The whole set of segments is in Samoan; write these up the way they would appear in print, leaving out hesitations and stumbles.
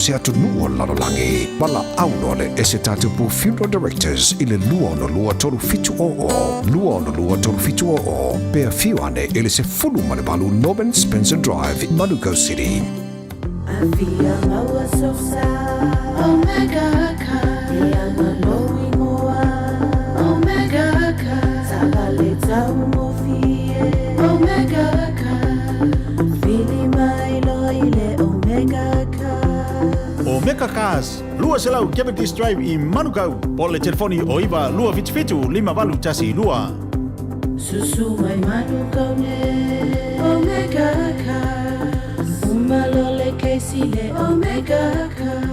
Se atunuu o le lalolagi, valaau loa le Ese Tatupu Funeral Directors i le 262 3700, 262 3700, pe afio ane i le 18 Norman Spencer Drive, Manukau City. Afia maua sosa Omega ka Ia malo imoa Omega ka Tagale tau mofie Omega ka Fili mai loa i le Omega ka. Omega Cars, 200 Cavendish Drive i Manukau, po o le telefoni o 9 277 5812. Susu mai Manukau ne Omega Cars Uma lo le kesi le Omega Cars.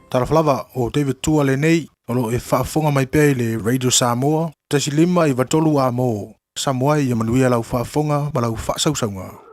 Talofa lava, o David Tua lenei, o lo o e faafofoga mai pea i le Radio Samoa, 1 5 93 A mo Samoa ia manuia lau faafofoga ma lau faasausauga.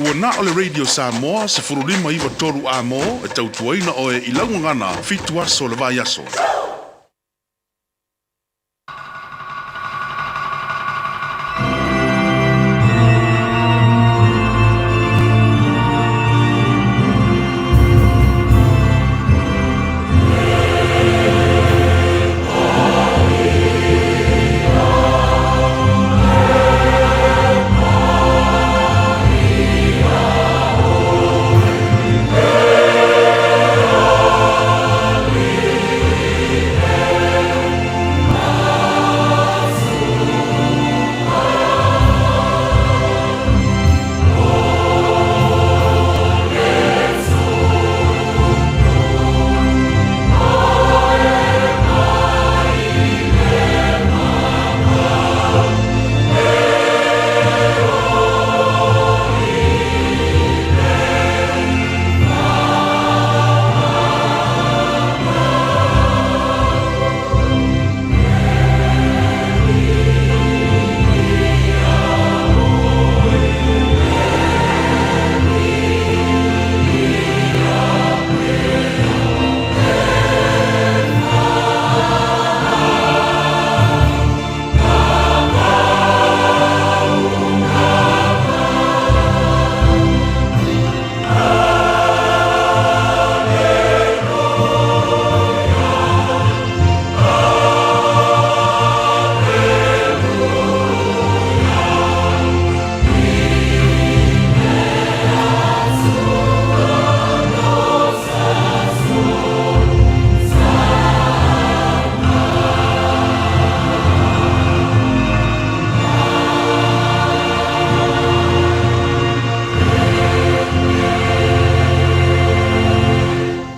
Ua na o le Radio Samoa 1593 A-mo e tautuaina oe i lau gagana 7 aso o le vaiaso.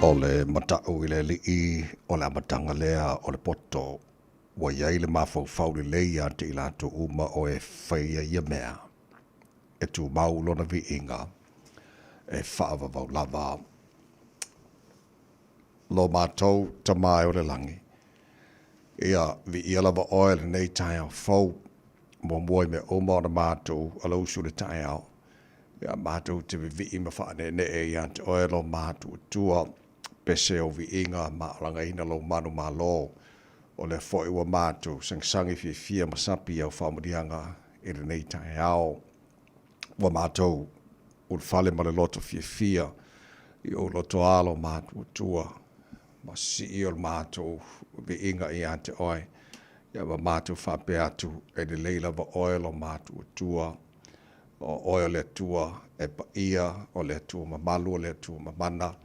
O le mata'u i le Alii o le amataga lea o le poto, ua i ai le mafaufau lelei ia te i latou uma o e faia ia mea, e tumau lona viiga, e faavavau lava. Lo matou Tama e o le lagi, ia viia lava oe i lenei taeao fou, muamua i mea uma ona matou alausu i le taeao, ia matou te vivii ma faaneenee ia te oe lo matou Atua, pese o viiga ma alagaina lou manumalo, o lea foi ua matou sagisagi fiafia ma sapi i au faamanuiaga i lenei taeao. Ua matou ulufale ma le loto fiafia i ou loto alo matou Atua, ma sii o le matou viiga ia te oe, ia ma matou faapea atu, e lelei lava oe lo matou Atua, o oe o le Atua e paia, o le Atua mamalu, o le Atua mamana,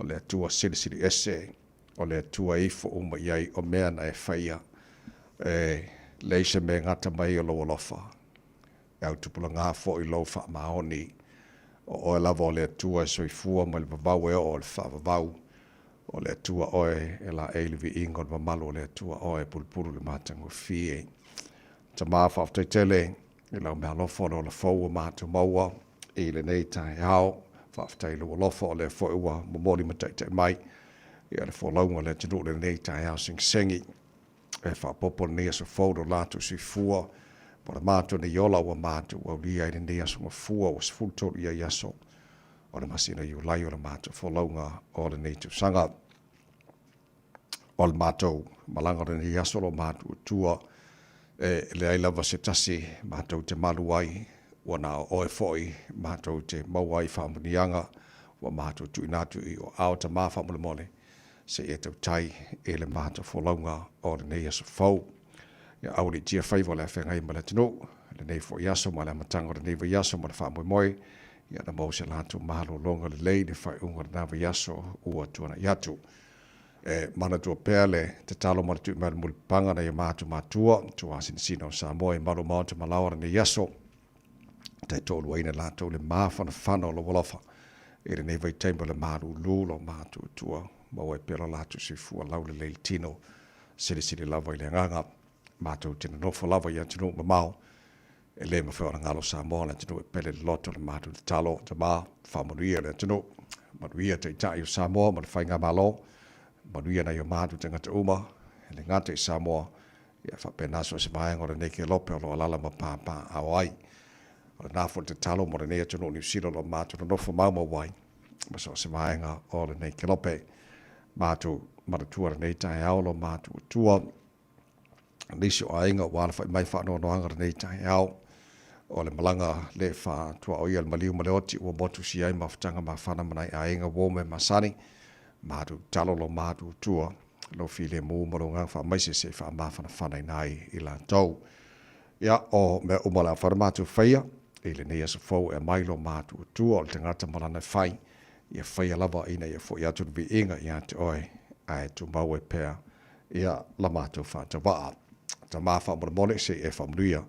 o le Atua silisili ese, o le Atua e ifo uma i ai o mea na e faia, e leai se mea e gata mai o lou alofa. E autupulaga foi lou faamaoni, o oe lava o le Atua e soifua mai le vavau e oo i le faavavau, o le Atua oe e laei le viiga o le mamalu o le Atua oe e pulupulu i le matagofie. Tama, faafetai tele i lau meaalofa o le ola fou ua matou maua i lenei taeao. Faafetai i lou alofa o lea foi ua momoli ma taitai mai ia le folauga o le atunuu i lenei taeao segisegi. E faaopoopo lenei aso fou lo latou soifua ma le matou nei ola ua matou aulia ai lenei aso gafua ua 13 i ai aso o le masina Iulai o le matou folauga o lenei tausaga. O le matou malaga o lenei aso lo matou Atua, e leai lava se tasi matou te malu ai, ua na o oe foi matou te maua ai faamanuiaga ua matou tuuina atu i o ao Tama faamolemole se i e tautai i le matou folauga o lenei aso fou. Ia aualiitia faiva o le afeagai ma le atunuu i lenei foi aso ma le amataga o lenei vaiaso ma le faamoemoe ia na maua se latou malologa lelei i le faaiuga o lena vaiaso ua tuanai atu. E manatua pea le tatalo ma le tui mai o le mulipapaga nai o matou matua, tuasinasina o Samoa i malu o maota ma laoa lenei aso, taitoaluaina latou le mafanafana o lou alofa i lenei vaitaimi o le malulu lo matou Atua, maua ai pea lo latou soifua laulelei le tino, silisili lava i le agaga. Matou te nonofo lava i atunuu mamao, e le mafai ona galo Samoa le atunuu e pele le loto le matou tatalo, Tama, faamanuia le atunuu, manuia Taitai o Samoa ma le Faigamalo, manuia nai o matou tagata uma, e le gata i Samoa, ia faapena so o se vaega o lenei kelope o lo o alaala ma papaaao ai. O lenā foi le tatalo mo lenei atunuu o Niu Sila o lo o matou nonofo maumau ai ma so o se vaega o lenei kelope. Matou manatua lenei taeao lo matou Atua nisi o aiga ua alafai mai faanoanoaga lenei taeao o le malaga le faatuaoia le maliu ma le oti ua motusia ai mafutaga mafana ma nai aiga uo me masani. Matou tatalo lo matou Atua lou filemu ma lou agaga faamaise se i faamafanafanaina ai i latou. Ia, o mea uma o le a mafai ona matou faia i lenei aso fou e aumai lo matou Atua o le tagata ma lana e fai, ia faia lava ina ia foi atu le viiga ia te oe, ae tumau ai pea ia la matou faatauvaa. Tama faamolemole se i e faamanuia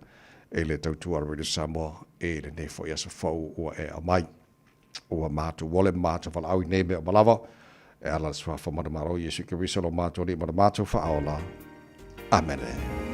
i le tautua a le Radio Samoa i lenei foi aso fou ua e aumai. Ua matou ole ma matou valaau i nei mea uma lava, e ala i le Suafa manumalo o Iesu Keriso lo matou Alii ma lo matou Faaola. Amene.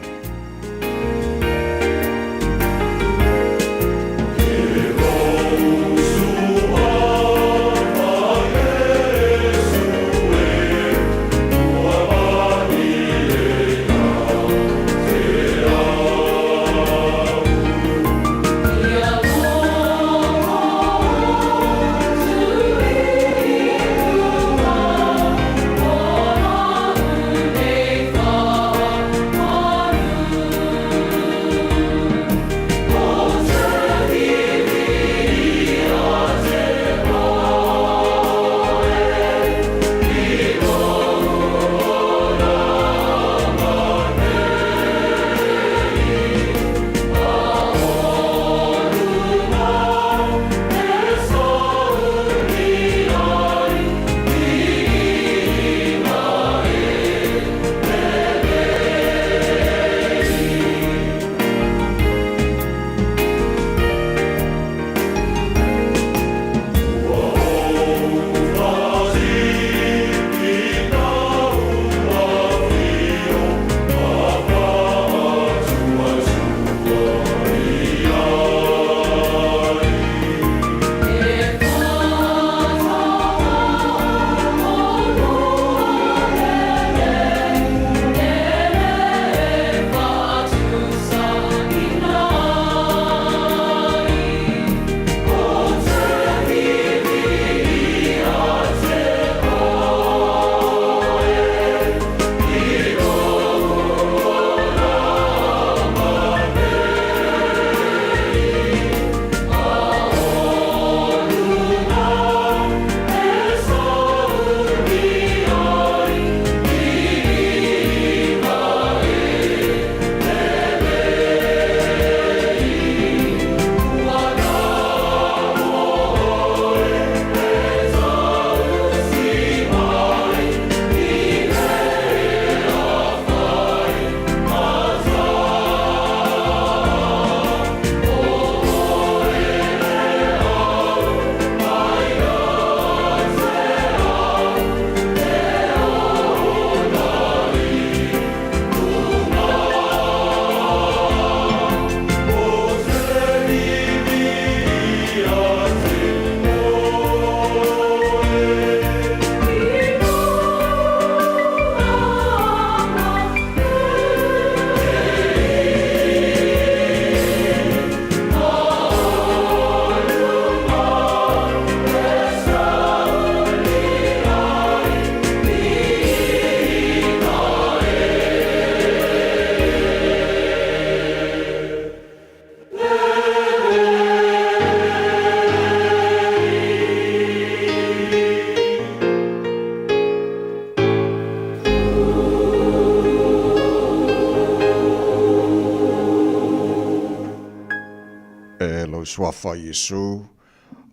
E lou suafa Iesu,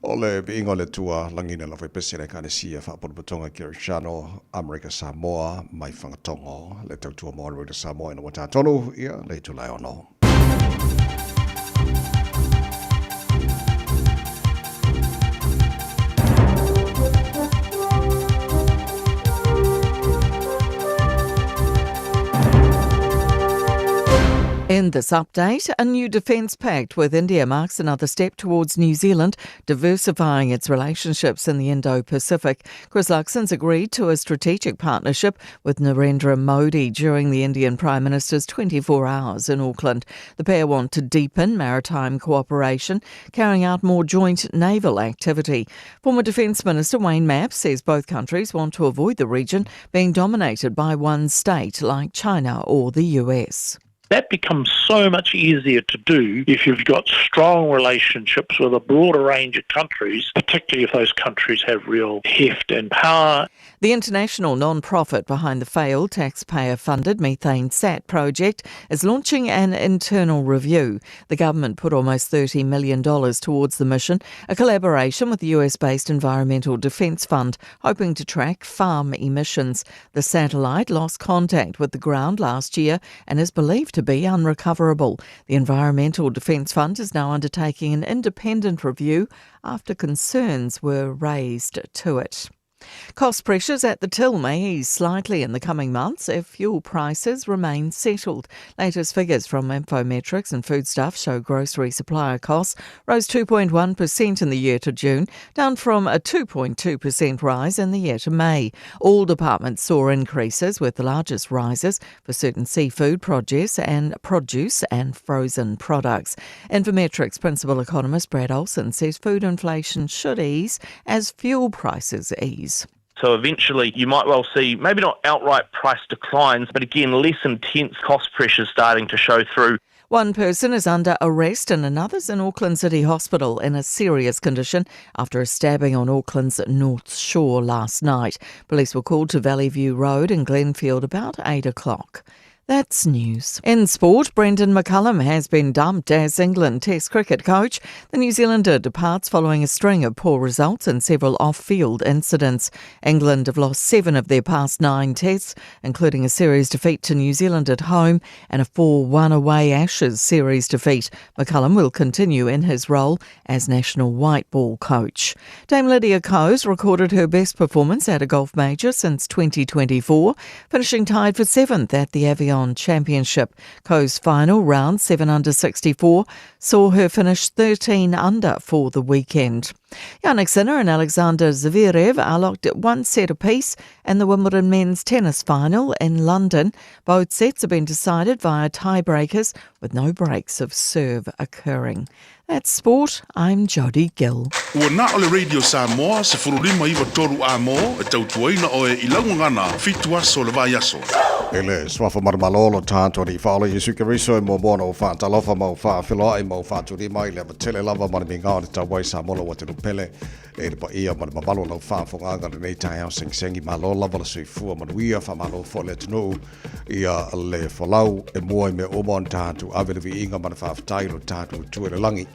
o le viiga o le Atua lagina lava i pese le Ekalesia Faapotopotoga Kerisiano Amerika Samoa mai Fagatogo, le tautua mo Amerika Samoa ina ua tatonu ia le itula e ono. In this update, a new defence pact with India marks another step towards New Zealand diversifying its relationships in the Indo Pacific. Chris Luxon's agreed to a strategic partnership with Narendra Modi during the Indian Prime Minister's 24 hours in Auckland. The pair want to deepen maritime cooperation, carrying out more joint naval activity. Former Defence Minister Wayne Mapp says both countries want to avoid the region being dominated by one state like China or the US. That becomes so much easier to do if you've got strong relationships with a broader range of countries, particularly if those countries have real heft and power. The international non-profit behind the failed taxpayer-funded MethaneSAT project is launching an internal review. The government put almost $30 million towards the mission, a collaboration with the US-based Environmental Defence Fund, hoping to track farm emissions. The satellite lost contact with the ground last year and is believed to be unrecoverable. The Environmental Defence Fund is now undertaking an independent review after concerns were raised to it. Cost pressures at the till may ease slightly in the coming months if fuel prices remain settled. Latest figures from Infometrics and Foodstuff show grocery supplier costs rose 2.1% in the year to June, down from a 2.2% rise in the year to May. All departments saw increases, with the largest rises for certain seafood, produce and frozen products. Infometrics principal economist Brad Olsen says food inflation should ease as fuel prices ease. So eventually you might well see maybe not outright price declines, but again, less intense cost pressures starting to show through. One person is under arrest and another's in Auckland City Hospital in a serious condition after a stabbing on Auckland's North Shore last night. Police were called to Valley View Road in Glenfield about 8 o'clock. That's news. In sport, Brendan McCullum has been dumped as England Test cricket coach. The New Zealander departs following a string of poor results and several off-field incidents. England have lost 7 of their past 9 tests, including a series defeat to New Zealand at home and a 4-1 away Ashes series defeat. McCullum will continue in his role as national white ball coach. Dame Lydia Coes recorded her best performance at a golf major since 2024, finishing tied for 7th at the Avion Championship. Coe's final round, 7 under 64, saw her finish 13 under for the weekend. Jannik Sinner and Alexander Zverev are locked at 1 set apiece in the Wimbledon men's tennis final in London. Both sets have been decided via tiebreakers, with no breaks of serve occurring. That's sport. I'm Jodie Gill. Ua na o le Radio Samoa 1593 a mo e tautuaina oe i laugagana 7 aso le vaiaso. E le suafa marumalo lo tātou i whaola Iesu Keriso e mua na o whaatalofa ma o whaafiloa ma o whaaturi mai le matele lava ma le mingao te tauai Samoa ua te nupele e le paia ma le mamalo lau whaafonganga le nei taeao sengisengi malo lava le soifua manuia whamalo fo le atunuu ia le folau e mua i mea uma o tātou ave le viiga ma le whaafetai lo tātou tua le langi.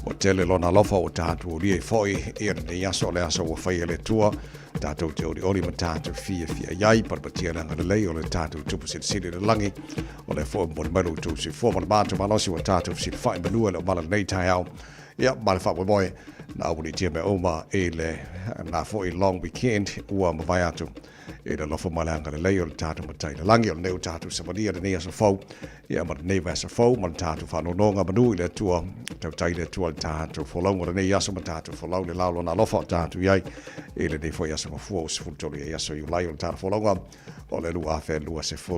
O tele lona alofa o tātou ria i foi ia le nei aso o le aso ua whai e le tua tātou te ori ori ma tātou fia fia iai parapatia le angalelei o le tātou tupu silisili le langi o le fo mo le malu tū si fua ma le mātou malosi o tātou silifai manua le o mala nei taeao ia ma le whaamoemoe na awani tia me uma e le nā foi long weekend ua mawai atu e le alofa ma le angalelei o le tātou matai le langi o le nei o tātou savalia le nei aso fau ia ma le nei vasa fau ma le tātou whanononga manu i le atua tautai le atua le tātou folauga le nei aso ma tātou folau le lao lona alofa o tātou iai e le nei foi aso mafua o 13 i aso Iulai o le tātou folauga o le 2026.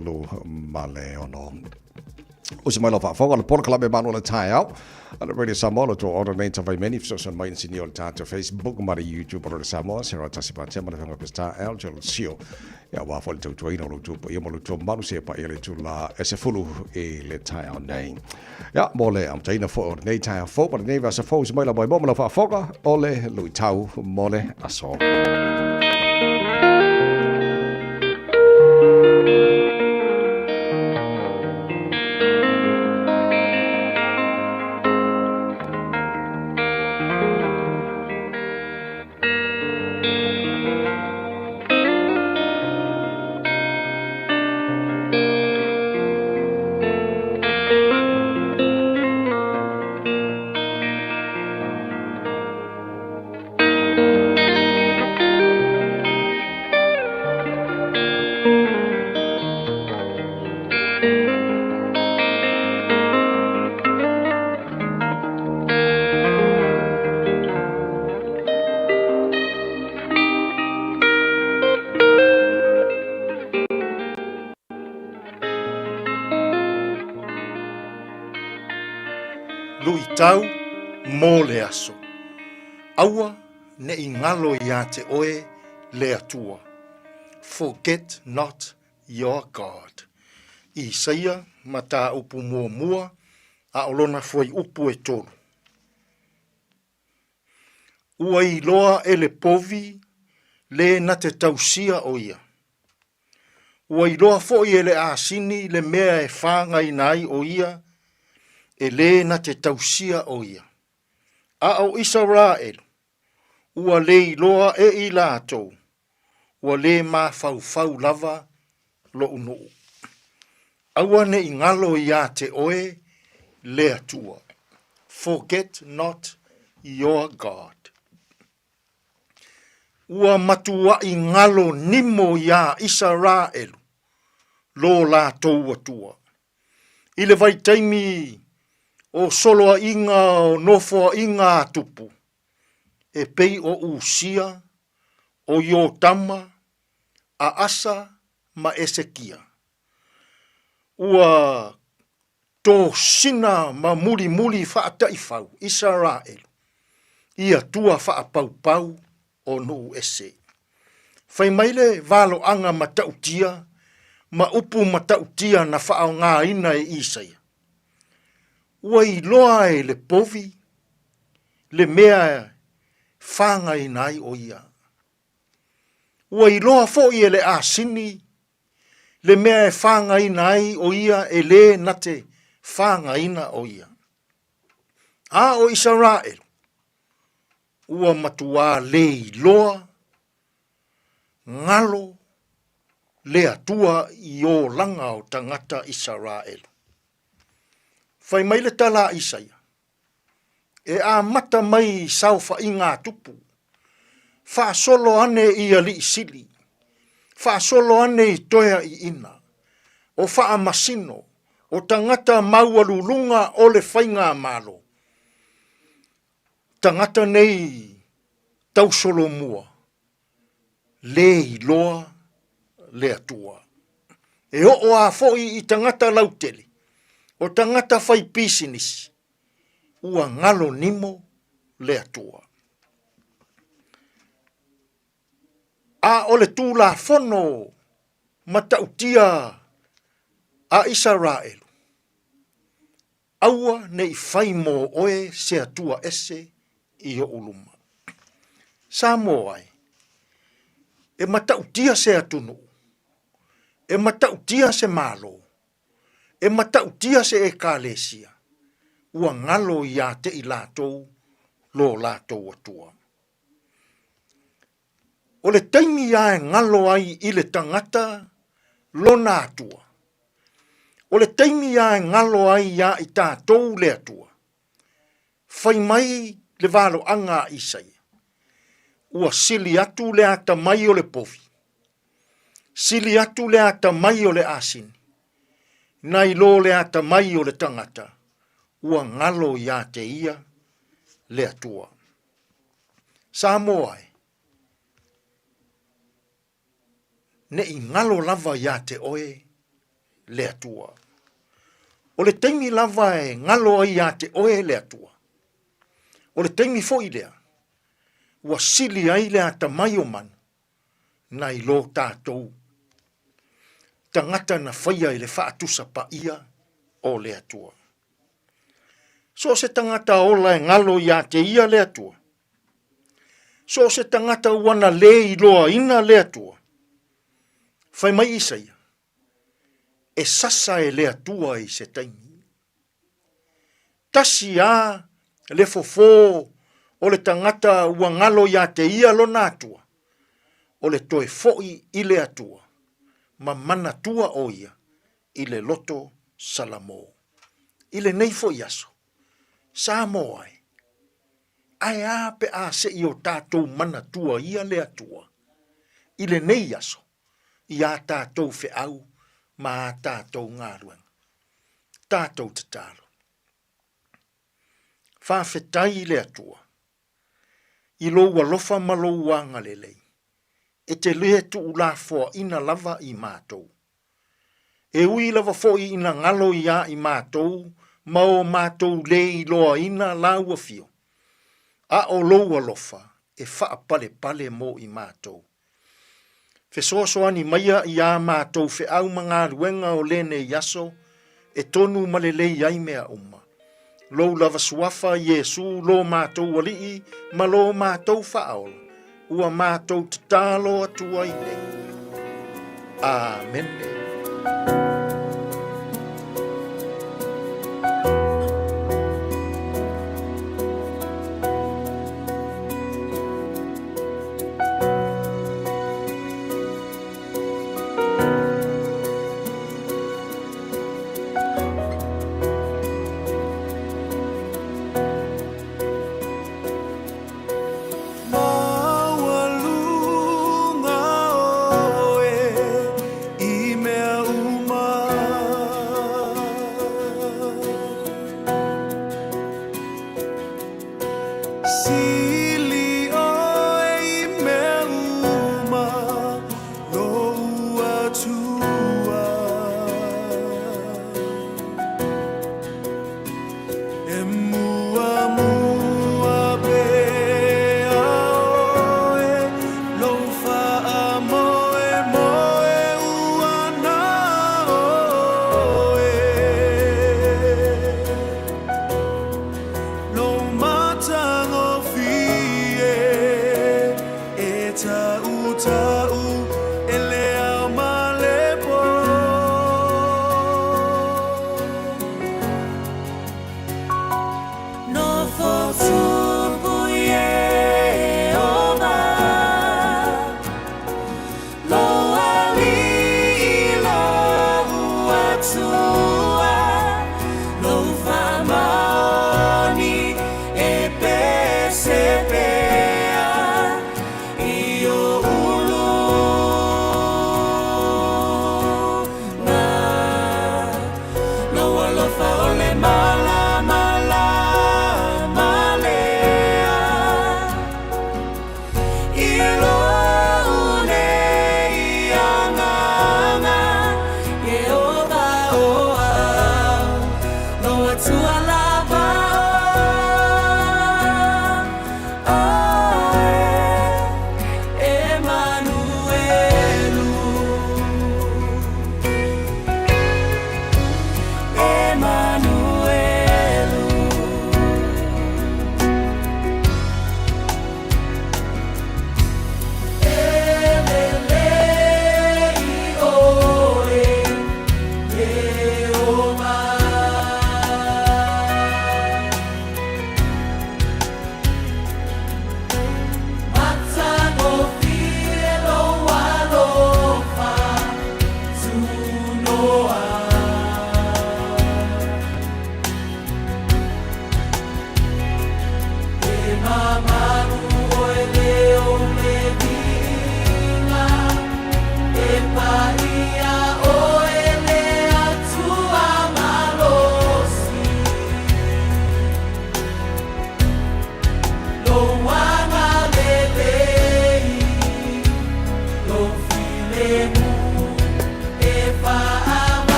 O se mai lau faafofoga le polokalame malo le taeao a le Radio Samoa lo tou ona nei tawai meni fesoasoani mai inisinia o le tatou Facebook ma le YouTube o le Samoa se ra tasi patea ma le fanga Peseta L Gerald Sio ia wā foi le tautuaina o lo tou paia ma lo tou mamalu seia paia le itula e 10 i le taeao nei. Ia mo le amataina foi o lenei taeao fou ma lenei vasa fou se mai lau maimoa ma lau faafofoga o le luitau mo le aso. Luʻitau mo le aso. Aua ne i galo iā te oe le Atua. Forget not your God. Isaia mataupu muamua a o lona fuaiupu e tolu. Ua iloa e le povi le na te tausia o ia. Ua iloa foi e le asini le mea e fāgaina ai o ia, e lē na te tausia o ia. A o Isaraelu, ua le iloa e i latou, ua lē mafaufau lava loʻu nuu. Aua ne i galo iā te oe le Atua. Forget not your God. Ua matuaʻi galo nimo iā ʻIsaraʻelu lo lātou Atua. I le vaitaimi o soloaiga o nofoaiga a Tupu, e pei o ʻUsia, o Iotama, a ʻAsa ma ʻEsekia. Ua tosina ma mulimuli faataʻifau ʻIsaraʻelu i Atua faʻapaupau o nuʻu ese. Fai mai le valoʻaga mataʻutia ma upu mataʻutia na faʻaogaina e ʻIsaia. Ua iloa e le povi le mea e fāgaina ai ʻo ia. Ua iloa foi e le ʻasini le mea e fāgaina ai ʻo ia e lē na te fāgaina ʻo ia. A ʻo ʻIsaraʻelu, ua matuā lē iloa, galo le Atua i olaga o tagata ʻIsaraʻelu. Fai mai le tala a ʻIsaia, E amata mai i saofaʻiga a Tupu, faasolo ane i Aliʻi Sili, faasolo ane i Toea Iina, o Faamasino, o tagata maualuluga o le Faigamalo, tagata nei tausolomua, lē iloa le Atua. E oo a foi i tagata lautele, o tagata fai pisinisi, ua galo nimo le Atua. A o le Tulafono matautia a Isaraelu, Aua ne i fai mō oe se Atua ese i oʻu luma. Samoa e, e mataʻutia se atunuu, e mataʻutia se Malo, e mataʻutia se ʻEkalesia, ua galo iā te i lātou lo lātou Atua. O le taimi a e galo ai i le tagata lona Atua. O le taimi a e galo ai iā i tātou le Atua. Fai mai le valoaga a Isaia, Ua sili atu le atamai o le povi, sili atu le atamai o le asini, nai lo le atamai o le tagata, ua galo iā te ia le Atua. Samoa e, ne i galo lava iā te oe le Atua. O le taimi lava e galo ai iā te oe le Atua, o le taimi foi lea, ua sili ai le atamai o manu nai lo tātou tagata na faia i le faatusa paia o le Atua. So o se tagata ola e galo iā te ia le Atua, So o se tagata ua na lē iloaina le Atua. Fai mai Isaia, e sasa e le Atua i se taimi. Tasi a le fofō o le tagata ua galo iā te ia lona Atua, o le toe foʻi i le Atua, ma manatua ʻo ia i le loto Salamō. I lenei foʻi aso, Samoa e, Ae a pe a seʻi o tātou manatua ia le Atua i lenei aso i ā tātou feʻau ma ā tātou galuega. Tātou tatalo. Faafetai i le Atua i lou alofa ma lou agalelei e te lē tuulafoaina lava i matou. E ui lava foi ina galo iā i matou ma o matou lē iloaina Lau Afio, a o Lou alofa e faapalepale mo i matou. Fesoasoani maia iā matou feau ma galuega o lenei aso e tonu ma lelei ai mea uma. Lou lava Suafa Iesu lo matou Alii ma lo matou Faaola, ua matou tatalo atu ai nei. Amene. Maualuga oe i mea uma. Sili oe i mea uma lou Atua. E muamua pea oe lou faamoemoe ua na oe. Lou matagofie.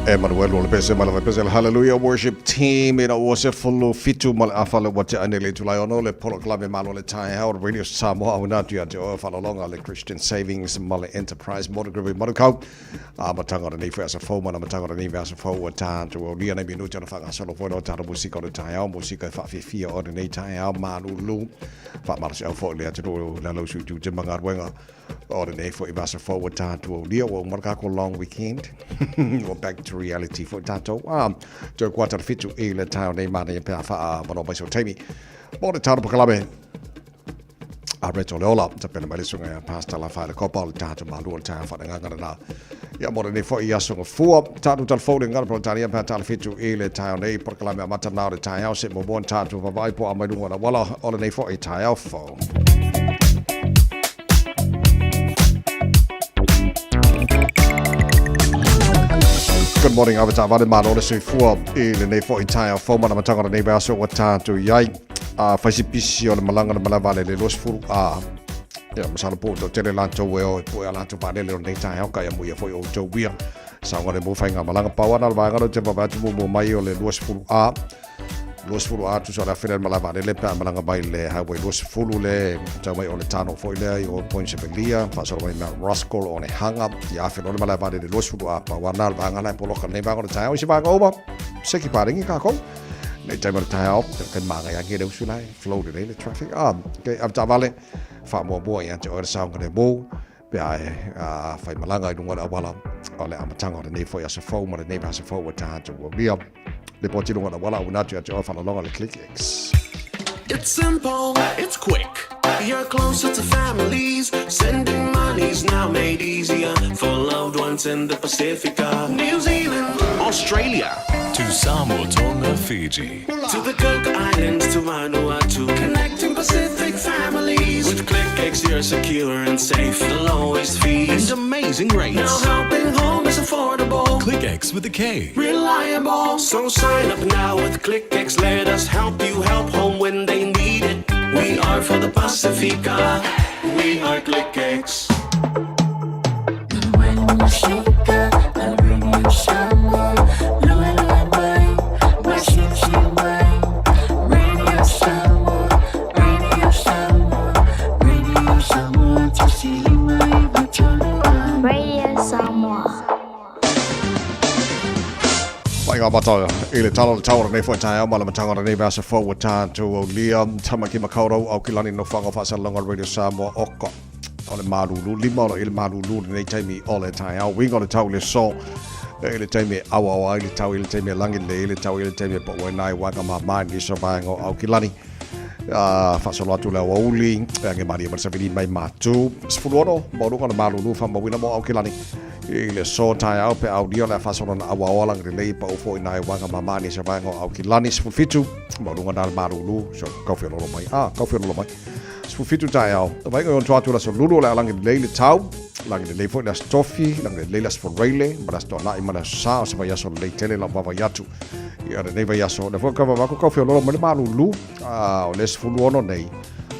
Emmanuel o le pese ma le pese Hallelujah Worship Team ina ua se fulu fitu ma le afa le wate ane le tulai ono le polo klame malo le tai hao Radio Samoa au natu ia te oe whalolonga le Christian Savings ma le Enterprise Motor Group i Manukau a matanga o lenei foi asa fou ma na matanga o lenei asa fou ua tātou au lia nei minuti ona whangasolo foi no tātou musika o le tai ao musika e whaafifia o lenei tai ao malulu whaamalosi au foi le atunuu le alau sui tu te mangaruenga O lenei foi vasa fou ua tātou aulia ua uma le kākou long weekend. Ua back to reality foi tātou. Ah, toe kuata le fitu i le taeo nei mānaia pe a whaa manoa mai so taimi. Mo le tātou pakalame. A Reto Leola, ta pena mai le sunga ia Pastor La Whaere Kopa, o le tātou mālua le taeo whananganga na. Ia mo lenei foi i aso ngafua, tātou talafou le ngana Peretania pe a tāle fitu i le taeo nei, pakalame a mata nā o le taeo se mo mo tātou vavai po a mai lunga na wala o lenei foi i taeo fou. Good morning, Avatar Vale Malo le soifua i lenei foi taeao fou ma na matanga o lenei vaiaso ua tātou i ai. A whaisi pisi o le malanga le malae vaalele 20 a ia masalo po o tele latou e o e poe a latou vaalele o lenei taeao ka ia muia foi o outou ia saoga le mo whainga malanga pau ana o le vaega leo te vavae atu muamua mai o le 20 a 20 a tusa o le afe lea le malae vaalele pe a malaga mai le highway 20 le tau mai o le tano foi lea i o Point Sevelia faasolo mai Mount Roskill o Onehunga ia afe loa le malae vaalele 20 a pau ana le vaega la e poloka lenei vaega o le taeao i se vaega uma seki parengi kākou nei taimi o le taeao kai māngai ake le usu lai flow lelei le traffic ah okay avetaavale faamuamua ia te oe le saogalemu pe a e whai malanga i runga o le awala o le amataga o lenei foi aso fou ma lenei aso fou ua tātou aulia. Le poti runga o le awala ua natu ia te oe whalalonga le Click X. It's simple, it's quick. You're closer to families. Sending money's now made easier for loved ones in the Pacifica, New Zealand, Australia, To Samoa, Tonga, Fiji. to the Cook Islands, to Vanuatu, connecting Pacific families. With ClickX, you're secure and safe, the lowest fees And amazing rates. Now helping home is affordable, ClickX with a K. reliable. So sign up now with ClickX. Let us help you help home when they need it. We are for the Pacifica. We are ClickX. Radio Samoa. Mai ngā mata i le tala o le tau o lenei foi taeao ma le matanga o lenei vaiaso fou ua tātou aulia Tamaki Makaurau Aukilani Nofoaga o Faasalelauga o le Radio Samoa Oka o le malulu lima o lo i le malulu lenei taimi o le taeao uiga o le tau i le so i le taimi e auaoa ai le tau i le taimi e lagi lelei ai le tau i le taimi e pau ai nai waga mama i nisi o vaega o Aukilani faasolo atu le aoauli e age malie ma le savili mai matu 16 maualuga o le malulu faamauina mo Aukilani i le so taeao pe aulia o le a faasolo na auaoa lagi lelei pau foi nai waga mama i nisi o vaega o Aukilani 17 maualuga na le malulu so kaufiololo mai a kaufiololo mai 17 taeao. Vaaiga i ona atu le Aso Lulu o le a lagi lelei le tau, lagi lelei foi le Aso Tofi, lagi lelei le Aso Faraile, ma le Aso Toanai ma le Aso Sa o se vaiaso lelei tele lau vaavaai atu. Ia lenei vaiaso, lea foi ka vavaku kau feololo mai le malulu, a o le 16 nei,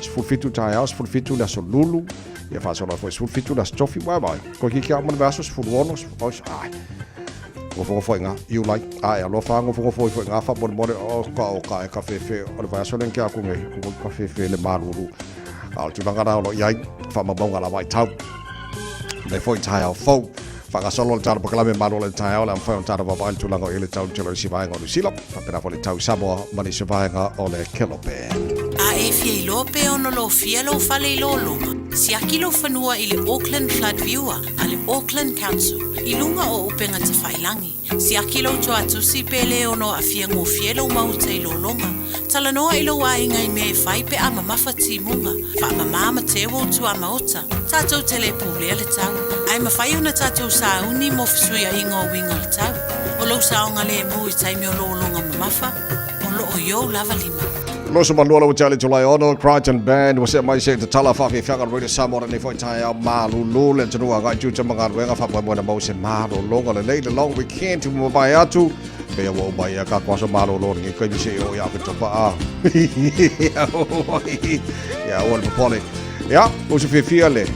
17 taeao, 17 le Aso Lulu, ia faasolo ai foi 17 le Aso Tofi, uae mai. Koe ki kia uma le vaiaso 16, ai. Gofogofo i ngā iulai, a e alofa gofogofo ifo i ngā whamonemone o ka o ka e ka whewhe o le vaiaso lea ke aku nei, o ka whewhe le malulu. A o le tulaga na o lo i ai, whaamamaunga lava i tau. Nei foi taeao fou. Whakasolo le tātou pakalame malo le taeao le amwhai o tātou vavai le tulaga o i le tau telo i si vaenga o New Zealand. Whapena foi le tau i Samoa ma ni si vaenga o le Kelope. A e fia iloa pe ono lofia lou fale i lologa, siaki lou fanua i le Auckland Flood Viewer a le Auckland Council i luga o upega tafailangi. Siaki lou toatusi pe le ono aafia gofie lou maota i lologa. Talanoa i lou aiga i mea e fai pe a mamafa timuga, faamama ma teu ou tuamaota. Tatou te le pulea le tau, ae mafai ona tatou sauni mo fesuiaiga o uiga o le tau. O lou saogalemu i taimi o lologa mamafa, o loo i ou lava lima. Loso malua lau tia le July 6, Crichton Band, ua sea mai se tatala whawhiwhianga Radio Samoa lenei foi taeao malulu le atunuu agai tiute ma galuega faamoemoe na mau se malologa lelei le long weekend tu mavae atu pea ua uma ia ka kwaso malolo lenei kaimi se i o ia Oketopa a ia ua le popole ia usu fiafia le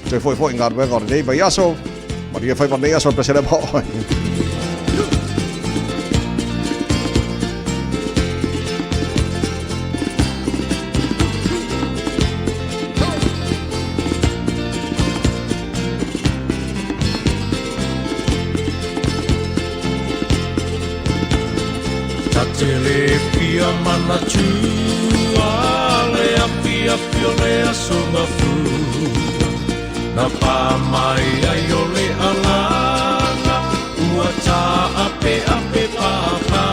toe foi foi galuega o lenei vaiaso manuia faiva lenei aso le pesele mo. te le fia manatua le afiafi o le aso mafua na pā mai ai o le alaga ua tā'ape'ape pāpā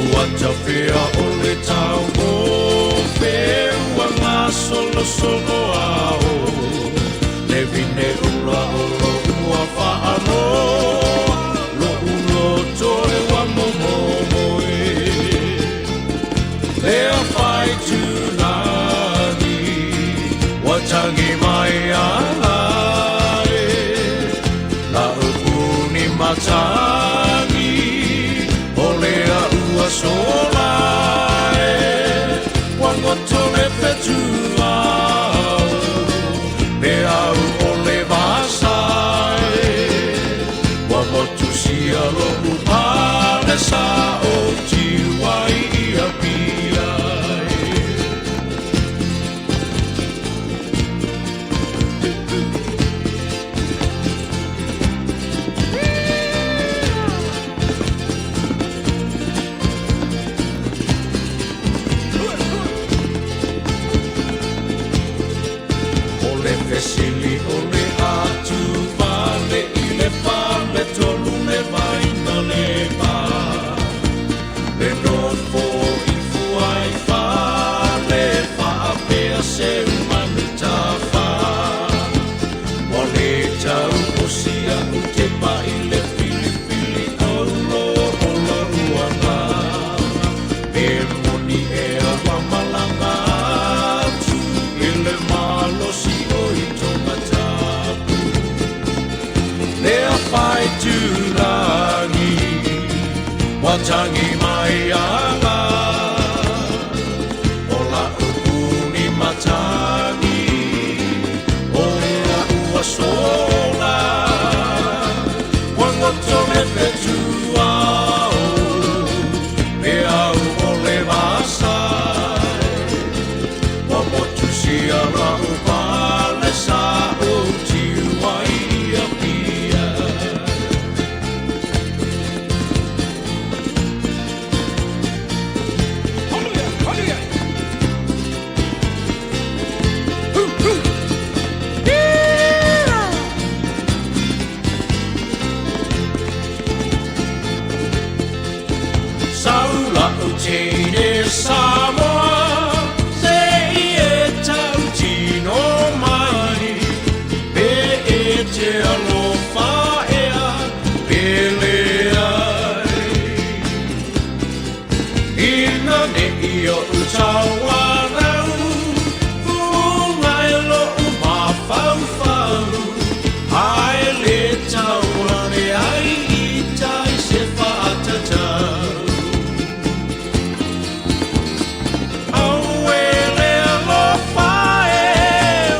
ua tafea o le tauofe ua gasolosolo ao le vine ula o lo'u ua faaloa lo'u loto e ua momomoe lea faitulagi ua tagi mai ala e la'u puni matagi o lea ua sola e ua goto le fetuao pe au o le vasa e ua motusia lo'u pale sa o tiu ai i Apia e. O le fesili o le atuvale i le faletolu le vaina le va le nofo ifo ai fale faapea se manu tafā ua lē tau osi a'u tepa i le filifili aulo o la'u agaga pe moni ea ua malaga atu i le malosi o i Tongatapu lea faitulagi ua tagi mai ala o la'u puni matagi o lea ua sola ua goto le fetuao pe au o le vasa ua motusia la'u pale sa o tiu ai i Apia. Sau la'u teine Samoa se i e tautino mai pe e te alofa ea pe leai ina ne'i o'u tauanau fuga e lo'u mafaufau ae lē tau ane ai i tai se faatatau Auē le alofa e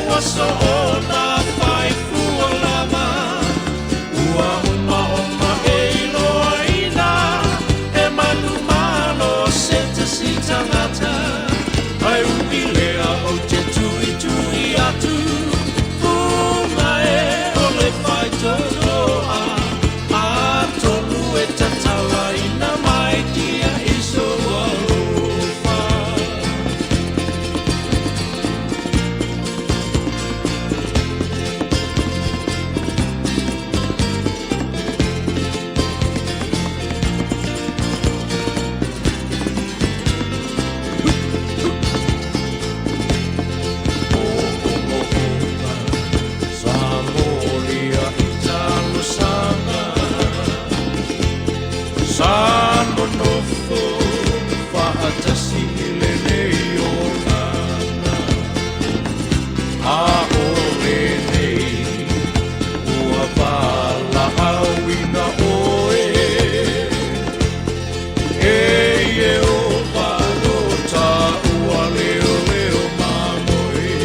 ua soona faifua lava ua uma ona e iloaina e manumalo se tasi tagata ae ui lea ou te tuitui atu fuga e o le faitotoa atonu e tatalaina mai dia i sou alofa. Sa molia i talosaga sa nonofo faatasi i lenei olaga a o lenei ua valaauina oe e Ieova lo taua leoleo mamoe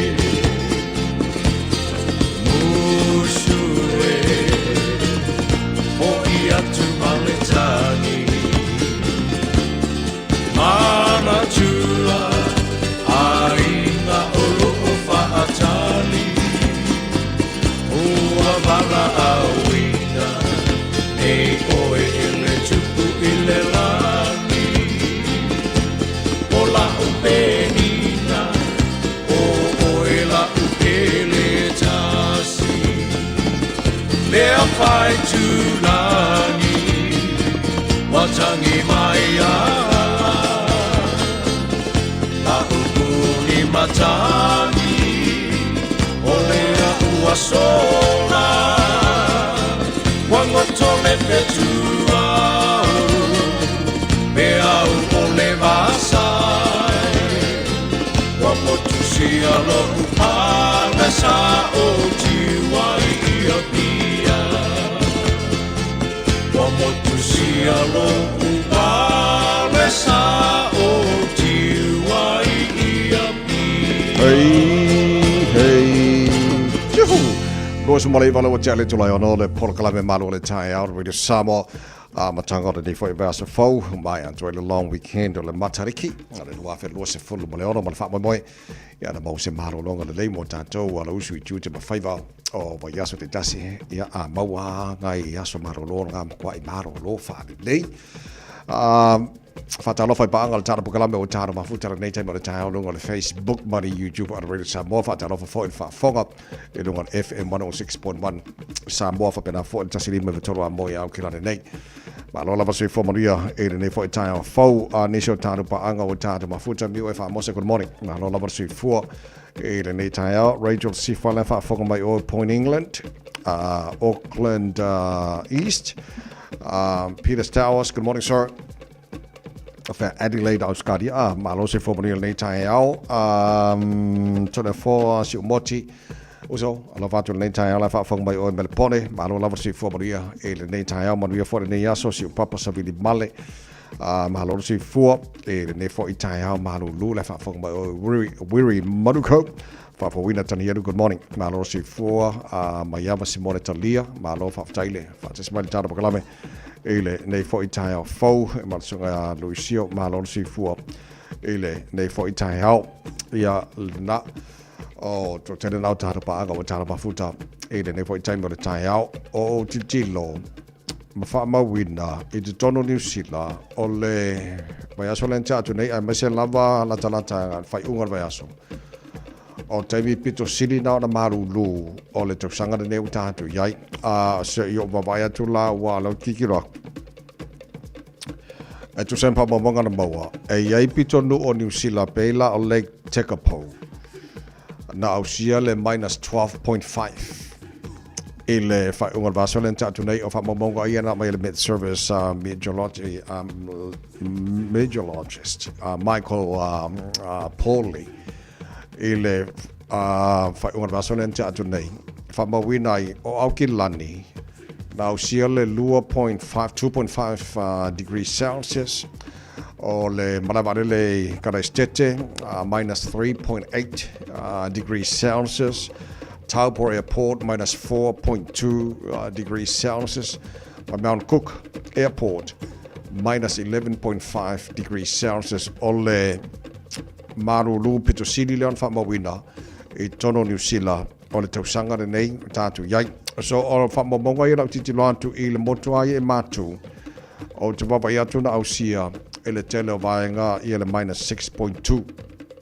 musu e ho'i atu ma le tagi manatua aiga o lo'o faatali ua valaauina nei. Faitulagi Ua tangi mai ala La upu ni matagi O le a'u asola Ua goto le fetuau Pe au o le vasai Ua motusia lo'u pale sa o tiuai i Apia Ua motusia lo'u pale sa o tiuai i Apia. Hey, hey. Juhu! 29 ua tea le itula e ono le polokalame malu o le taeao Radio Samoa amataga o lenei foi vaiaso fou maea atu ai le long weekend o le Matariki o le 2026 ma le faamoemoe ia na maua se malologa lelei mo tatou ala usu i tiute ma faiva o vaiaso taitasi ia a maua ngai aso malolo ngā makuaʻi malolo faalelei. Faatalofa i paaga o le Tala Polokalame o Tala Mafuta lenei taimi o le taeao luga o le Facebook ma le YouTube o le Radio Samoa. Faatalofa foi i le faafofoga i luga o le FM 106.1 Samoa faapena foi le 153 a moi Aokelani nei. Malo lava soifua manuia i lenei foi taeao fou a nisi o tatou paaga o Tala Mafuta miu e faamose. Good morning. Malo lava soifua i lenei taeao. Rachel Sifa le faafofoga mai o Point England, Auckland East. Peter Stowers, good morning sir. Fa Adelaide Australia, ah, malo soifua manuia lenei taeao. Tole foa si umoti. Uso, alofa atu lenei taeao la faafofoga mai oe Melepone. Malo lava soifua manuia i lenei taeao, manuia foi lenei aso si upapa savili male. Malo le soifua i lenei foi taeao malulu le faafofoga mai oe Wiri, Wiri Manuko. Faafouina Tanielu, good morning. Malo le soifua Maiava Simone Talia, malo faafetai le faatasi mai le tala pakalame i lenei foi taeao fou e malusuga ia Luisio, malo le soifua i lenei foi taeao. Ia lena o to tele nau tātou paaga o tātou mafuta i lenei foi taimi o le taeao o ou tilotilo ma faamauina i totonu o Niu Sila o le vaiaso lea na tea atu nei aemaise lava latalata le faaiuga o le vaiaso. O taimi pito sili na ona malulu o le tausaga lenei ua tatou i ai. A se i ou vaavaai atu la ua lau tilotilo aku. E tusa ai ma faamaumauga na maua, e i ai pitonuu o Niu Sila pei la o Lake Tekapo na ausia le minus 12.5 i le faaiuga o le vaiaso lea na tea atu nei. O faamaumauga ia na aumai e le Met Service meteorology, meteorologist Michael Pawley i le faaiuga o le vaiaso lea na tea atu nei. Faamauina ai o Aukilani na ausia le 2.5 2.5 degrees Celsius o le malae vaalele i Karaisitete minus 3.8 degrees Celsius, Taupo Airport minus 4.2 degrees Celsius, ma Mount Cook Airport minus 11.5 degrees Celsius. O le malulu pito sili lea ona faamauina i totonu o Niu Sila o le tausaga lenei o tatou i ai. So o faamaumauga ia lau tilotilo atu i le motu a ia e matu, ou te vaavaai atu na ausia i le tele o vaega ia le minus 6.2.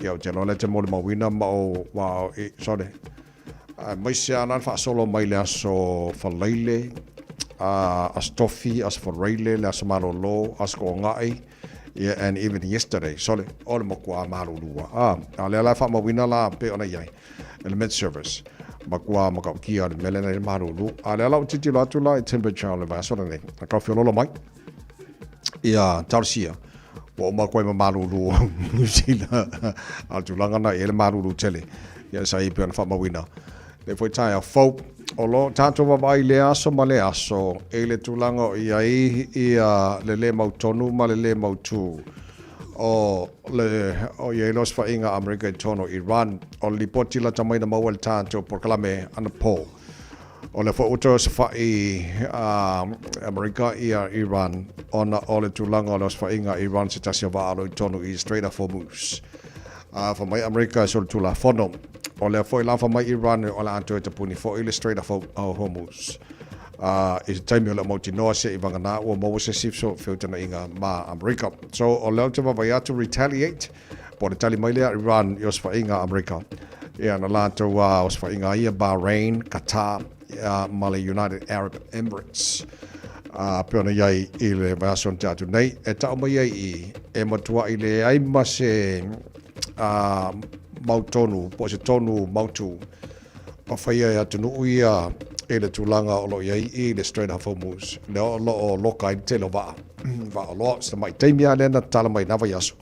Ia ou te iloa lea te molimauina ma o wa i, sorry. Aemaise lava la le faasolo mai le aso Falaile, aso Tofi, aso Faraile, le aso Malolo, aso Koongai, yeah, and even yesterday. Sorry, o le makuā malulu a. A lea la e faamauina la pei ona i ai e le Met Service. Makuā matautia le mea lea na i le malulu. A lea la ua tilotilo atu la i temperature o le vaiaso lenei. A tau feoloolo mai. Ia, talosia. Ua uma atu ai ma malulu o New Zealand. A o le tulaga na i ai le malulu tele. Ia sa i pei ona faamauina. Le foi taeao fou. O lo tatou vaavaai i lea aso ma lea aso i le tulaga o i ai ia le lē mautonu ma le lē mautū o le o i ai le osofaiga a Amerika i totonu o Iran. O le lipoti lata mai na maua i le tatou polokalame anapo. O lea foi ua toe osofai a Amerika ia Iran ona o le tulaga o le osofaiga a Iran se tasi o vaa o lo o i totonu i Strait of Hormuz. A fai mai Amerika e solitulafono. O lea foi la fai mai Iran o le a toe tapuni foi le Strait of Hormuz. A i se taimi o le o mautinoa se i vagana ua maua se isi feutagaiga ma Amerika. So o lea ou te vaavaai atu retaliate po o le tali mai lea a Iran i osofaiga a Amerika. Ia na latou osofaiga ia Bahrain, Qatar, ma le United Arab Emirates a pei ona i ai i le vaiaso na tea atu nei. E tau mai ai i e matuai leai ma se mautonu po o se tonu mautu o faia e atunuu ia i le tulaga o lo o i ai i le Strait of Hormuz, lea o lo o loka ai le tele o vaa, vaa oloa. O se tamai taimi lava lea na tatala mai i na vaiaso,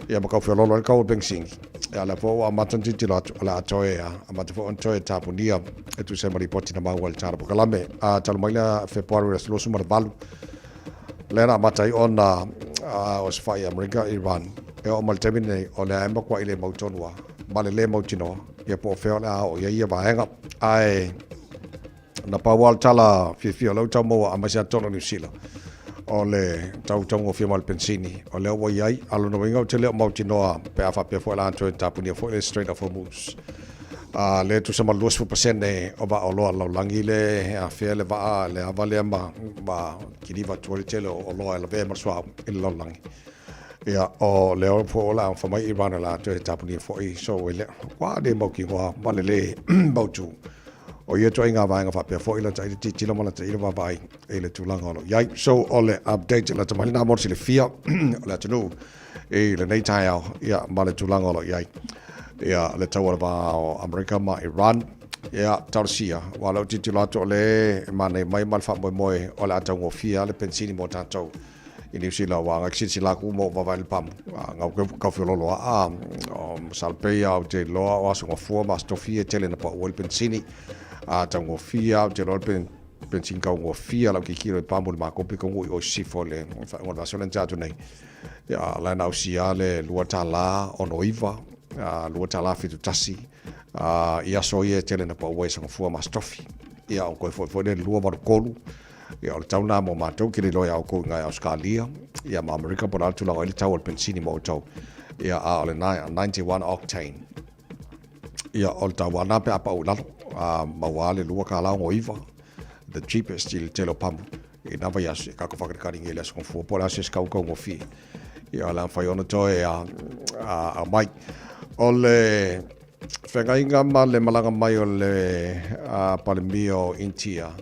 ia ma kaufeoloolo ai le kau o le penisini. Ia o lea foi ua amata ona tilotilo atu, o le a toe amata foi ona toe tapunia e tusa ai ma lipoti na maua i le Tala Polokalame. A talu mai le Fepuari le aso 28, lea na amata ai ona osofai e Amerika i Iran. E oo mai le taimi lenei, o lea e matuai le mautonu lava ma le lē mautinoa ia po o fea o le a oo i ai ia vaega. Ae na pau lava o le tala fiafia o lea ua tau maua aemaise lava totonu o Niu Sila, o le tau taugofie mai o le penisini, o lea ua i ai. A o lona uiga ou te le o mautinoa pe a faapea foi o le a toe tapunia foi le Strait of Hormuz. A lea e tusa ma le 20% o vaa oloa a le lalolagi le e afea le vaa le ava lea ma ma kiliva atu ai le tele o oloa e lavea ma le suauu i le lalolagi. Ia, o lea foi o le a fai mai Iran o le a toe tapunia foi, so e le ua le mautinoa ma le lē mautu. O ia ituaiga vaega faapea foi lata i le tilotilo ma lata i le vaavaai i le tulaga o lo o i ai. So o le update lata mai lena mo le silafia o le atunuu i lenei taeao, ia, ma le tulaga o lo o i ai ia le taua o le va o Amerika ma Iran. Ia, talosia, aua o lea ou te tilotilo atu o lea e manaia mai ma le faamoemoe o le a taugofie lava le penisini mo tatou i Niu Sila, aua na silasila atu ma ou vaavaai i le pamu, na ou tau feoloolo lava, masalo pei lava ou te iloa o Aso Gafua ma Aso Tofi e tele ina pau ai le penisini, a taugofie lava, ou te iloa le penisini taugofie a lau tilotilo i le pamu i le matou pitonuu i o i sisifo i le faaiuga o le vaiaso lea na tea atu nei. Ia, la na ausia le $2.69, $2.71 i aso ia e tele na pau ai Aso Gafua ma Aso Tofi. Ia, ona toe foi foi lea i le 2.83. Ia, o le tau lena mo matou, ke le iloa iā outou i ina i Ausetalia, ia ma Amerika po o le a le tulaga o i ai le tau o le penisini mo outou. Ia, a o le 91 octane. Ia, o le tau lava lena pe a pau i lalo, a maua lava le $2.69, the cheapest i le tele o pamu. I na vaiaso, ia tatou faatalitali nei i le aso gafua po o le a se isi tau taugofie. Ia, o le a mafai ona toe aumai. O le feagaiga ma le malaga mai o le Palemia o Initia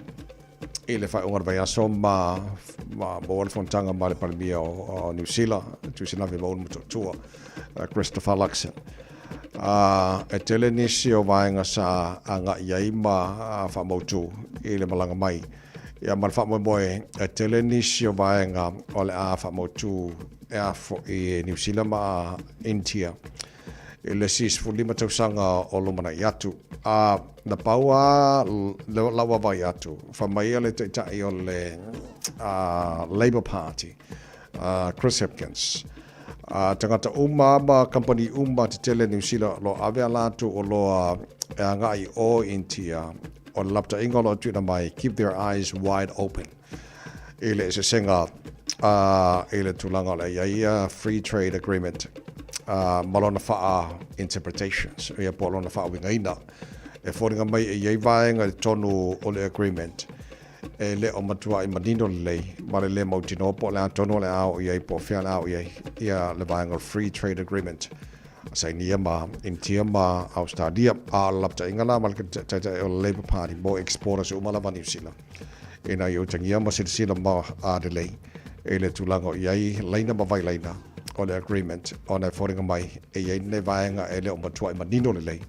i le faaiuga o le vaiaso ma maua le fonotaga ma le Palemia o Niu Sila, Tuisilave Maunu Motootua, Christopher Luxon. E tele nisi o vaega sa agai ai ma faamautu i le malaga mai. Ia ma le faamoemoe e tele nisi o vaega o le a faamautu e a foi e Niu Sila ma Initia i le isi 15 tausaga o lumanai atu. A na pau lava lau vaavaai atu, fai mai le taitai o le Labour Party, Chris Hipkins, tagata uma ma kamupani uma tetele Niu Sila o lo o ave a latou oloa e agai i o i Initia, o le lapataiga o lo o tuuina mai, keep their eyes wide open i le eseesega i le tulaga o le a i ai ia free trade agreement ma lona faa interpretations, ia po o lona faauigaina. E foliga mai e i ai vaega i totonu o le agreement e le o matuai manino lelei ma le lē mautinoa po o le a tonu o le a oo i ai po o fea o le a oo i ai ia le vaega o le free trade agreement sainia ma Initia ma Ausetalia. A o le lapataiga la ma le taitai o le Labour Party mo exporters uma lava a Niu Sila ina ia utagia ma silasila ma a lelei i le tulaga o i ai laina ma vailaina o le agreement ona e foliga mai e i ai lenei vaega e le o matuai manino lelei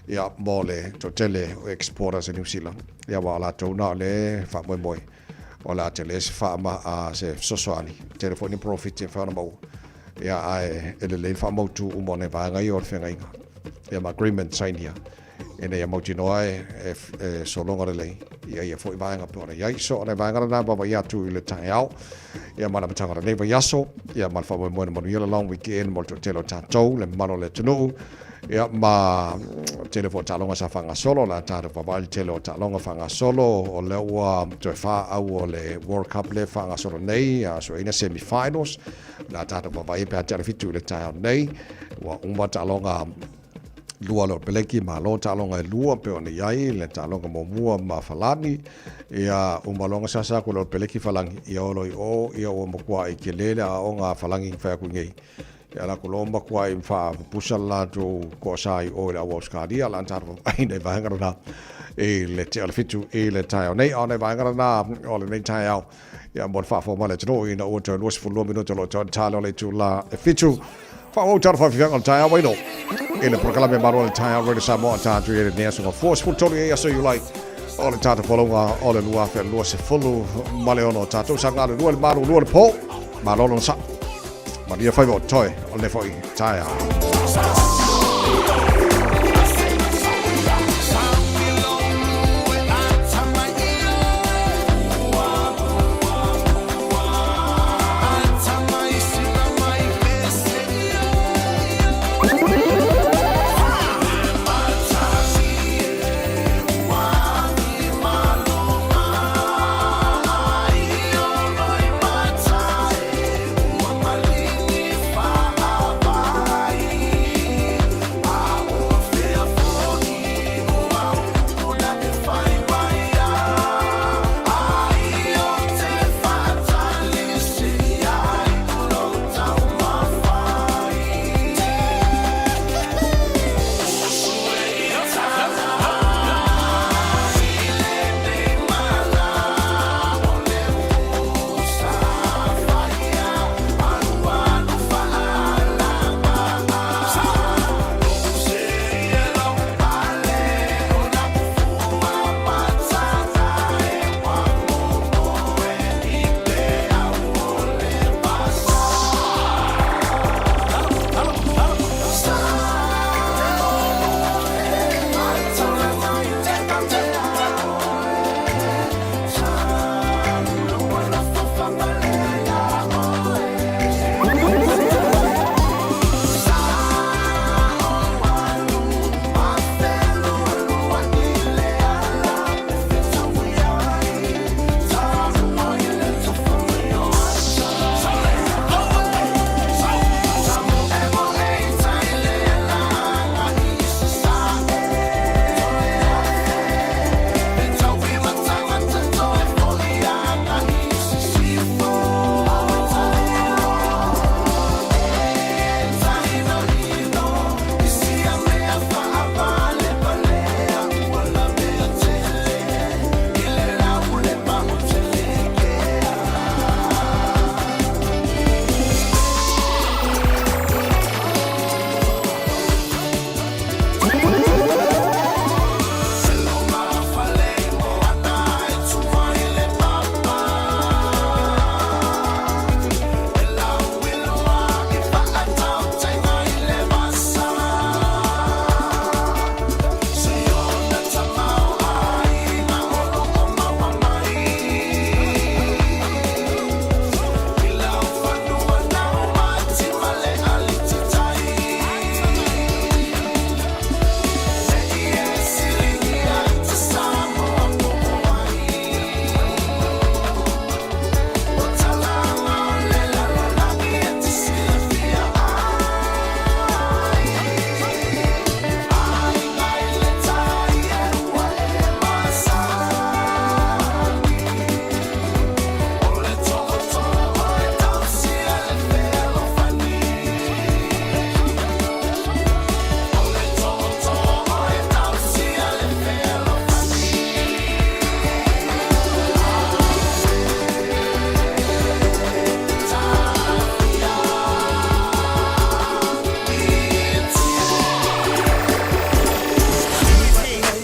ia mo le toatele o exporters i Niu Sila, ia aua o latou na o lea e faamoemoe o le a tele se faama a se fesoasoani, tele foi ni profit e mafai ona maua, ia ae e lelei le faamautu uma o nai vaega ia o le feagaiga ia ma agreement sainia ina ia mautinoa e sologa lelei ia ia foi vaega pei ona i ai. So o nai vaega lena e vaavaai atu i le taeao ia ma le amataga o lenei vaiaso ia ma le faamoemoe na manuia le long weekend mo le toatele o tatou le mamalu o le atunuu. Ia, ma tele foi o taaloga sa faagasolo, o le a tatou vaavaai i le tele o taaloga faagasolo, o lea ua toe fa au o le World Cup lea e faagasolo nei, a sueina semi finals, o le a tatou vaavaai pe a tea le 7 i le taeao nei, ua uma taaloga lua o le peleki, malo taaloga e lua pei ona i ai le taaloga muamua ma Falani, ia uma loa ona sasa atu le peleki Falani, ia olo i o, ia ua matuai tele le aoga a Falani na fai atu i nei. Ia la ko loma kua i wha pusa la tu ko sa i o le au Australia la anta ai nei vaega na i le te o le fitu i le tai o nei o nei vaega na o le nei tai au ia mo le faafofoga mai le atunuu ina ua toe 22 minute o lo o toe tale o le itula e fitu. Faaauau tala faafiafiaga o le taeao waino i le polokalame malo o le taeao Radio Samoa o tatou i ai lenei aso gafua 13 i aso Iulai o le tatou folauga o le 2026. Tatou sa galulue le malulua le po, malo lona sao. Manuia faiva o totoe o lenei foi taeao.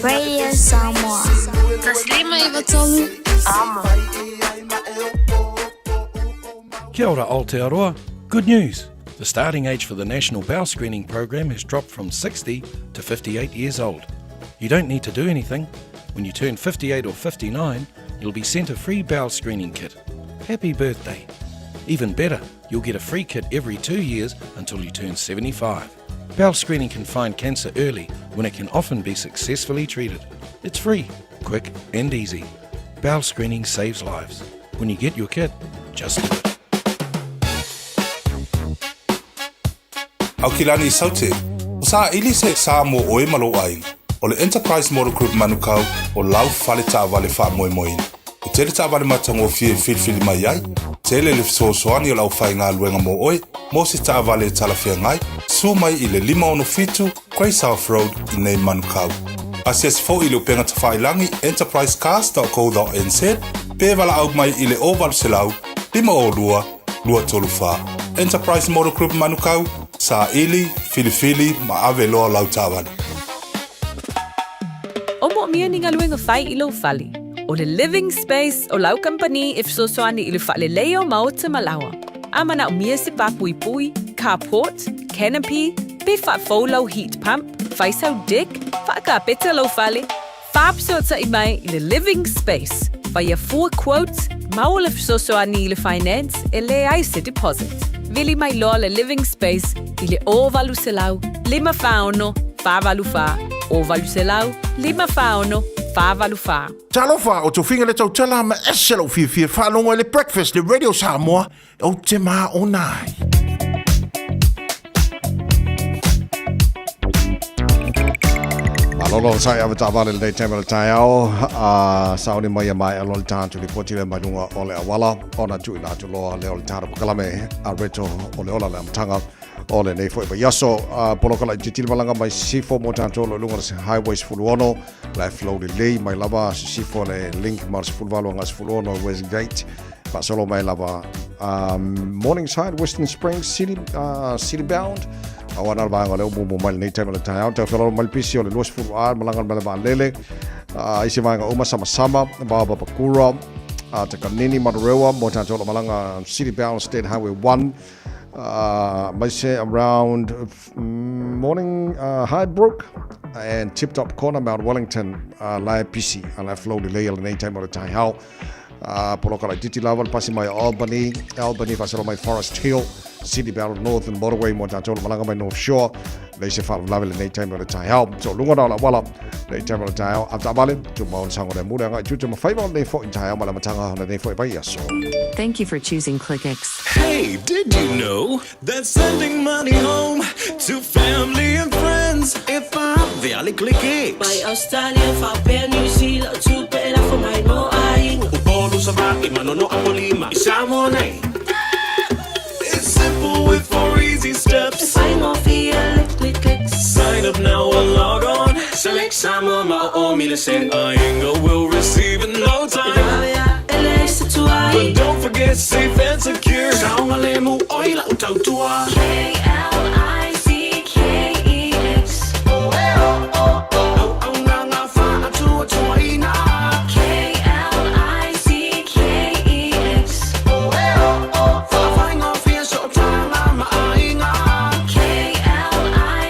Radio Samoa. 153 Amo. Kia ora Aotearoa. Good news. The starting age for the National Bowel Screening Program has dropped from 60 to 58 years old. You don't need to do anything. When you turn 58 or 59, you'll be sent a free bowel screening kit. Happy birthday. Even better, you'll get a free kit every two years until you turn 75. Bowel screening can find cancer early when it can often be successfully treated. It's free, quick, and easy. Bowel screening saves lives. When you get your kit, just do it. Aukilani Saute, o saʻili se sa mo oe ma lou aiga. O le Enterprise Motor Group Manukau o lau fale taavale faamoemoeina. E tele taavale matagofie e filifili mai ai, tele le fesoasoani o le aufaigaluega mo oe mo se taavale e talafeagai, susu mai i le 567 Grey South Road i nei Manukau. Asiasi foi i le upega tafailagi enterprisecars.co.nz pe valaau mai i le 0800 502 234. Enterprise Motor Group Manukau, saili, filifili ma ave loa lau taavale. O moomia ni galuega fai i lou fale. O le Living Space o lau kamupani e fesoasoani i le faaleleia o maota ma laoa. A manaomia se pāpuipui, carport, canopy, pe faafou lau heat pump, fai sau deck, faakapeta lou fale, faafesootai mai i le Living Space. Faia fua quote, maua le fesoasoani i le finance e leai se deposit. Vili mai loa le Living Space i le 0800 546 484, 0800 546 484. Talofa, o Tofiga le tautala ma ese lou fiafia faalogo ai le Breakfast le Radio Samoa ou te maona ai. Malolo sa ia taavale lenei taimi o le taeao a sauni mai e maea loa le tatou lipoti lea mai luga o le auala ona tuuina atu loa lea o le tatou pakalame a Reto o le ola le amataga o lenei foi vaiaso. Poloka laitiiti le malaga mai Sisifo mo tatou o lo o i luga o le Highway 16 la e flow lelei mai lava Sisifo le link ma le 18 agai 16 Westgate faasolo mai lava Morningside Western Springs City, City Bound aua na le vaega o lea ua muamua mai lenei taimi o le taeao tau felalo mai le pisi o le 20 a malaga mai le vaalele isi vaega uma samasama vao Papakura Takanini Manurewa mo tatou o lo malaga City Bound State Highway 1 maise around Morning Highbrook and Tip Top Corner Mount Wellington la e pisi a la e flow lelei a lenei taimi o le taeao poloka laitiiti lava le pasi mai Albany Albany faasolo mai Forest Hill City Bound Northern Motorway mo tatou le malaga mai North Shore leai se faalavelave lenei taimi o le taeao so luga na o le auala lenei taimi o le taeao a taavale tumau le saogalemu le agai tiute ma faiva o lenei foi taeao ma le amataga o lenei foi vaiaso. Thank you for choosing ClickX. Hey, did you know that sending money home to family and friends e vave a le ClickX? Mai Australia faapea New Zealand o tupe e lafo mai mo aiga. Upolu, Savaii, Manono, Apolima i Samoa nei. It's simple with four easy steps. E faigofie le ClickX. Sign up now or log on. Select Samoa ma o o mile se aiga will receive in no time. E vave a e leai se tuai. But don't forget safe and secure. Saogalemu oi lau tautua. K-L-I-C-K-E-X. Auaunaga faatuatuaina. K-L-I-C-K-E-X. Faafaigofie sootaga ma aiga. K-L-I-C-K-E-X.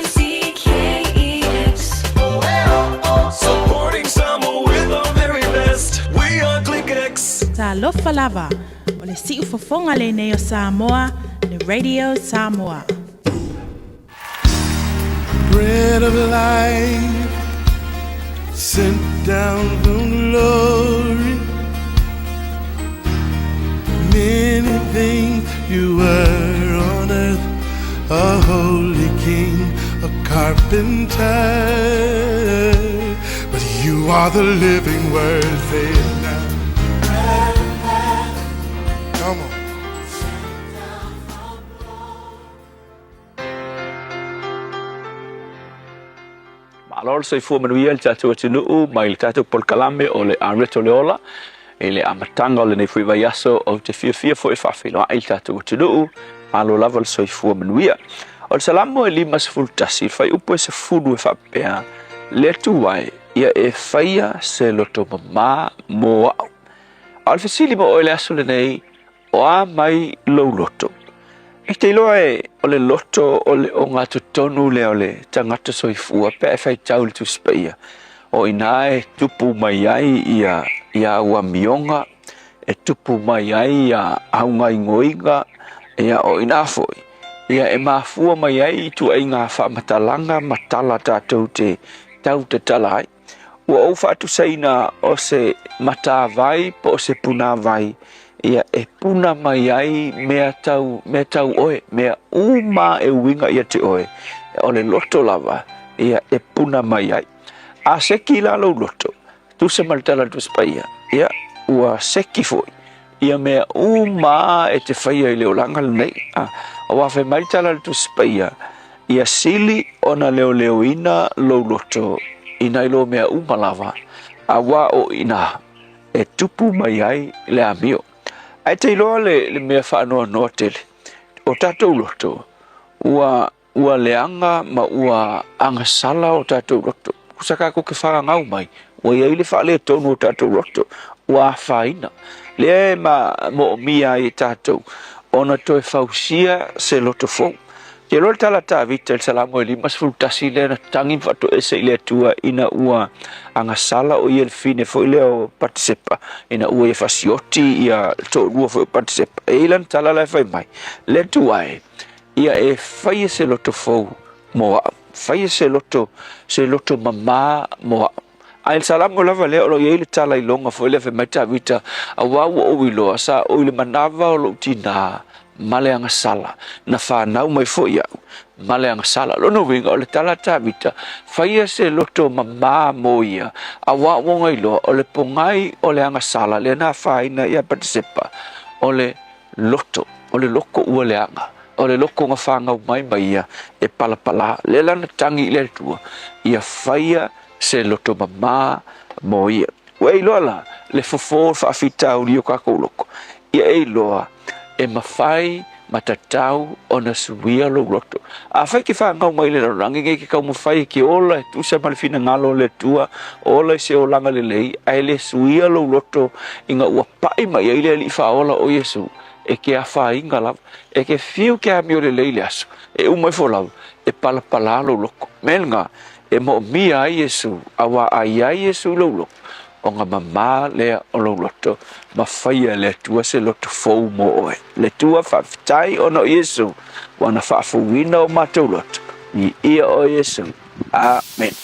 Supporting Samoa with our very best. We are ClickX. Talofa lava, o le siufofoga lenei o Samoa, le Radio Samoa. Bread of life sent down from glory. Many things you were on earth, a holy king, a carpenter. But you are the living word, say it now. Come on. Malo le soifua manuia i le tatou atunuu mai le tatou polokalame o le Areto le Ola i le amataga o lenei foi vaiaso ou te fiafia foi e faafeiloai i le tatou atunuu malo lava le soifua manuia. O le Salamo e 51 le fuaiupu e 10 e faapea, Le Atua e, ia e faia se loto mamā mo a'u. A o le fesili mo oe i le aso lenei, O a mai lou loto? I te iloa e o le loto o le ogatotonu lea o le tagata soifua pe a e faitau i le Tusi Paia, o i ina e tupu mai ai ia ia au amioga, e tupu mai ai ia au gaoioiga, ia o i ina foi, ia e mafua mai ai ituaiga faamatalaga ma tala tatou te tau tatala ai. Ua ou faatusaina o se matāwai po o se punāwai ia e puna mai ai mea tau, mea tau oe, mea uma e uiga ia te oe, o le loto lava ia e puna mai ai. A seki la lou loto, tusa ma le tala a le Tusi Paia, ia, ua Ua seki foi ia mea uma e te faia i le olaga lenei. Auā fai mai le tala a le Tusi Paia, Ia sili ona leoleoina lou loto i nai lo mea uma lava, auā o i inā e tupu mai ai le amio. Ae te iloa le, le mea faanoanoa tele, o tatou loto, ua Ua leaga ma ua agasala o tatou loto. Tusa tatou te fagagau mai, ua i ai le faaletonu o tatou loto, ua afaina. Lea e ma moomia ai e tatou ona toe fausia se loto fou. Te iloa le tala a Tavita i le Salamo e 51 lea na tagi ma faatoese i le Atua ina ua agasala o ia i le fine foi lea o Patisepa, ina ua ia fasioti ia toalua foi o Patisepa. E i ai lana tala la e fai mai, Le Atua e, Ia e faia se loto fou mo a'u, faia se loto, se loto mamā mo a'u. A i le Salamo lava lea o lo o i ai le tala iloga foi lea fai mai Tavita, Auā ua ou iloa, sa ou i le manava o lou tinā ma le agasala, na fanau mai foi a'u ma le agasala. O lona uiga, o le tala a Tavita, faia se loto mamā mo ia, auā ua ona iloa, o le pogai o le agasala lea na afaina ia Patisepa, o le loto, o le loko ua leaga, o le loko na fanau mai ma ia e palapala. Lea la na tagi i le Atua, ia faia se loto mamā mo ia. Ua e iloa la le fofo o le faafitauli o tatou loko, ia e iloa e mafai ma tatau ona suia lou loto. Afai e te fanau mai i le lalolagi nei, e te taumafai e te ola e tusa ma le finagalo o le Atua, ola i se olaga lelei, ae le suia lou loto ina ua paʻi mai ai le Alii Faaola o Iesu, e ke afaina lava, e ke fiu ke amio lelei i le aso, e uma ifo lava, e palapala lou loko. Mea lena, e moomia ai Iesu, auā a i ai Iesu i lou loko, ona mamā lea o lou loto, ma faia e le Atua se loto fou mo oe. Le Atua, faafetai ona o Iesu, ua na faafouina o matou loto. Viia oe Iesu. Amen.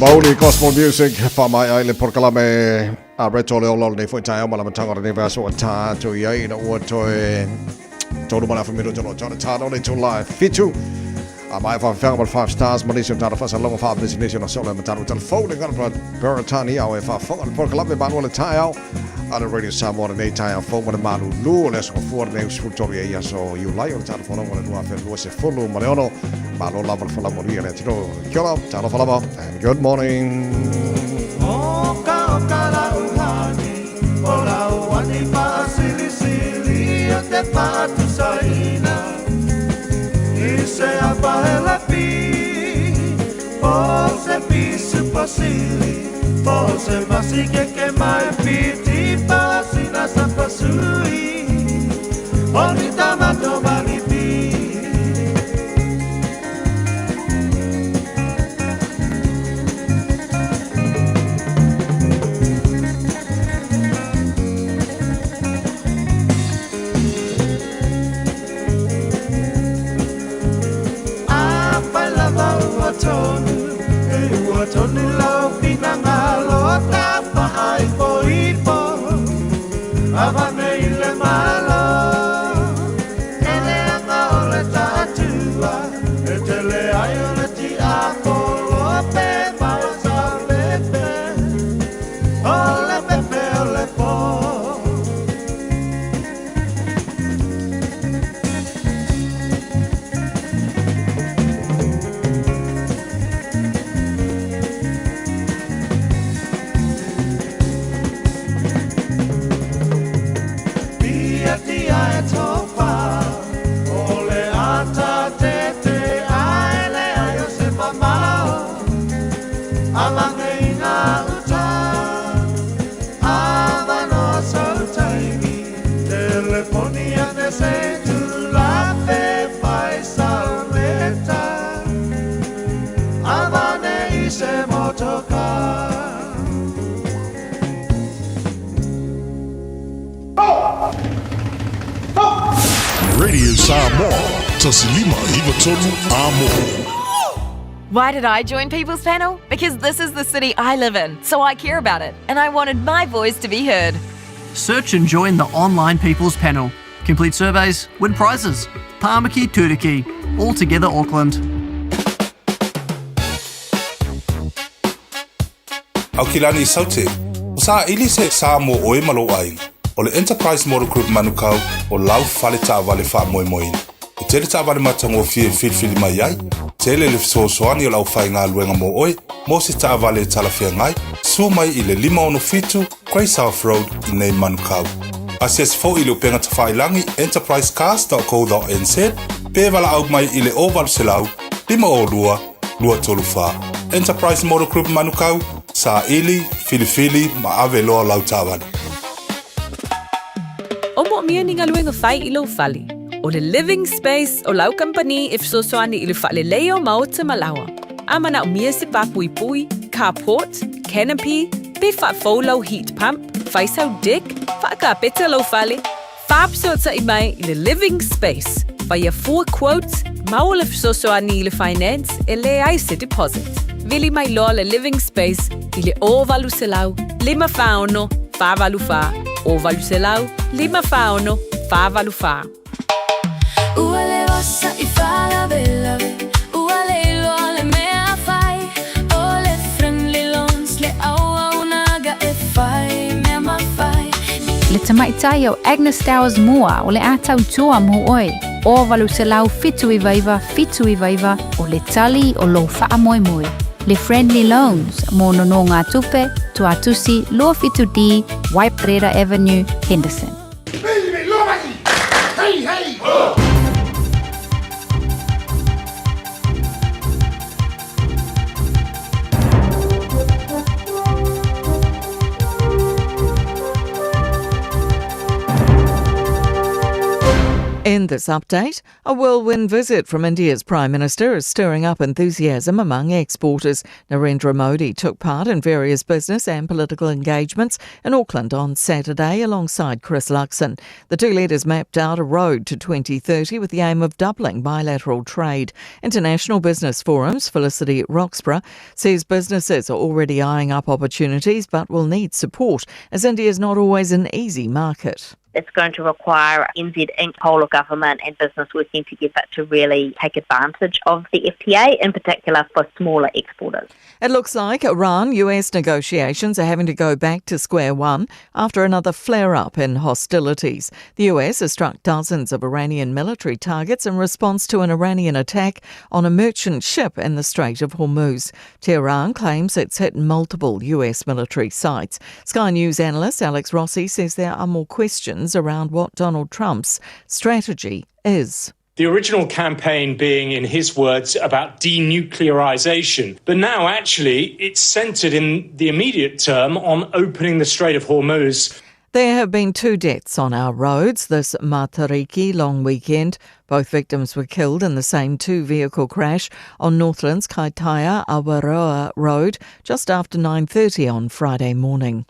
Mauli Gospel Music whaamai ai le porokalame a Reto le ola o lenei foi taeao ma le amataga o lenei vaiaso ua tā atu i ai ina ua toe tolu ma le afa minute o lo tona tā no le itula e fitu. A mai whaafeanga ma le Five Stars ma nisi o tātou whaasalaga whaapisinisi ona solo e matatu telefone ngana pa Beretania o e whaafonga le porokalame malu o le taeao a le Radio Samoa lenei taeao fou ma le malulu o le aso gafua lenei 13 e aso Iulai o le tātou fonoga o le 2026. Malo lava le folau manuia le atunuu. Kia ora, talofa lava, and good morning. Oka oka la uhani, o la uani paasilisili o te paatusaina. I se apa e la pi, po se pisu pasili, po se masike ke mai piti pasina sa pasui. O ni tamato malipi. Afai lava ua tonu, e ua tonu lau finagalo tafaaipoipo, avane i le Malo. E leaga o le taatua, e tele ai o le tiapolo pe mau sa pepe, o le pepe o le po. Pia tia e tofa, o le ata te te ai le ai o se mamao, avange i ngā uta, avanoa sau taimi, telefoni ane se tula pe fai sau leta, avane i se motoka. Radio Samoa, 1593 Amo. Why did I join People's Panel? Because this is the city I live in, so I care about it, and I wanted my voice to be heard. Search and join the online People's Panel. Complete surveys, win prizes. Tāmaki Turuki. All together Auckland. Aukilani Saute, o saili se sa mo oe ma lou aiga. O le Enterprise Motor Group Manukau o lau fale taavale faamoemoeina. E tele taavale matagofie e filifili mai ai, tele le fesoasoani o le aufaigaluega mo oe mo se taavale e talafeagai, susu mai i le 567 Grey South Road i nei Manukau. Asiasi foi i le upega tafailagi enterprisecars.co.nz pe valaau mai i le 0800 502 234. Enterprise Motor Group Manukau, saili, filifili ma ave loa lau taavale. O moomia ni galuega fai i lou fale. O le Living Space o lau kamupani e fesoasoani i le faaleleia o maota ma laoa. A manaomia se papuipui, carport, canopy, pe faafou lau heat pump, fai sau deck, faakapeta lou fale, faafesootai mai i le Living Space. Faia fua quotes, maua le fesoasoani i le finance e leai se deposit. Vili mai loa le Living Space i le 0800 546 484, 0800 546 484. Ua leva sa i faalavelave, ua le iloa le mea fai, o le Friendly Loans le auaunaga e fai mea mafai. Le tamaitai o Agnes Towers Moore o le a tautua mo oe. O 800 799 79 o le tali o lou faamoemoe. Le Friendly Loans mo nonogatupe, Tuatusi 27D, Waiparera Avenue, Henderson. Hey, hey! Oh! E In this update, a whirlwind visit from India's Prime Minister is stirring up enthusiasm among exporters. Narendra Modi took part in various business and political engagements in Auckland on Saturday alongside Chris Luxon. The two leaders mapped out a road to 2030 with the aim of doubling bilateral trade. International Business Forum's Felicity Roxburgh says businesses are already eyeing up opportunities but will need support as India is not always an easy market. It's going to require NZ Inc., whole of government and business working together to really take advantage of the FTA, in particular for smaller exporters. It looks like Iran-US negotiations are having to go back to square one after another flare-up in hostilities. The US has struck dozens of Iranian military targets in response to an Iranian attack on a merchant ship in the Strait of Hormuz. Tehran claims it's hit multiple US military sites. Sky News analyst Alex Rossi says there are more questions around what Donald Trump's strategy is. The original campaign being, in his words, about denuclearization. But now, actually, it's centered in the immediate term on opening the Strait of Hormuz. There have been 2 deaths on our roads this Matariki long weekend. Both victims were killed in the same 2-vehicle crash on Northland's Kaitaia Awaroa Road just after 9:30 on Friday morning.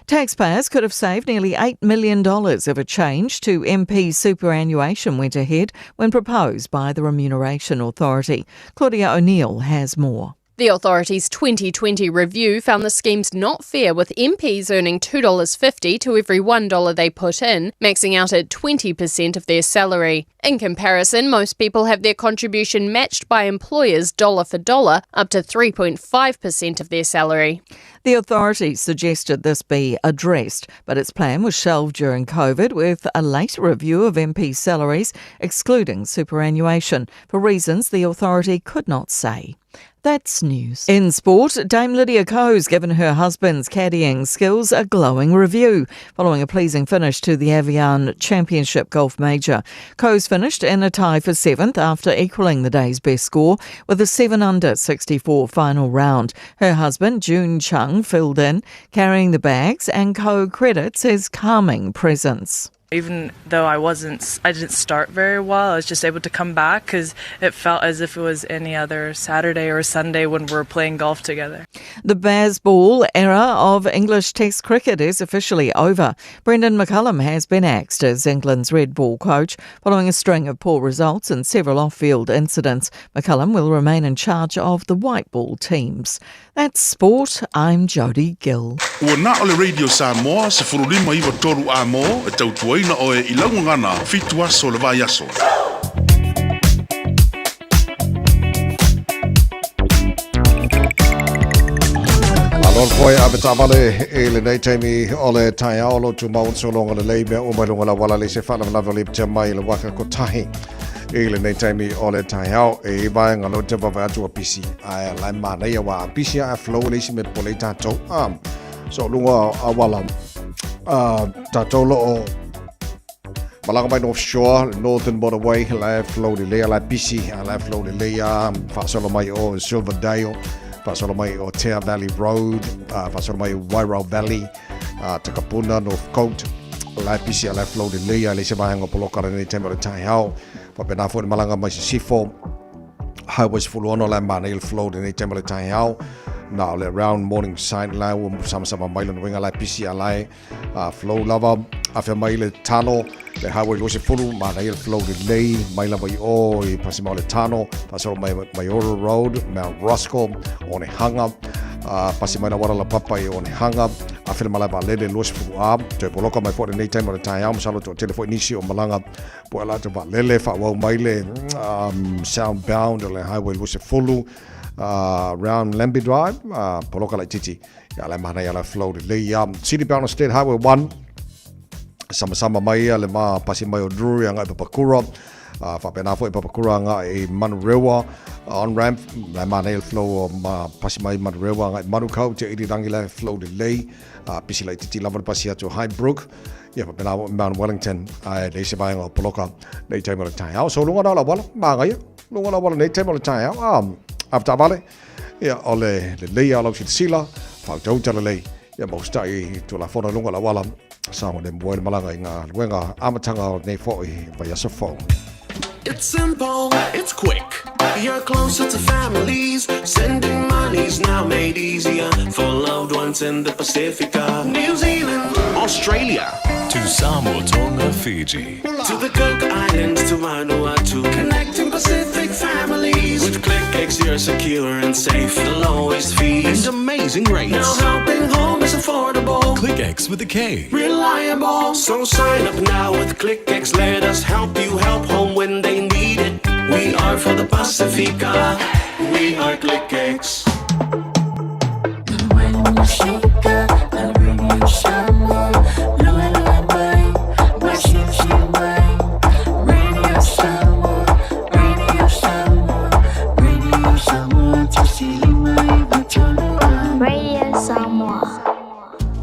Taxpayers could have saved nearly $8 million if a change to MP superannuation went ahead when proposed by the Remuneration Authority. Claudia O'Neill has more. The authority's 2020 review found the scheme's not fair, with MPs earning $2.50 to every $1 they put in, maxing out at 20% of their salary. In comparison, most people have their contribution matched by employers dollar for dollar, up to 3.5% of their salary. The authority suggested this be addressed, but its plan was shelved during COVID with a later review of MP salaries, excluding superannuation, for reasons the authority could not say. That's news. In sport, Dame Lydia Ko's given her husband's caddying skills a glowing review following a pleasing finish to the Evian Championship Golf Major. Ko's finished in a tie for 7th after equaling the day's best score with a 7-under 64 final round. Her husband, June Chung, filled in, carrying the bags, and Ko credits his calming presence. Even though I didn't start very well, I was just able to come back because it felt as if it was any other Saturday or Sunday when we were playing golf together. The Bazball era of English Test cricket is officially over. Brendan McCullum has been axed as England's red ball coach following a string of poor results and several off-field incidents. McCullum will remain in charge of the white ball teams. That's sport. I'm Jodie Gill. Ua na o le Radio Samoa, se furulima iwa toru a mō, e tautuaina oe i laugagana, 7 aso le vai aso. Malo le foe a petavale e lenei taimi o le taeao lo tumau solonga le lei mea uma i luga la wala le se whaalavelave o le iptia mai le waka kotahi i lenei taimi o le taeao e iwa nga lo te vava atu a pisi ae lai manaia wa a pisi a flow le isi me pole tātou so lunga a wala tātou lo o malaga mai North Shore, Northern Motorway, lai flow le lea, lai pisi, lai flow le lea, whaasolo mai o Silverdale, whaasolo mai o Tea Valley Road, whaasolo mai o Wairau Valley, Takapuna, North Coast, lai pisi, lai flow le lea, le se vahenga poloka lenei taimi o le taeao, whapena fo ni malanga mai sisifo, Highway 16 lai mana il flow lenei taimi o le taeao, na o le round morning sign lai ua samasama mai lona winga lai pisi a lai flow lava, awhea mai le tano, le highway 20, mana il flow le lei, mai lava i o, i pasi mau le tano, pasoro mai Maiora Road, Mount Roskill, Onehunga, pasi mai na wara la papa i Onehunga, awhea malai va lele 20 a, toe poloka mai fo lenei taimi o le taeao, masalo to tele fo nisi o malanga, po ala te va lele, wha wau mai le southbound le highway 20, round Lambie Drive, poloka lai titi, ia lai mana ia lai flow le lei, City Bound State Highway 1, sama sama mai ia le ma pasi mai o Drury anga i Papakura, whapena fo i Papakura anga i Manurewa, on ramp, lai mana ia flow o ma pasi mai Manurewa anga i Manukau, te irirangi lai flow le lei, pisi lai titi lava le pasi atu Highbrook, ia whapena Mount Wellington, ai le se vaenga o poloka, nei taimi o le taeao. So lunga na la wala, maanga ia, lunga na wala nei taimi o le taeao, after vale, ia o le lei a lau silasila, whautauta le lei, ia maustai i tō la fona lunga la wala, Saogalemu ai le malaga i galuega amataga o lenei foi vaiaso fou. It's simple, it's quick. You're closer to families. Sending money's now made easier for loved ones in the Pacifica, New Zealand, Australia. To Samoa, Tonga, Fiji. To the Cook Islands, to Vanuatu. Connecting Pacific families. With ClickX, you're secure and safe. The lowest fees and amazing rates. Now helping home is affordable. KlickEx with a K. Reliable. So sign up now with ClickX. Let us help you help home when they need it. We are for the Pacifica. We are ClickX. Radio Samoa.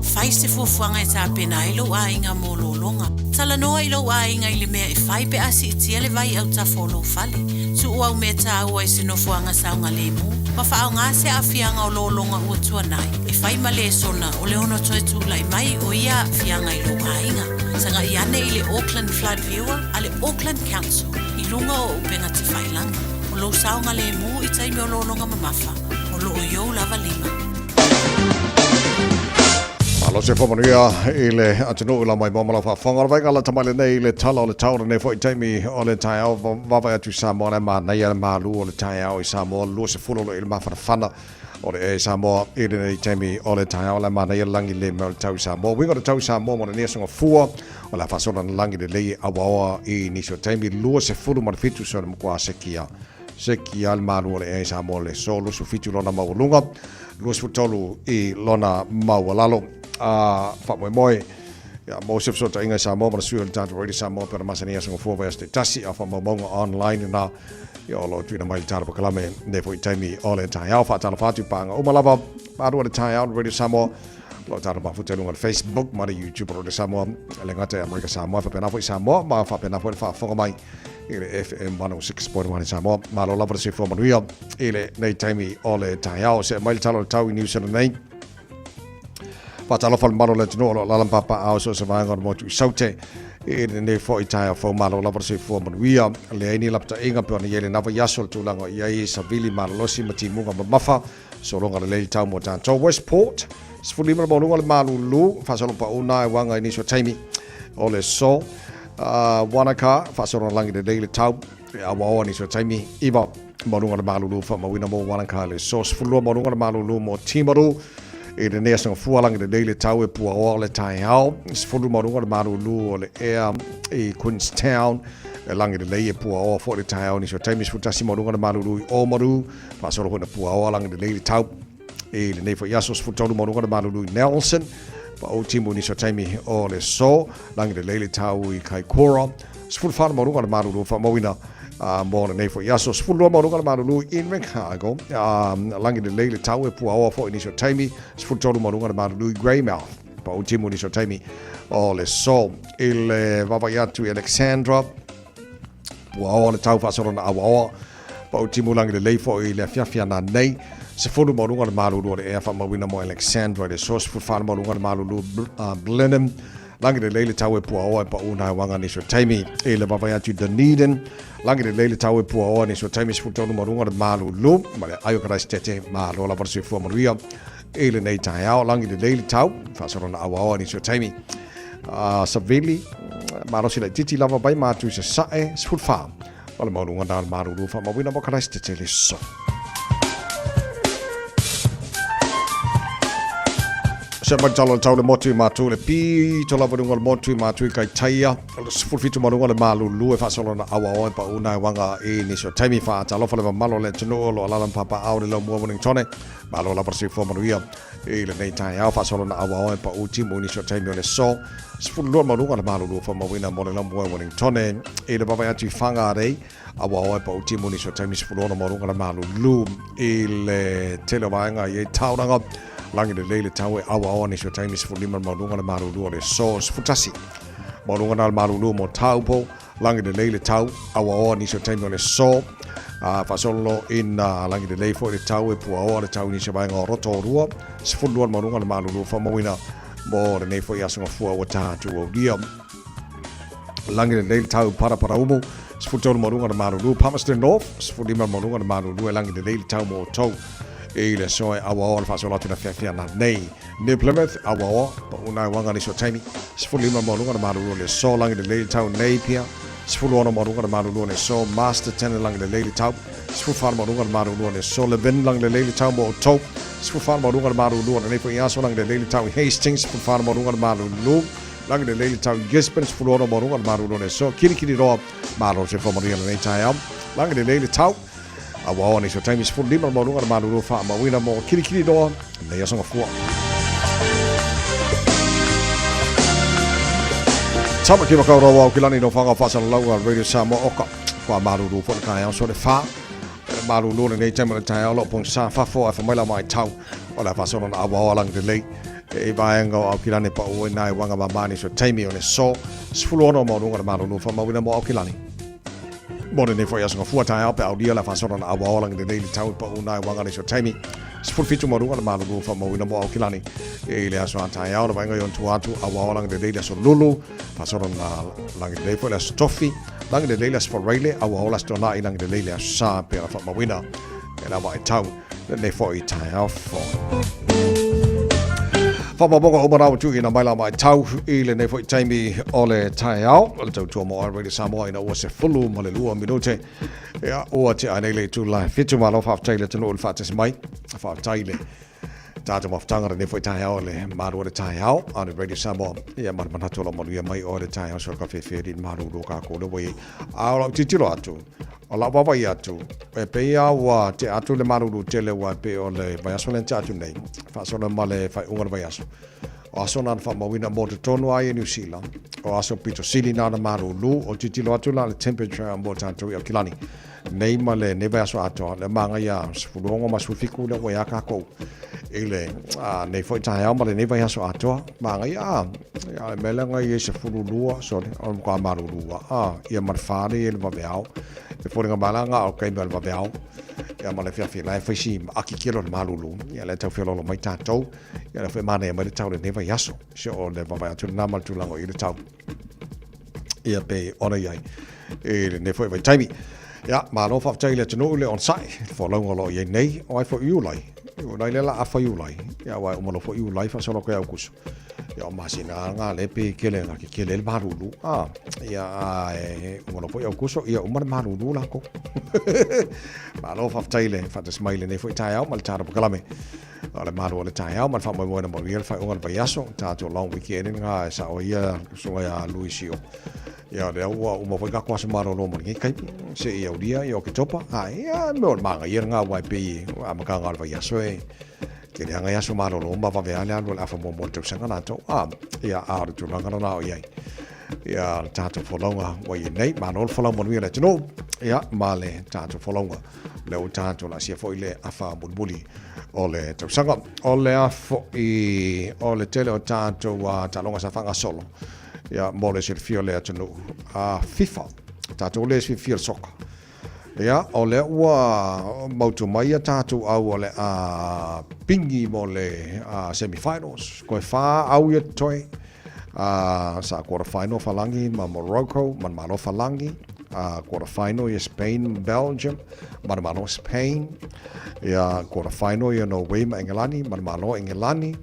Fai se fuafuaga e tapena ai lou aiga mo lologa. Talanoa i lou aiga i le mea e fai pe a siitia le vai autafa o lou fale. Tuu au mea taua i se nofoaga saogalemu ma faaaoga se aafiaga o lologa ua tuanai e fai ma lesona o le ono toe tulai mai o ia aafiaga i lou aiga. Sagai ane i le Auckland Flood Viewer a le Auckland Council i luga o upega tafailagi. O lou saogalemu i taimi o lologa mamafa, o lo o i ou lava lima. Malo se whamanuia i le atunuu la mai mo faafofoga. O le vaega lata mai lenei i le tala o le tau lenei foi taimi o le taeao vaavaai atu i Samoa le manaia le malu o le taeao i Samoa 20 lo i le mafanafana o le e Samoa i lenei taimi o le taeao le manaia le lagi le mea o le tau i Samoa. Uiga o le tau i Samoa mo lenei aso gafua o le a faasola na lagi lelei e auaoa i nisi o taimi 27 so le matua sekia sekia le malu o le ea i Samoa le so 27 lona maualuga 23 i lona maualalo. A faamoemoe ia mo se fesootaiga i Samoa ma le sui o le tatou Radio Samoa pe ona masani aso gafua vaiaso taitasi a faamaumauga online na ia o lo o tuuina mai le tatou polokalame nei foi taimi o le taeao. Faatalofa atu i paaga uma lava malu o le taeao le Radio Samoa o lo o tatou mafuta i luga o le Facebook ma le YouTube o Radio Samoa e le gata i Amerika Samoa faapena foi Samoa ma faapena foi le faafofoga mai i le FM 106.1 i Samoa. Malo lava le soifua manuia i lenei taimi o le taeao. See mai le tala o le tau i New Zealand nei. Faatalofa le mamalu o le atunuu o lo o alaala ma papaaao i so o se vaega o le motu i Saute i lenei foi taeao fou. Malo lava le soifua manuia. Leai ni lapataiga pei ona i ai lena vaiaso le tulaga o i ai savili malolosi ma timuga mamafa. Sologa lelei le tau mo tatou. Westport, 15 le maualuga le malulu, faasolo pau na e uaga i nisi o taimi o le so. Wanaka, faasolo lagi lelei le tau, e awaoa nisi o taimi, 9 maualuga le malulu faamauina mo Wanaka le so. 12 maualuga le malulu mo Timaru, i lenei aso gafua lagi lelei le tau e puaoa le taeao. 10 maualuga le malulu o le ea i Queenstown, e lagi lelei e puaoa foi le taeao nisi o taimi. 11 maualuga le malulu i Oamaru, Faasolo foi na puaoa lagi lelei le tau i lenei foi aso 13 maualuga le malulu i Nelson. Pau timu nisi o taimi o le so, lagi lelei le tau i Kaikoura. 14 maualuga le malulu faamauina mo lenei foi aso. 12 maualuga le malulu i Invercargill. Lagi lelei le tau e puaoa foi nisi o taimi. 13 maualuga le malulu i Greymouth. Pau timu nisi o taimi o le so. I le vaavaai atu i Alexandra, Puaoa le tau faasolo na auaoa. Pau timu lagi lelei foi i le afiafi ana nei. 10 maualuga le malulu o le ea faamauina mo Alexandra i le so. 14 maualuga le malulu Blenheim. Lagi lelei le tau e puaoa e pau nai uaga nisi o taimi. I le vaavaai atu i Dunedin. Lagi lelei le tau e puaoa nisi o taimi. 13 maualuga le malulu. Ma le ai o Karaisitete malo lava le soifua manuia i lenei taeao. Lagi lelei le tau faasolo na auaoa nisi o taimi. Savili, malosi laitiiti lava mai ma atu i Sasae, 14 o le maualuga na o le malulu faamauina mo Karaisitete le so. Se mai talo le tau le motu i mātou le pito lava lunga le motu i mātou i Kaitaia. O le 17 maualuga le malulu e faasolo na auaoa e pau na e wanga i nisi o taimi whaatalofa le mamalo le atunuu o lo alaala ma papaaao le laumua Wellingtone. Malo lava le soifua manuia i lenei taeao faasolo na auaoa e pau timu i nisi o taimi o le so. 12 maualuga le malulu faamauina mo le laumua i Wellingtone. I le vaavaai atu i Whangarei, auaoa e pau timu i nisi o taimi 16 maualuga le malulu i le tele o vaega i ai Tauranga. Lagi lelei le tau e auaoa nisi o taimi 15 le maualuga le malulu o le so. 11 maualuga na le malulu mo Taupo. Lagi lelei le tau, auaoa nisi o taimi o le so. Faasolo ina lagi lelei foi le tau e puaoa le tau i nisi o vaega o Rotorua. 12 le maualuga le malulu faamauina Mo lenei foi aso gafua ua tatou aulia. Lagi lelei le tau Paraparaumu, 13 maualuga le malulu, Palmerston North, 15 maualuga le malulu e lagi lelei le tau mo outou i le aso e auaoa le faasolo atu na feafea nanei. New Plymouth, auaoa, pau nai uaga nisi o taimi, 15 maualuga le malulu o le aso, lagi lelei le tau Napier, 16 maualuga le malulu o le aso, Masterton e lagi lelei le tau, 14 maualuga le malulu o le aso, Levin lagi lelei le tau mo outou, 14 maualuga le malulu o lenei foi aso, lagi lelei le tau i Hastings, 14 maualuga le malulu, Lagi lelei le tau i Gisborne, 16 maualuga le malulu o le aso, Kirikiriroa, malo le soifua manuia lenei taeao, lagi lelei le tau, Aua nisi o taimi 15 le maualuga le malulu faamauina mo Kirikiriroa nei aso gafua. Tamaki Makaurau Aukilani no whanga whaasalalauga Radio Samoa Oka. Kua malulu fo le taeao so le wha. Malulu le nei taimi le taeao lo pong sa fafo a whamaila mai tau. O le whaasolo na awa oa langi le lei. E vaenga o Aukilani pa ua nai wanga mamani so taimi o le so. 16 maualuga le malulu whamauina mo Aukilani. Mo lenei foi aso gafua taeao pe aulia le faasola na auaoa lagi lelei le tau i pau nai uaga nisi o taimi. 17 maualuga le malulu faamauina mo Aukilani i le aso a taeao le vaaiga i ona tua atu auaoa lagi lelei le aso Lulu faasola na lagi lelei foi le aso Tofi lagi lelei le aso Faraile auaoa le aso Toanai lagi lelei le aso Sa pe ona faamauina e la vaitau lenei foi taeao foi. Whamamoga o marau tu ina mai la mai tau i lenei foi taimi o le taeao. O le tautua mo Radio Samoa ina ua se fulu ma le lua minute. Ia, ua te ai nei le itu lai. Whitu malo whaafetai le tanu o le whaatasi mai. Whaafetai le tātou mafutaga lenei foi taeao le malu o le taeao a le Radio Samoa. Ia, ma le manatu o lau manuia mai o le taeao so ka whewheri malu lo ka kōle wai. A o lau titilo atu, O lau vaavaai atu, e pei lava ua tea atu le malulu tele aua e pei o le vaiaso lea na tea atu nei, faasolo ma le faaiuga o le vaiaso. O aso na na faamauina mo totonu lava ia Niu Sila, o aso pito sili na na malulu, o tilotilo atu la le temperature mo tatou i Aukilani nei ma lenei vaiaso atoa, le magaia 16 ma 17 lea ua i a kakou i le nei foi taeao ma lenei vaiaso atoa. Magaia a, ia le mea lea ngai e 12, sorry, o le matua malulu a, ia ma le fa lea i le vaveao. E foliga mai la nga o kaimi o le vaveao, ia ma le fiafia la e faisi ma aki kelo le malulu, ia le tau fialolo mai tatou, ia le foi manaia mai le tau lenei vaiaso, se o le vavai atu lena ma le tulaga o i le tau. Ia pe ona i ai i lenei foi vaitaimi. Ia, malo faafetai i le atunuu i le onosai, le folauga o lo o i ai nei, o ai foi Iulai. Iulai lea la afa Iulai. Ia, aua e uma loa foi Iulai faasolo atu ia Aukuso. Ia, o masina lava na lea pe kele na kekele ai le malulu. A, ia, a e uma loa foi Aukuso, ia uma le malulu lakou. Malo faafetai i le faatasi mai i lenei foi taeao ma le tala pakalame. O le malu o le taeao ma le faamoemoe na manuia le faaiuga o le vaiaso, tatou long weekend lena e sao ai ia susuga ia Louis Sio. Ia lea ua uma foi kako aso malolo mo lenei taimi, se i aulia i Oketopa. A ia mea o le magaia lena aua e pei amataga o le vaiaso e tele lava nai aso malolo ma vave lava le alu o le afa muamua o le tausaga latou. A ia a o le tulaga lena o i ai ia le tatou folauga ua i ai nei. Malo le folau manuia le atunuu ia ma le tatou folauga. Lea ua tatou laasia foi le afa mulimuli o le tausaga. O le a foi o le tele o tatou taaloga sa faagasolo ia mo le silafia o le atunuu a FIFA, tatou le silafia le soka. Ia, o lea ua mautu mai ia tatou au o le a pingi mo le semi-finals. Koe whā au ia totoe. Sa quarter final Whalangi ma Morocco, ma Malo Whalangi. Quarter final ia Spain ma Belgium, ma Malo Spain. Ia quarter final ia Norway ma Engelani, ma Malo Engelani.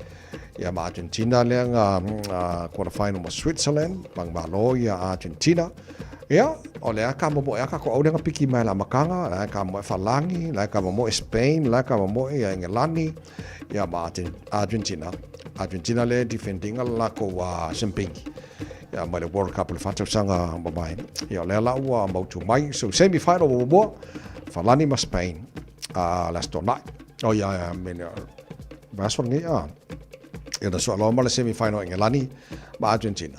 Ia ma Argentina lea nga quarter final ma Switzerland, ma Malo ia Argentina. Ia, o lea ka momoe a kako au lea nga piki mai la makanga, la ka momoe Whalangi, la ka momoe Spain, la ka momoe ia Engelani. Ia ma Argentina. Argentina le defending a lako a Simpingi. Ia mai le World Cup le whatausaga mamae. Ia o lea la ua mautu mai. So semi final ua mua, Falani ma Spain. A le aso Toonai. O ia, mene, vaiaso lenei a. Ia na sua loa ma le semi final Engelani ma Argentina.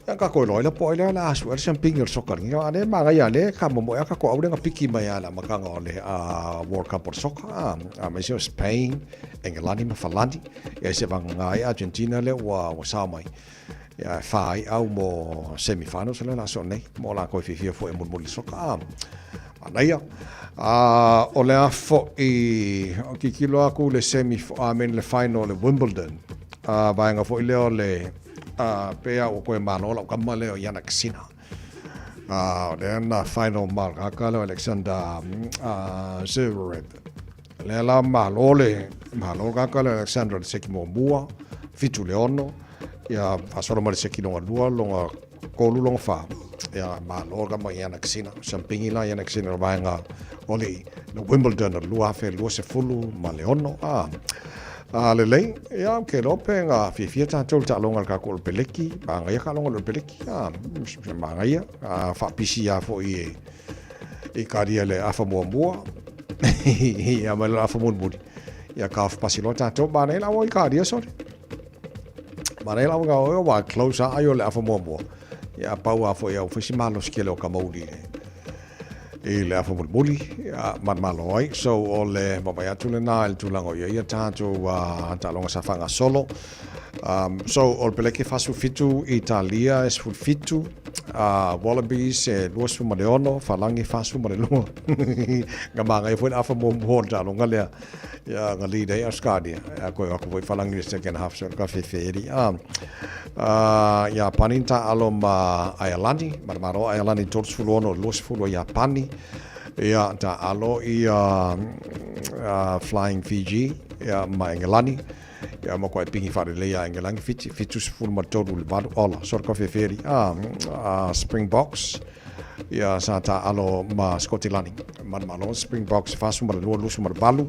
Ia ka koe loa ila po ai lea le asu ele siampingi o le soka lenei. A le magaia le ka momoe a kako au le piki mai a le amatanga o le World Cup o le soka. A mai se o Spain, Engelani ma Falani. Ia se vanga ai Argentina le ua sao mai. Ia e wha ai au mo semi-finals le la so nei. Mo la koe whiwhia fo e mulimuli soka. A manaia. A o le a fo'i, o kikilo aku le semi, I mean le final le Wimbledon. Vaega foi lea o le pei lava ua toe malo lau kama lea o Jannik Sinner. O lea na final ma le tagata lea o Alexander Zverev. O lea la malo le malo le tagata lea o Alexander i le seki muamua, 7-6, ia faasolo mai le seki lona lua, lona tolu, lona fa. Ia malo le kama i Jannik Sinner. Siampigi la Jannik Sinner i le vaega o le Wimbledon o le 2026. A lelei, ia ou te iloa pe na fiafia tatou i le taaloga a le tatou Olepeleki, manaia taaloga a le Olepeleki, a, manaia, a faapisi lava foi e Italia i le afa muamua, ia ma le afa mulimuli, ia ka pasi loa tatou, manaia la ua Italia sole. Manaia la ua ua close lava ai o le afa muamua, ia pau lava foi au fai si malosi tele o Kamauli i le afa mulimuli, ia manumalo ai. So o le vaavaai atu lena i le tulaga o i ai ia tatou taaloga sa faagasolo. So o le peleke 47, Italia e 17, Wallabies e 26, Falagi 42. Na manaia foi le afa muamua o le taaloga lea, ia na lead ai Australia. Ia koe atu foi Falagi i le second half, so ka fefe Iapani na taaalo ma Aialani, ma le Malo o Aialani 36-20 a Iapani. Ia, taaalo ia Flying Fiji ia, ma Engelani. Ia, ma koe pingi faalelei a Engelani, 73-8 ola. So, ka fefe Springboks, ia, sa taaalo ma Skotilani. Ma le Malo Springboks 42 28.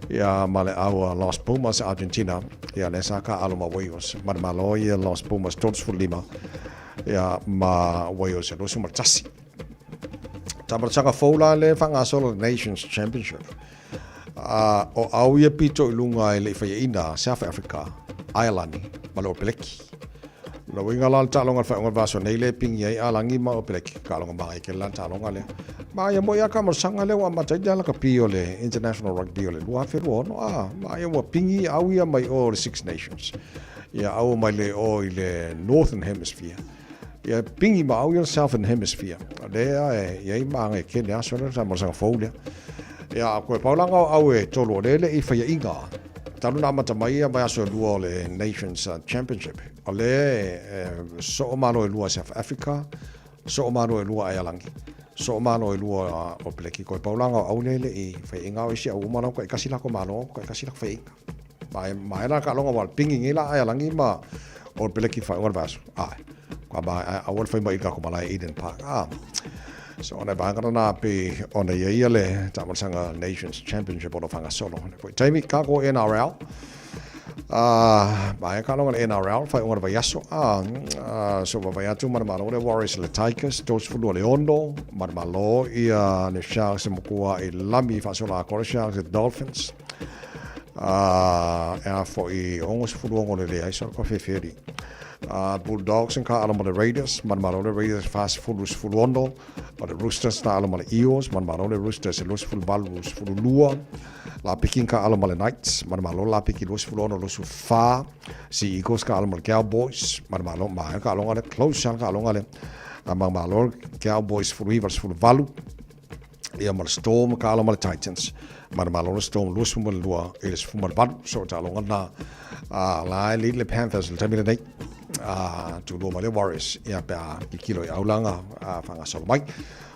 Ia, ma le au a Los Pumas Argentina. Ia, lea sa taaalo ma Wales. Ma le Malo ia Los Pumas 35. Ia, ma Wales e 21. Tamalataga fou la le faagasolo le Nations Championship. O au ia pito i luga e le i faiaina South Africa, Ireland ma le Olepeleki. Lona uiga la o le taaloga o le faaiuga o le vaiaso nei lea e pigi ai Alagi ma Olepeleki, taaloga magaia tele la le taaloga lea. Magaia moi lava Kamalasaga lea ua amata ai le lakapi o le International Rugby o le 2026, a, magaia ua pigi au ia mai o le Six Nations. Ia au mai le o i le Northern Hemisphere. Ia pigi ma au ia le Southern Hemisphere. Lea e i ai magaia tele aso lea, Kamalasaga fou lea. Ia, koe pau la ngā au e tolu o lele i faiaʻiga. Talu na amata mai ia vaiaso e lua o le Nations Championship. O le e soo malo e lua South Africa, soo malo e lua Aialagi, soo malo e lua o Peleki. Koe pau la ngā au lele i faiaʻiga o isi au uma lau taʻikasi lako malo, taʻikasi lako faiaʻiga. Ma e ma e la ka longa wa pingi ngi la Aialagi ma o Peleki whai o vaiaso. Ai. Ka ma a wal whai mai i ka malae Eden Park. Ah. So ona vaega na pe ona ia ia le Tamalataga Nations Championship o lo whangasolo. Foi taimi ka ko NRL. Ma e ka longa le NRL whai o vaiaso. So wa vaiatu mana malo le Warriors le Tigers, 36, mana malo ia le Sharks mokua i lami whasola a kore Sharks le Dolphins. E a foi 66 le leai so ka whewheri. Bulldogs ka alo ma le Raiders, mana malo le Raiders 46, o le Roosters na alo ma le Eels, mana malo le Roosters e 28 22. La piki ka alo ma le Knights, mana malo la piki 26 24. Sea Eagles ka alo ma le Cowboys, mana malo ma ka alo le close ka alo le ma malo Cowboys 19 18. Ia ma le Storm ka alo ma le Titans. Mana malo le Storm 22 i le 18. So ta alo na la e le Panthers le taimi lenei. Tulua ma le Warriors ia pe a kikilo i aulanga whangasolo mai.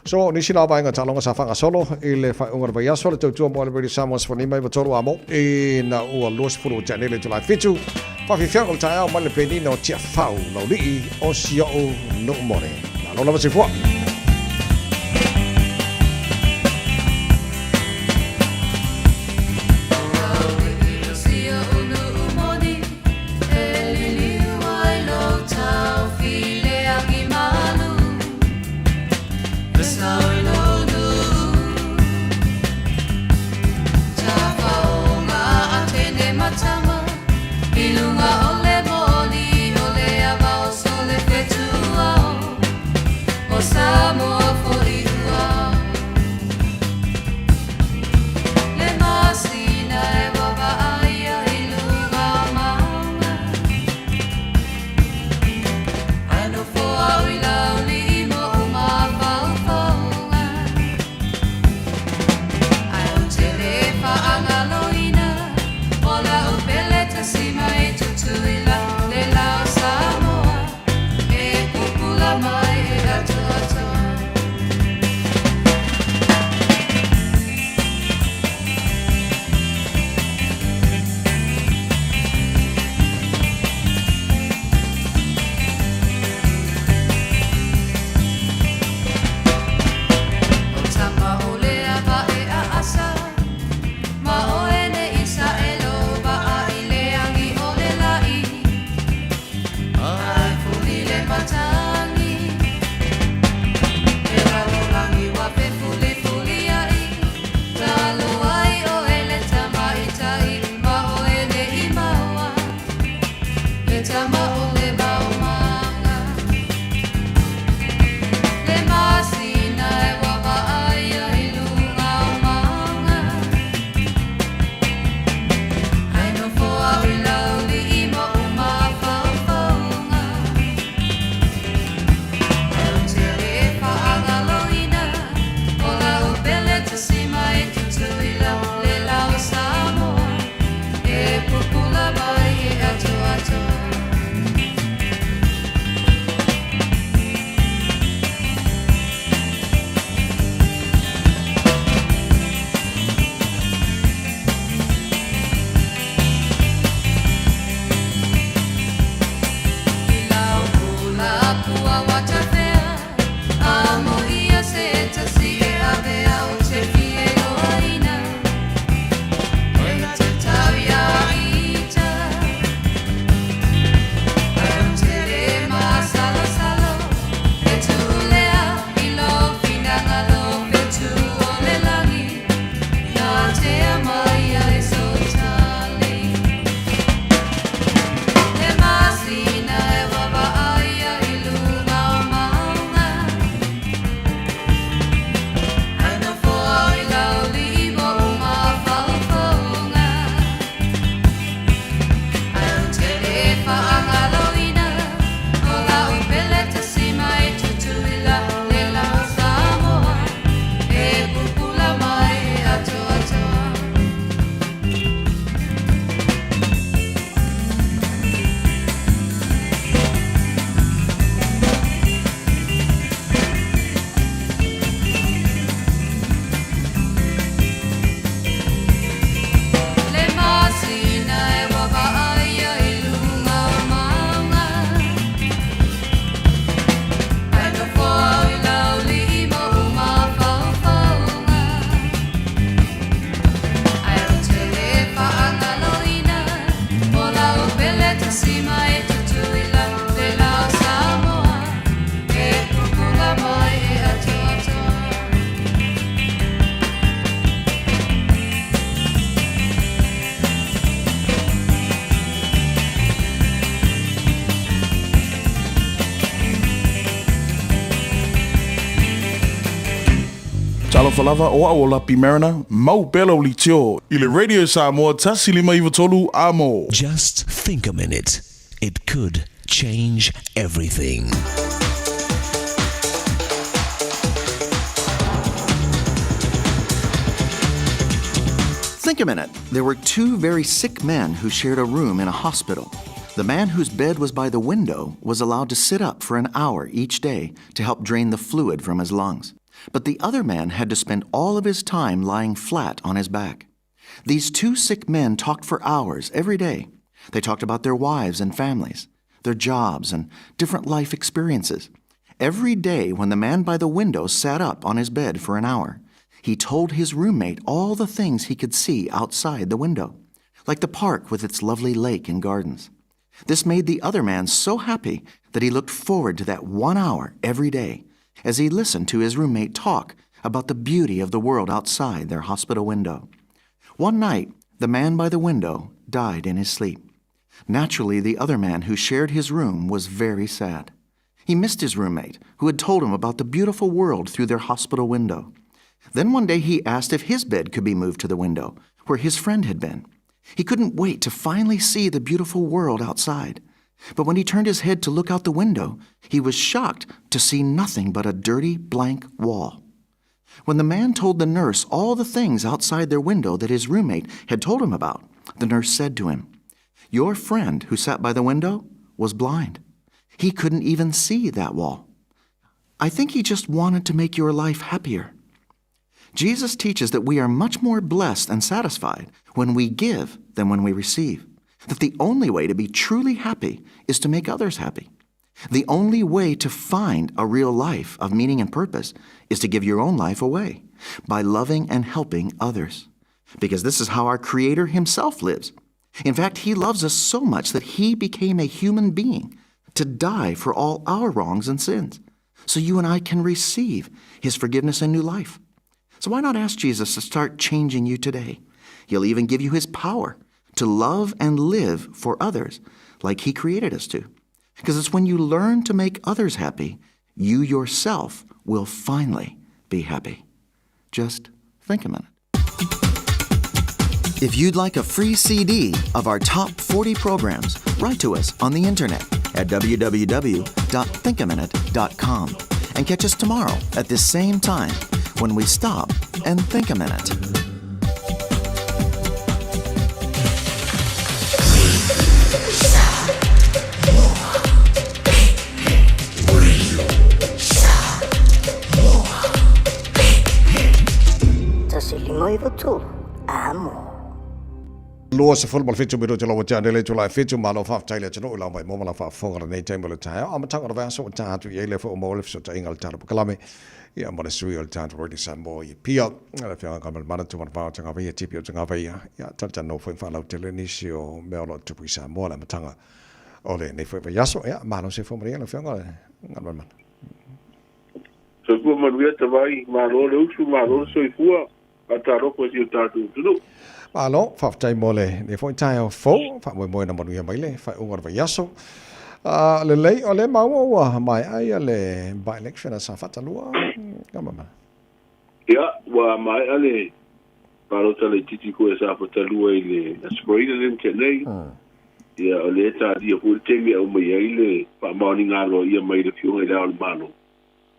So nisi la vaenga taaloga sa faagasolo i le faaiuga o le vaiaso le tautua mo le Radio Samoa 15 i tolu amo i na ua 20 o Janele July 7. Whawhiwhianga o le taeao mai le penina o Tiafau Laulii o Siou Nu'umone. Malo lava soifua. Talofa lava o au o Lapi Mariner, mau pea lau leitio i le Radio Samoa 1593 Amo. Just think a minute. It could change everything. Think a minute. There were two very sick men who shared a room in a hospital. The man whose bed was by the window was allowed to sit up for an hour each day to help drain the fluid from his lungs. But the other man had to spend all of his time lying flat on his back. These two sick men talked for hours every day. They talked about their wives and families, their jobs, and different life experiences. Every day, when the man by the window sat up on his bed for an hour, he told his roommate all the things he could see outside the window, like the park with its lovely lake and gardens. This made the other man so happy that he looked forward to that 1 hour every day as he listened to his roommate talk about the beauty of the world outside their hospital window. One night, the man by the window died in his sleep. Naturally, the other man who shared his room was very sad. He missed his roommate, who had told him about the beautiful world through their hospital window. Then one day he asked if his bed could be moved to the window, where his friend had been. He couldn't wait to finally see the beautiful world outside. But when he turned his head to look out the window, he was shocked to see nothing but a dirty, blank wall. When the man told the nurse all the things outside their window that his roommate had told him about, the nurse said to him, Your friend who sat by the window was blind. He couldn't even see that wall. I think he just wanted to make your life happier. Jesus teaches that we are much more blessed and satisfied when we give than when we receive. That the only way to be truly happy is to make others happy. The only way to find a real life of meaning and purpose is to give your own life away by loving and helping others. Because this is how our Creator Himself lives. In fact, He loves us so much that He became a human being to die for all our wrongs and sins, so you and I can receive His forgiveness and new life. So why not ask Jesus to start changing you today? He'll even give you His power to love and live for others like He created us to. Because it's when you learn to make others happy, you yourself will finally be happy. Just think a minute. If you'd like a free CD of our top 40 programs, write to us on the internet at www.thinkaminute.com and catch us tomorrow at this same time when we stop and think a minute. Amo. 27 minute lau tia nele tula fitu malo faafetai le atunuu i lau mai mo ma lau faafofoga lenei taimi o le taeao amataga o le vaiaso ua ta atu i ai lea foi ua maua le fesootaiga a le tatou pakalame ia ma le sui o le tatou Radio Samoa i Apia le afioga Gamalmana Tumanavao Tagavaia Tipi o Tagavaia ia talatalanoa foi ma faalautele nisi o mea o lo o tupu i Samoa le amataga o lenei foi vaiaso ia malo soifua manuia lau afioga Gamalmana. Soifua manuia Tavai, malo le usu, malo le soifua. Faatalofa i si o tatou atunuu. Malo, faafetai mo lenei foi taeao fou, faamoemoe na manuia mai le faaiuga o le vaiaso. Lelei, o lea maua ua maea ia le by-election a Safata 2, Gamama. Ia, ua maea le palota laitiiti foi a Safata 2 i le Aso Faraile lea na tea nei. Ia, o lea e talia foi le taimi e aumai ai le faamaoniga aloaia mai le Afioga i Le Ao o le Malo.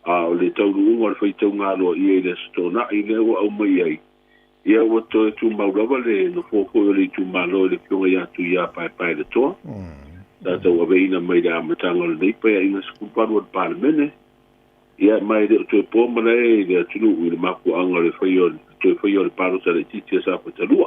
A o le taunuuga o le faitauga aloaia i le Aso Toonai lea ua aumai ai, ia ua toe tumau lava le nofoa foi o le itumalo i le Afioga ia Tuiapaepaeletoa, sa tauaveina mai i le amataga o lenei Paeaiga 18 o le Palemene. Ia, ma e le o toe po malae i le atunuu i le mafuaaga o le faia o le toe faia o le palota laitiiti a Safata 2.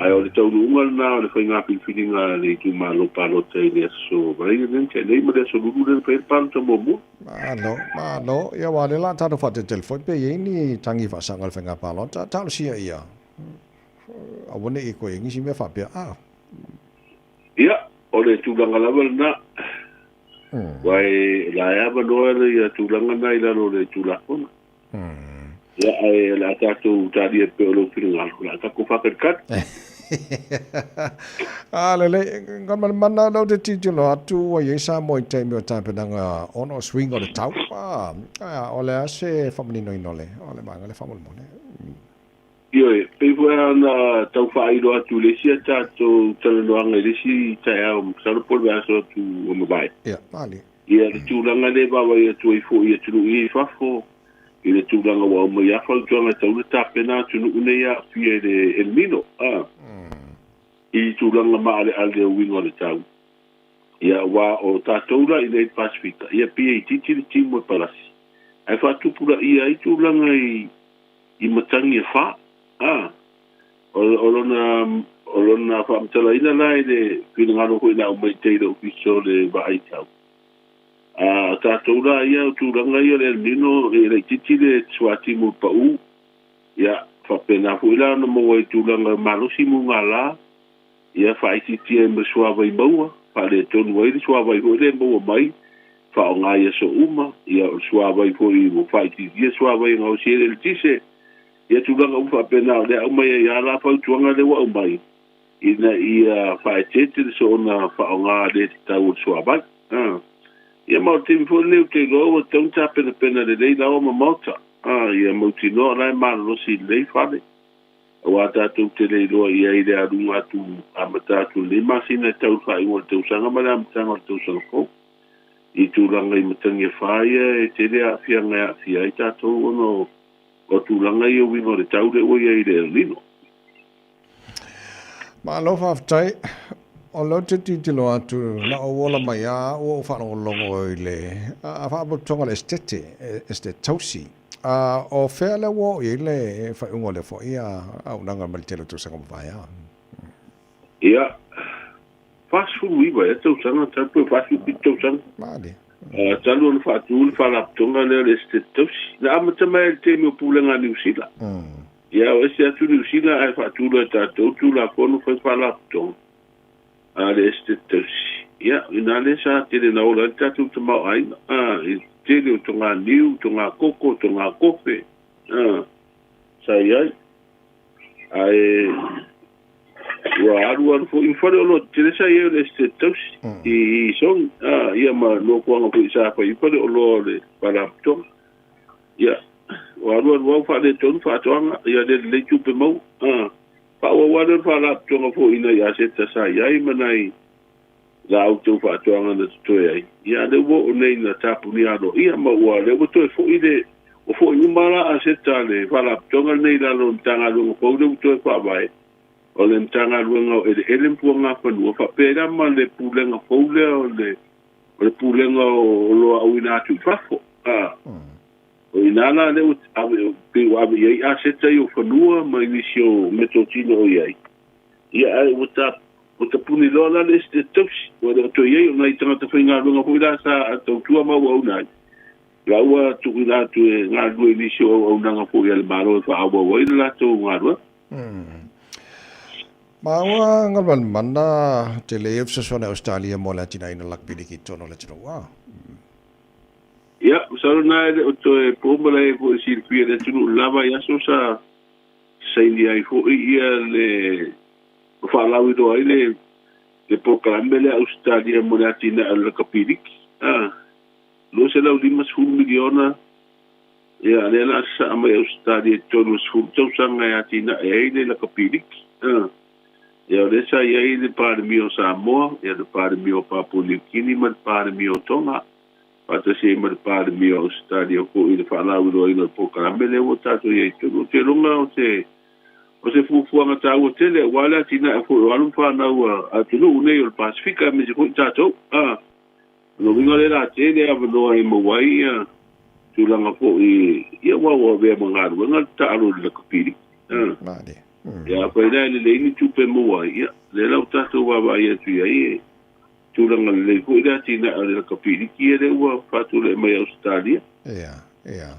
Ae o le taunuuga lena o le faiga filifiliga a le itumalo palota i le Aso Faraile lea na tea nei ma le Aso Lulu lea na fai ai le palota muamua. Malo, malo. Ia aua o lea la tatou faatetele foi pe i ai ni tagi faasaga o le faiga palota, talosia ia aua ne i koe i nisi mea faapea, ah. Ia, o le tulaga lava lena. Aua e la e avanoa ia tulaga na i lalo o le Tulafono. Ia, ae o le a tatou talia pea o lou finagalo, o le a tatou faakalikali. A lelei, Galumalemana lea ou te tilotilo atu ua i ai Samoa i taimi o tapenaga ona o suiga o le tau. A, o le a se faamaninoina o le o le vaega lea faamolemole? Ioe, pei foi lava ona tau faailo atu i le isi a tatou talanoaga i le isi taeao, masalo po o le vaiaso atu ua mavae. Ia, malie. Ia, le tulaga lea e vaavaai atu ai foi i atunuu ia i fafo, i le tulaga ua aumai lava fautuaga e tatau ona tapena atunuu nei e aafia i le El Nino, a, i tulaga maaleale o uiga o le tau. Ia, aua o tatou la i inei i le Pasefika, ia pei e itiiti le timu e palasi, ae faatupulaia ai tulaga i i matagi e fa, a. O, o lona, o lona faamatalaina la i le finagalo foi na aumai i tai i le Ofisa o le Vaai Tau. A o tatou la ia, o tulaga ia o le El Nino, e laitiiti le suatimu i le pau, ia, faapena foi la ona maua ai i tulaga malosi mugala, ia faaitiitia ai ma le suavai maua, faaletonu ai le suavai foi lea e maua mai, faaaoga i aso uma, ia o le suavai foi ua faaitiitia suavai e gaosi ai le eletise, ia tulaga uma faapena, o lea aumai ai lava la fautuaga lea ua aumai, ina ia faaeteete le soona faaaoga le tatau o le suavai. Ia ma o le taimi foi lenei ou te iloa ua tatau ona tapenapena lelei laoa ma maota, ia mautinoa o la e malolosi lelei fale, aua tatou te le iloa i ai le aluga atu amata atu i lenei masina e tau i le faaiuga o le tausaga ma le amataga o le tausaga fou. I tulaga i matagi e fa ia e tele aafiaga e aafia ai tatou ona o tulaga ia uiga o le tau lea ua i ai i le El Nino. Malo faafetai. O lea ou te tilotilo atu, na ou ola mai lava au ua ou faalogologo i le Faalapotopotoga o le Esetete, Esetete Tausi. A o fea lea ua oo i ai le faaiuga o lea foi auaunaga mai le tele o tausaga ua mavae? Ia, 49 ea tausaga, talu pe 47 tausaga. Malie. Talu ona faatu le Faalapotopotoga lea o le Esetete Tausi. Na amata mai lava i le taimi o Pulega a Niu Sila. Ia, o ese atu Niu Sila ae faatu loa e tatou Tulafono fai Faalapotopotoga a le Esetete Tausi. Ia, o ina lea sa tele na ola ai le tatou tamaoaiga, i le tele o toganiu, togakoko, togakofe, sa i ai. Ae ua alu alu foi ma faleoloa tetele sa i ai o le Esetete Tausi i Sogi, ia ma nofoaga foi sa fai ai faleoloa o le Faalapotopotoga. Ia, ua alu alu lava ua faaletonu faatoaga, ia le lelei tupe maua. Faaauau lava lea o le faalapotopotoga foi i nai aseta sa i ai ma nai laau teu faatoaga na totoe ai. Ia, a lea ua oo nei ina tapunia aloaia ma ua lea ua toe foi le, ua foi uma la aseta a le faalapotopotoga lenei i lalo o le Matagaluega fou lea ua toe faavae, o le Matagaluega o Eleele ma Fuagafanua, faapea ai la ma le Pulega fou lea o le o le pulega o oloa auina atu i fafo. A, o i ina la lea ua ave, pei ua ave i ai aseta ia o fanua ma nisi o meatotino o i ai. Ia, ae ua ta, ua tapuni loa la le Esetete Tausi, ua le o toe i ai o nai tagata faigaluega foi la sa tautua ma auauna ai, la ua tuuina atu e galulue i nisi o auaunaga foi a le Malo e faaauau ai le latou galuega. Maua Galumalemana tele ia fesoasoani a Ausetalia mo le atinaeina o lakipiliki i totonu o le atunuu. A. Ia, masalo na e le o toe po malae ai foi e silafia e le atunuu le la vaiaso sa saini ai foi ia le ma faalauiloa ai le le polokalame lea a Ausetalia mo le atinae o le lakapiliki. A. $250 miliona Ia, lea la sasaa mai Ausetalia i totonu o le 10 tausaga e atinae ai le lakapiliki. Ia, o lea sa i ai le Palemia o Samoa, ia le Palemia o Papua Niu Kini ma le Palemia o Tonga, faatasi ai ma le Palemia o Ausetalia foi i le faalauiloaina o le polokalame lea ua tatou i ai i totonu. Ou te iloga o se, o se fuafuaga taua tele aua le atinae foi o alo ma fanau a atunuu nei o le Pasefika aemaise foi tatou. O lona uiga lea la tele avanoa e maua ai ia tulaga foi ia aua ua avea ma galuega le taalo i le lakapili. Ia afai la e lelei ni tupe e maua ai, ia lea la ua tatou vaavaai atu i ai e tulaga lelei foi le atinae o le lakapiliki ia lea ua faatulai mai Ausetalia. Ia, ia.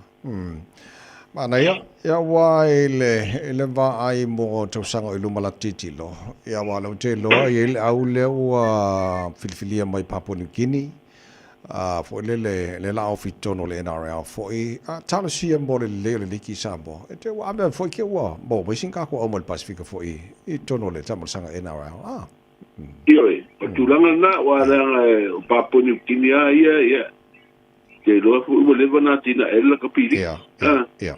Manaia, ia aua i le, i le vaai mo tausaga o i luma la tilotilo, ia aua o lea ou te iloa e i ai le au lea ua filifilia mai Papua New Guinea, A foi lele le la ofi tonu o le NRL foi a talosia mo le lelei o le liki i Samoa. E te ua ave ave foi ke ua maua mai sina tatou au mai le Pasifika foi i totonu o le taamalosaga NRL. A. Ioe, o tulaga lena, aua leaga o Papua Niu Kini lava ia, ia, te iloa foi ua leva ona atinae ai le lakapi liki. Ia, ia, ia.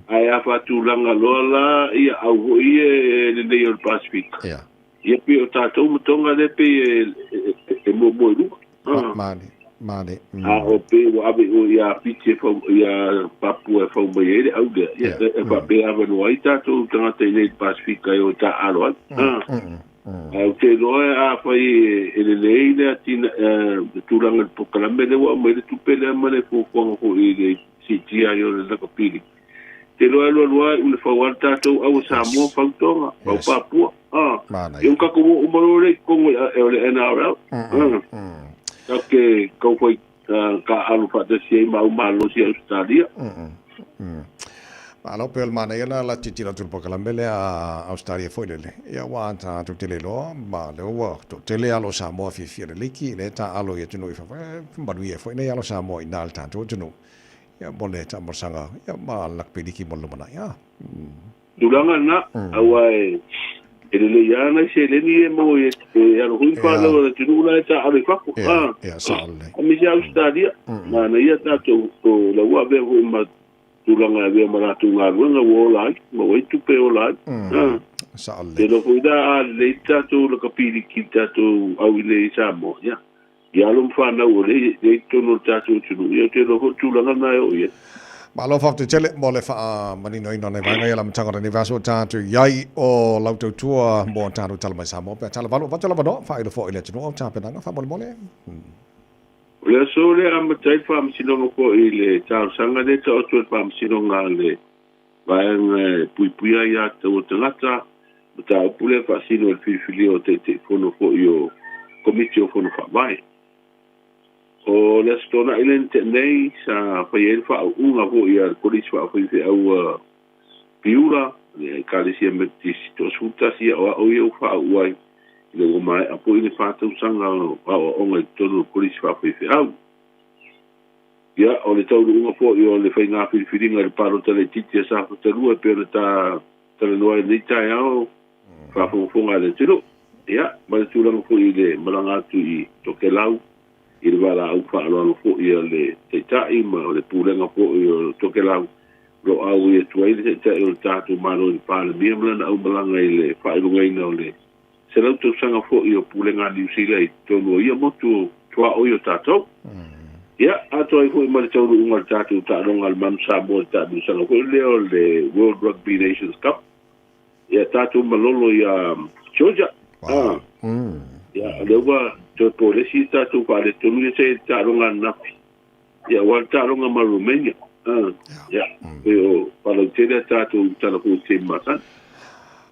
Ae a faatulaga loa la ia au foi ia e lelei o le Pasifika, Ia. ia pei o tatou ma Tonga lea pei e muamua i luga. Mane, mane. A o pei ua ave i o ia Fiti e fau, ia Papua e fau mai ai le au lea, ia e faapea avanoa ai tatou tagata i nei i le Pasifika e o e taaalo ai. Ae ou te iloa afai e lelei le atina, le tulaga i le polokalame lea ua aumai le tupe lea ma le fuafuaga foi i le siitia ai o le lakapi, te iloa e alualu ai ua fau lava le tatou au a Samoa, fau Tonga, fau Papua. Ia ua tatou o uma loa lea i totonu o le NRL. Tatou te tau fai taaalo faatasi ai ma au malosi a Ausetalia. Malo pei o le manaia lena la tilotilo atu i le polokalame lea a Ausetalia foi lele, ia aua tatou te le iloa ma lea ua toatele alo o Samoa fiafia i le liki, lea e taaalo i atunuu i fafo, e manuia foi nei alo o Samoa i ina i le tatou atunuu. Ia mo le taamalosaga ia ma le lakapi liki mo le lumanai. A. Tulaga lena, aua e lelei lava nai seleni ia e maua e alo foi ma fanau a le atunuu la e taaalo i fafo. Aemaise lava Ausetalia, manaia tatou o la ua avea foi ma tulaga e avea ma latou galuega ua ola ai, maua ai tupe e ola ai. Te iloa foi la a lelei le tatou lakapi liki i le tatou au i inei i Samoa, ia, i alo ma fanau o lea e i totonu o le tatou atunuu, ia ou te iloa foi le tulaga lena e oo i ai. Malo faafetai tele mo le faamaninoina o nai vaega ia lamataga o lenei vaiaso ua tatou i ai o lau tautua mo a tatou tala mai Samoa pe a tala valu avatu lava noa faailo foi i le atunuu au tapenaga faamolemole. O le aso lea amata ai le faamasinoga foi i le talosaga lea taoto e le faamasinoga a le Vaega e Puipuia ai Aiatatau a Tagata, mataupu lea e faasino i le filifilia o Taitaifono foi o Komiti o Fono Faavae. O le Aso Toonai lea na tea nei, sa fai ai le faauuga foi a le Kolisi Faafaifeau a Piula, le Ekalesia Metotisi 11 aoao ia ua faauu ai, ina ua maea foi le fa tausaga o aoaoga i totonu o le Kolisi Faafaifeau. Ia, o le taunuuga foi o le faiga filifiliga i le palota laitiiti a Safata 2 e pei ona ta talanoa ai i lenei taeao, faafogafoga a le atunuu. Ia, ma le tulaga foi i le malaga atu i Tokelau i le valaau faaaloalo foi a le Taitai ma le Pulega foi o Tokelau, o lo o auai atu ai le Taitai o le tatou Malo i le Palemia ma lana aumalaga i le faailogaina o le 100 tausaga foi o Pulega a Niu Sila i totonu o ia motu tuaoi o tatou. Ia, atoa ai foi ma le taunuuga o le tatou taaloga a le Manu Samoa i le taamilosaga foi lea o le World Rugby Nations Cup. Ia, tatou malolo ia Georgia. Wow. Ia, o lea ua toe polesi le tatou faaletonu ia sa i le taaloga ananafi. Ia, aua le taaloga ma Romania. Ia, pei o falautele a tatou tala foi i taimi masani.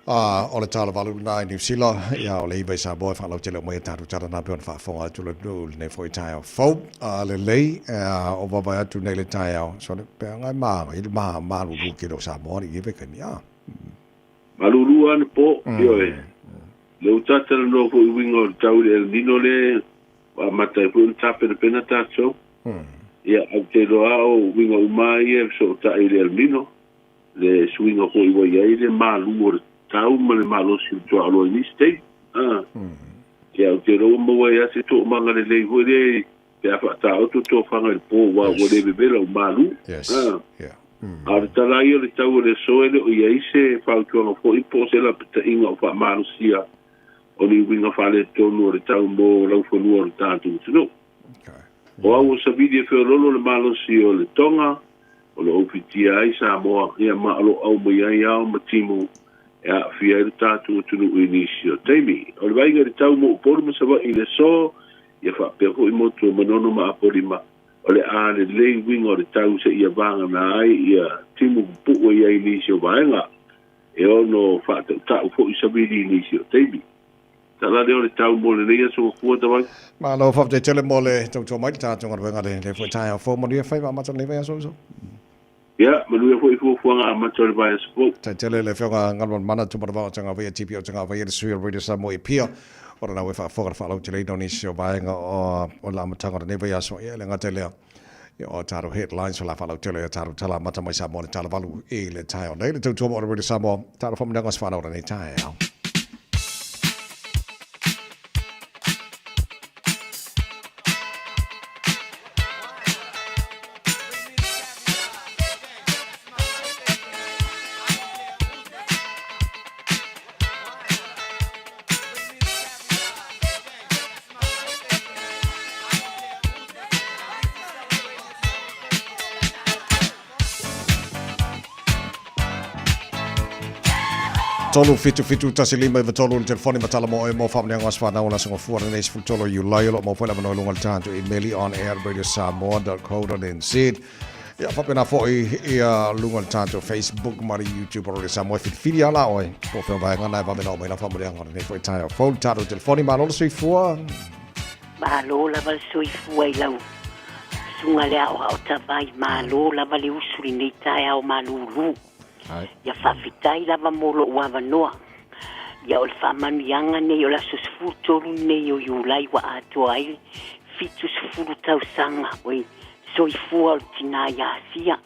A, o le tala valu lena i Niu Sila, ia, o le iva i Samoa e faalautele uma ai a tatou tala na pei ona faafofoga atu le atunuu i lenei foi taeao fou. A lelei, a, o vaavaai atu nei i le taeao, sole, pe aga e ma, i le ma, malulu tele o Samoa i lenei vaitaimi, a. Malulu lava anapo, ioe. Lea ua ta talanoa foi i uiga o le tau i le El Nino lea ua amata ai foi ona tapenapena tatou. Ia, ae ou te iloa lava o uiga uma lava ia e fesootai i le El Nino, le suiga foi ua i ai le malu o le tau ma le malosi o le tuaoloa i nisi taimi. A. Ia, ou te iloa ua maua ai lava se toomaga lelei foi lea pe a faataoto tofaga i le po aua ua le vevela ua malu. A. A o le tala ia o le tau o le aso e le o i ai se fautuaga foi po o se lapataiga o faamalosia o ni uiga faaletonu o le tau mo laufanua o le tatou atunuu. O au o Savili e feololo le malosi o le Tonga, o lo o ufitia ai Samoa, ia ma o lo o aumai ai ao ma timu e aafia ai lo tatou atunuu i nisi o taimi. O le vaaiga i le tau mo Upolu ma Savaii i le aso, ia faapea foi motu o Manono ma Apolima, o le a lelei uiga o le tau seia vagana ai ia timu pupuu e i ai nisi o vaega e ono faatautau foi Savili i nisi o taimi. Tala lea o le tau mo lenei aso ua fua tawai. Malo faafetai tele mo le tautua mai i le tatou galuega le foi taeao fou manuia faiva amata o lenei vaiaso uso. Ia, manuia foi fuafuaga amata o le vaiaso fou. Tai tele le afioga Galumalemana Tumanavao o Tagavaia TPO Tagavaia le sui o Radio Samoa i Apia o lana ua faafofoga le faalauteleina o nisi o vaega o le amataga o lenei vaiaso. Ia e le gata i lea, ia o tatou headlines o le a faalautele ia tatou tala amata mai Samoa i le tala 8 i le taeao nei. Le tautua mo o le Radio Samoa, tatou faamanuiaga o se whanau o lenei taeao. 377 15 93 le telefoni matala mo oe mo faamanuiaga o aso fanau o le aso gafua lenei 13 o Iulai o lo o maua foi le avanoa i luga o le tatou imeli on air radiosamoa.co.nz Ia faapena foi ia luga o le tatou Facebook ma le YouTube o Radio Samoa e filifili lava la oe po o fea vaega na e vave na oo mai lau faamanuiaga o lenei foi taeao fou le tatou telefoni malo le soifua. Malo lava le soifua i lau susuga le aoao tavai, malo lava le usu i lenei taeao malulu. Ia faafetai lava mo lou avanoa. Ia o le faamanuiaga nei o le aso 13 lenei o Iulai ua atoa ai le 70 tausaga o le soifua o le tina ia Asia.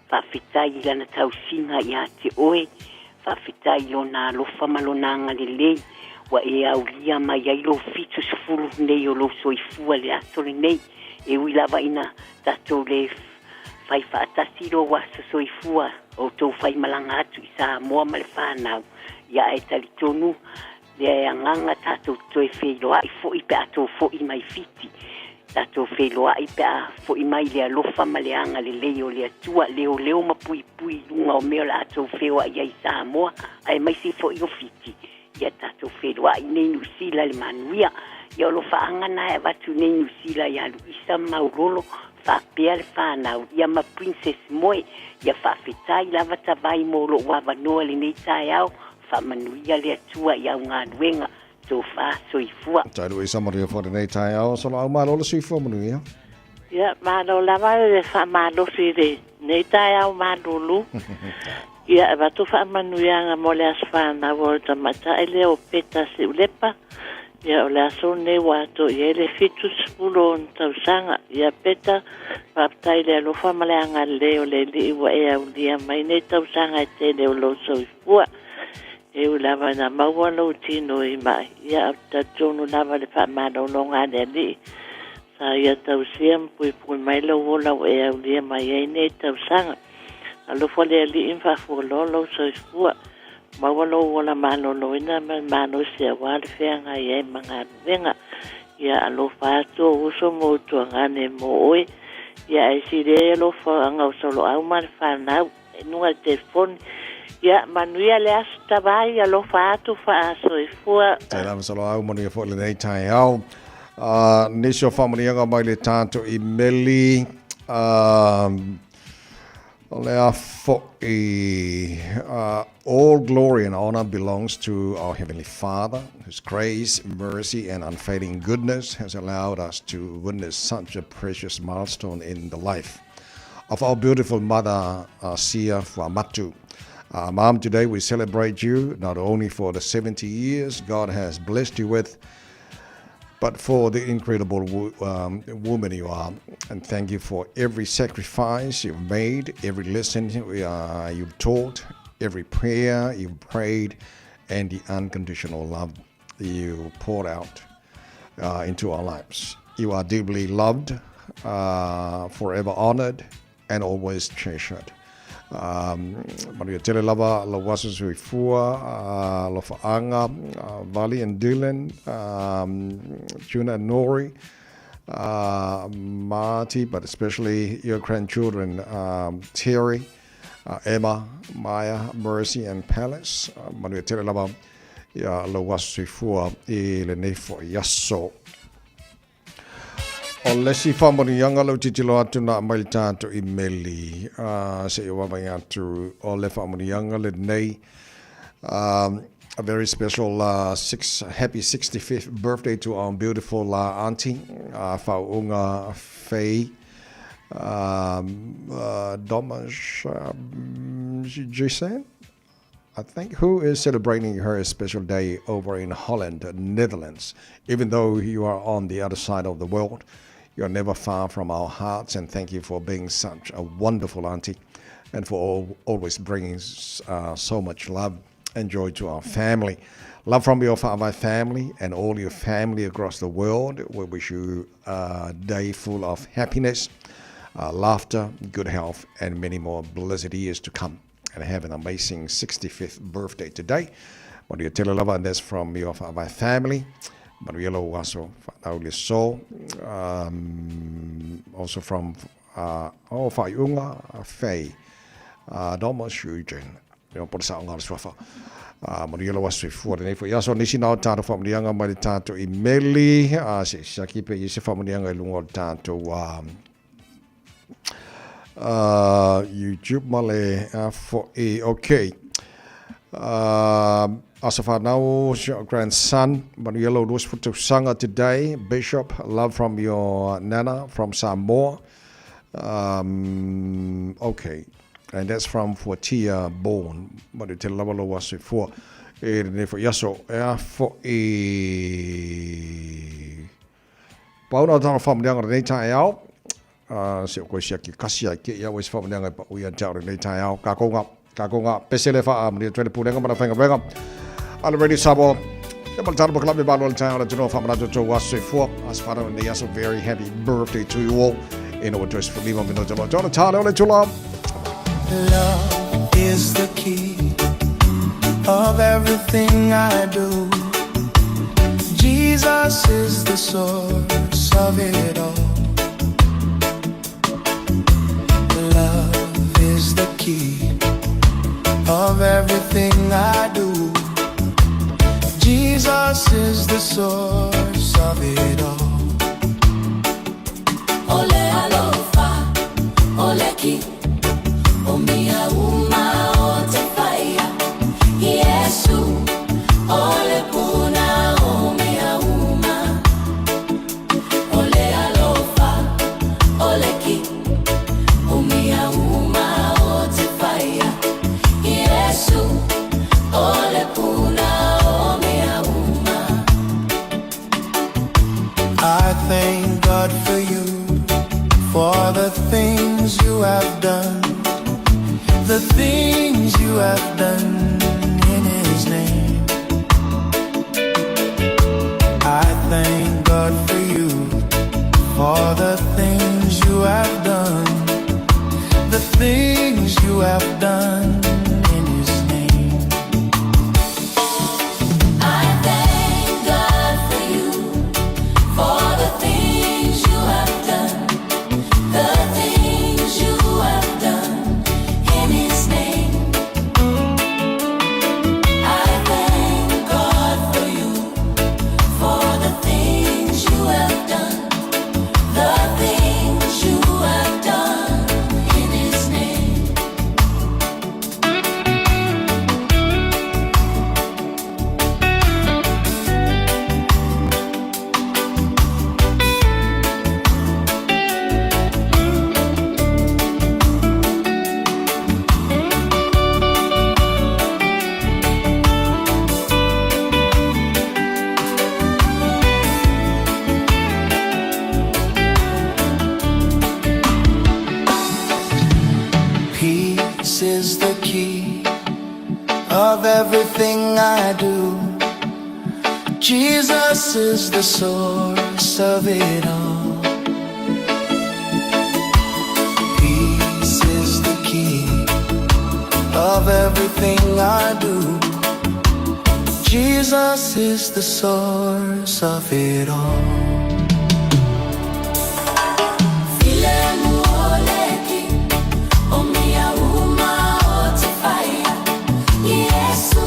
Faafetai i lana tausiga ia te oe. Faafetai i lona alofa ma lona agalelei ua e aulia mai ai lou 70 nei o lou soifua i le aso lenei. E ui lava ina tatou le fai faatasi lou aso soifua o outou faimalaga atu i Samoa ma le fanau, ia ae talitonu le agaga tatou te toe feiloai foi pe a tou foi mai Fiti. Tatou feiloai pe a foi mai le alofa ma le agalelei o le Atua, leoleo ma puipui i luga o mea o le a tou feoai ai i Samoa aemaise foi o Fiti. Ia tatou feiloai nei Niu Sila i le manuia. Ia o lofaaga na e avatu nei Niu Sila ia Luisa ma Maulolo faapea le fanau ia ma Princess Moe. Ia faafetai lava Tavai mo lou avanoa i lenei taeao. Faamanuia le Atua i au galuega. Tofa soifua. Tai Luisa manuia foi lenei taeao. Soloau malo le soifua manuia. Ia, malo lava le faamalosi i lenei taeao malulu. Ia, avatu faamanuiaga mo le aso fanau o le tamaitai lea o Peta Siulepa. Ia, o le aso lenei ua ato i ai le 76 tausaga. Ia, Peta, faafetai i le alofa ma le agalelei o le Alii ua e aulia mai nei tausaga e tele o lou soifua. E ui lava ina maua lou tino i mai, ia, ou te talitonu lava i le faamalologa a le Alii. Sa ia tausia ma puipui mai lou ola ua e aulia mai ai nei tausaga. Alofa le Alii ma faafualoa lou soifua. Maua lou ola maloloina ma le malosi aua le feagai ai ma galuega. Ia alofa atu ou uso ma ou tuagane mo oe. Ia ae sili ai alofaga o Soloau ma le fanau i luga i le telefoni. Ia manuia le aso Tavai, alofa atu faasoifua. Tēnā ma Soloau, manuia foi lenei taeao. Nisi o faamanuiaga mai le tatou imeli. O le a foi. All glory and honor belongs to our Heavenly Father, whose grace, mercy, and unfailing goodness has allowed us to witness such a precious milestone in the life of our beautiful mother, Sia Fuamatu. Mom, today we celebrate you not only for the 70 years God has blessed you with, but for the incredible woman you are. And thank you for every sacrifice you've made, every lesson you've taught, every prayer you've prayed, and the unconditional love you poured out into our lives. You are deeply loved, forever honored, and always treasured. Manuia tele lava lau aso soifua, alofaanga, Vali and Dylan, Juna and Nori, Marty, but especially your grandchildren, Terry, Emma, Maya, Mercy and Palace. Manuia tele lava ia lou aso soifua i lenei foi aso. O le isi faamanuiaga lou tilotilo atu na aumai le tatou imeli se i vaavaai atu o le faamanuiaga lenei a very special six, happy 65th birthday to our beautiful auntie Faauuga Faye. Domas Jason, I think, who is celebrating her special day over in Holland, Netherlands. Even though you are on the other side of the world, you're never far from our hearts, and thank you for being such a wonderful auntie and for always bringing so much love and joy to our family. Love from your Fa'avae family and all your family across the world. We wish you a day full of happiness, laughter, good health, and many more blessed years to come. And have an amazing 65th birthday today. Manuia tele lava, and that's from your Fa'avae family. Manuia lou aso fanau le so. Also from oh, Fa'aiuga Faye. Doma Shujin. Ia po le saoga o le suafa. Manuia lou aso soifua lenei foi aso. Nisi na o tatou faamanuiaga mai le tatou imeli. Se i siaki pe i ai se faamanuiaga i luga o le tatou YouTube ma le foi. Okay. Aso whanau, your grandson, Manuia lou 20 tausaga today. Bishop, love from your nana from Samoa. Okay. And that's from Fuatia Bourne. Manuia tele lava lou aso soifua. E lenei foi aso. E a foi. Pau na tana whaamanianga lenei taeao. Se o koe siaki kasi ai ke ia o se whaamanianga e pau ia te ao lenei taeao. Ka kou ngā, ka kou ngā pese le wha a manuia tele pulenga mana whainga wenga. Ala Radio Samoa. Kia mala tana pakala me malo le taeao le tino whaamanatu tō aso soifua. Aso whanau lenei aso, very happy birthday to you all. E no tues lima minuta lo tōna tāle o le tula. Love is the key of everything I do. Jesus is the source of it all. Love is the key of everything I do. Jesus is the source of it all. O le alofa, o le ki, o mea uma o te faia. Iesu, o le puna o mea uma. O le alofa, o le ki, o mea uma o te faia. Iesu, o le puna o mea uma. I thank God for you, for the things you have done, the things you have done in His name. I thank God for you, for the things you have done, the things you have done in His name. I thank God for you, for the things you have done, the things you have done in His name. I thank God for you, for the things you have done, the things you have done in His name. Peace is the key of everything I do. Jesus is the source of it all. Peace is the key of everything I do. Jesus is the source of it all. Filemu o le ki, o mea uma o te faia. Iesu,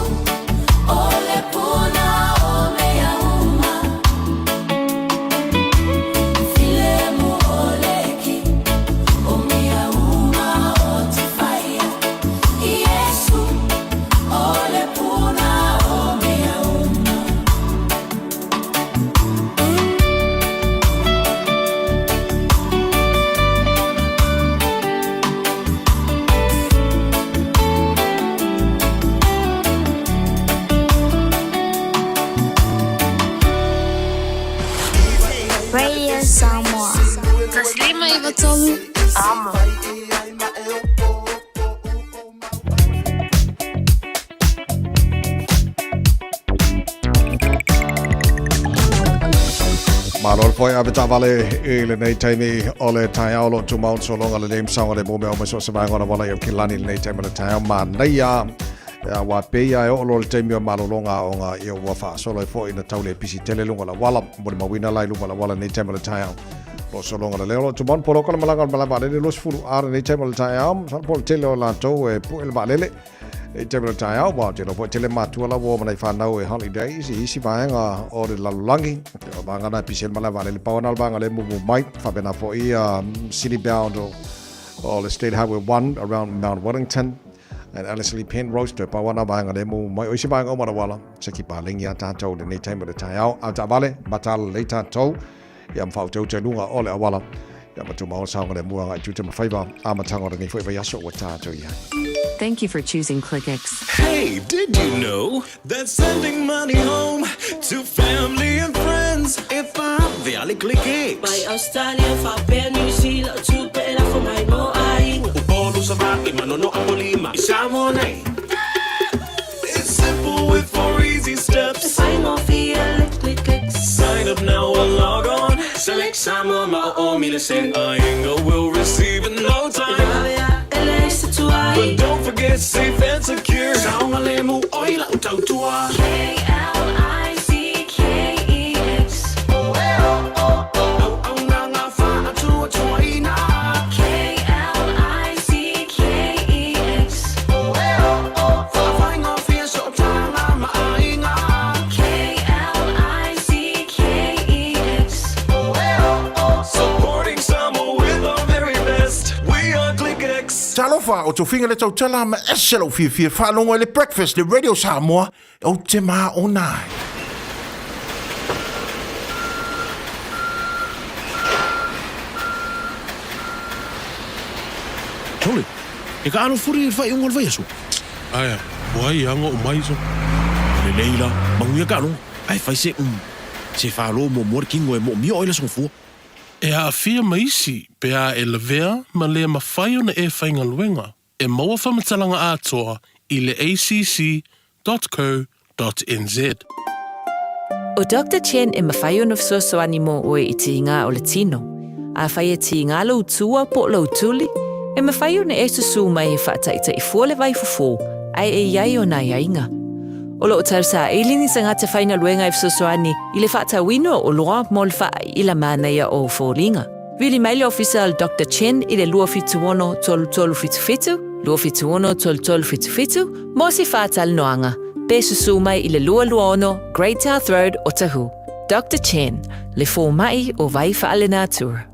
o le puna o mea uma. Filemu o le ki, o mea uma o te faia. Iesu, o le puna o mea uma. 93. Malo le foi ave taavale i lenei taimi o le taeao lo tumau sologa lelei ma saogalemu mea uma so o se vaega o le auala i Aukilani i lenei taimi o le taeao manaia Ia, aua pei lava e oo loa i le taimi o malologa aoga, ia ua faasolo ai foi ina tau le pisi tele luga o le auala. Molimauina la i luga o le auala i lenei taimi o le taeao. O lo o sologa lelei. O lo o tumau le poloka o le malaga o le malae vaalele 20 A lenei taimi o le taeao. Masalo po o le tele o latou e pue le vaalele i le taimi o le taeao. Aua ou te iloa foi e tele matua la ua o ma nai fanau e holidays i isi vaega o le lalolagi. O le vaega lena e pisi ai le malae vaalele. Pau lava lena o le vaega lea e mumu mai. Faapena foi city bound o le State Highway 1 around Mount Wellington. And Ellerslie Penrose, toe pau ana vaega lea mumu mai. O isi vaega uma o le auala, se ki paleni a tātou i lenei taimi o le taeao. A taavale, mataala lelei tātou, ia ma faauteuta i luga o le auala. Ia ma tumau le saogalemu agai i tiute ma faiva amataga o lenei foi vaiaso ua tātou i ai. Thank you for choosing ClickX. Hey, did you know that sending money home to family and friends e vave a le ClickX? Mai Australia faapea New Zealand o tupe e lafo mai mo aiga. Upolu, Savaii, Manono, Apolima i Samoa nei. It's simple with four easy steps. E faigofie le ClickX. Sign up now or log on. Select Samoa ma o o mi le send. Aiga will receive in no time. E vave a e leai se tuai. But don't forget safe and secure. Saogalemu oi lau tautua. K-L-I-C-K-E-X. Auaunaga faatuatuaina. K-L-I-C-K-E-X. Faafaigofie sootaga ma aiga. K-L-I-C-K-E-X. Supporting Samoa with our very best. We are ClickX. Talofa, o tofiga le tautala ma ese lou fiafia e faalogo ai le Breakfast le Radio Samoa, ou te māona ai. Sole, e ka alo furi i le faaiuga o le vaiaso. Aea, ua ai aga o mai so. Lelei la, manuia ka aloga, ae fai se se falo muamua le kino e moomia oe i le aso gafua. E aafia ma isi pe a e lavea ma le mafai ona e faigaluega e maua faamatalaga atoa i le acc.co.nz. ʻO Doctor Chen e mafai ona fesoasoani mo ʻoe i tīgā o le tino. Afai e tīgā lou tua po o lou tuli, e mafai ona e susū mai e faataʻitaʻi fua le vaifofo ae e i ai ona aiaiga. O lo o tausaili ni tagata faigaluega e fesoasoani i le faatauina o oloa mo le faaiʻila manaia o foliga. Vili mai le ofisa o le Doctor Chen i le 276 3377, 276 3377, mo se faatalanoaga, pe susū mai i le 226 Great South Road, Otahuhu. Doctor Chen, le fōmaʻi o Vai Faalenatura.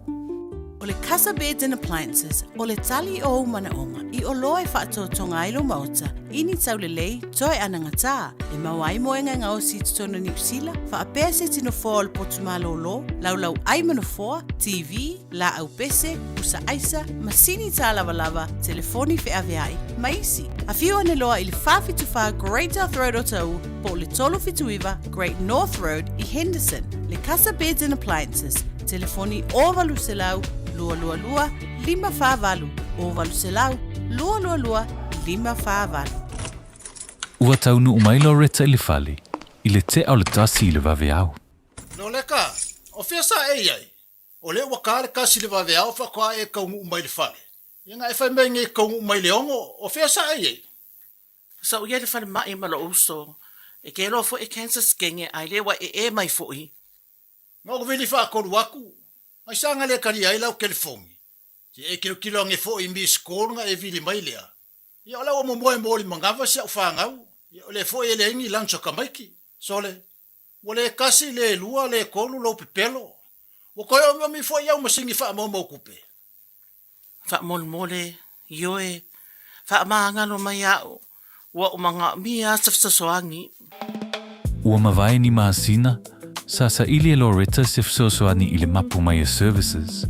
O le Casa Beds and Appliances, o le tali o ou manaoga i oloa e faatoatoga ai lou maota i ni taulelei toe anagatā e maua ai moega e gaosi i totonu o Niu Sila, faapea se tino foa o le potu malōlō, laulau ai ma nofoa, TV, laau pese, pusa aisa, masini tālavalava, telefoni feaveai, ma isi. Afio ane loa i le 474 Great South Road Otahuhu po o le 379 Great North Road i Henderson, le Casa Beds and Appliances, Telefoni 0800 222 548, 0800 222 548. Ua taunuu mai Loretta i le fale i le tea o le 1 i le vaveao. Loleka, o fea sa e i ai? O lea ua ka le kasi i le vaveao faatoa e kaunuu mai i le fale. Ia na e fai mai nei e kaunuu mai i le 6, o fea sa e i ai? Sa ou i ai i le falemai ma lou uso, e ke loa foi e cancer skenge ae le ua ee mai foi. Na ou vili faatolu atu, ai sa na le talia ai lau telefoni. Se e tilotilo ane foi i miss call na e vili mai lea. Ia o la ua momoe mo le manava si au fanau, ia o lea foi e leai ni lunch a tamaiti. Sole, ua le tasi, le lua, le tolu lou pepelo. Ua toe omiomi foi au masini faamaumau tupe. Faamolemole, ioe, faamagalo mai a'u, ua ou manaomia se fesoasoani. Ua mavae ni masina, sa saili e Loretta se fesoasoani i le mapu mai a Services.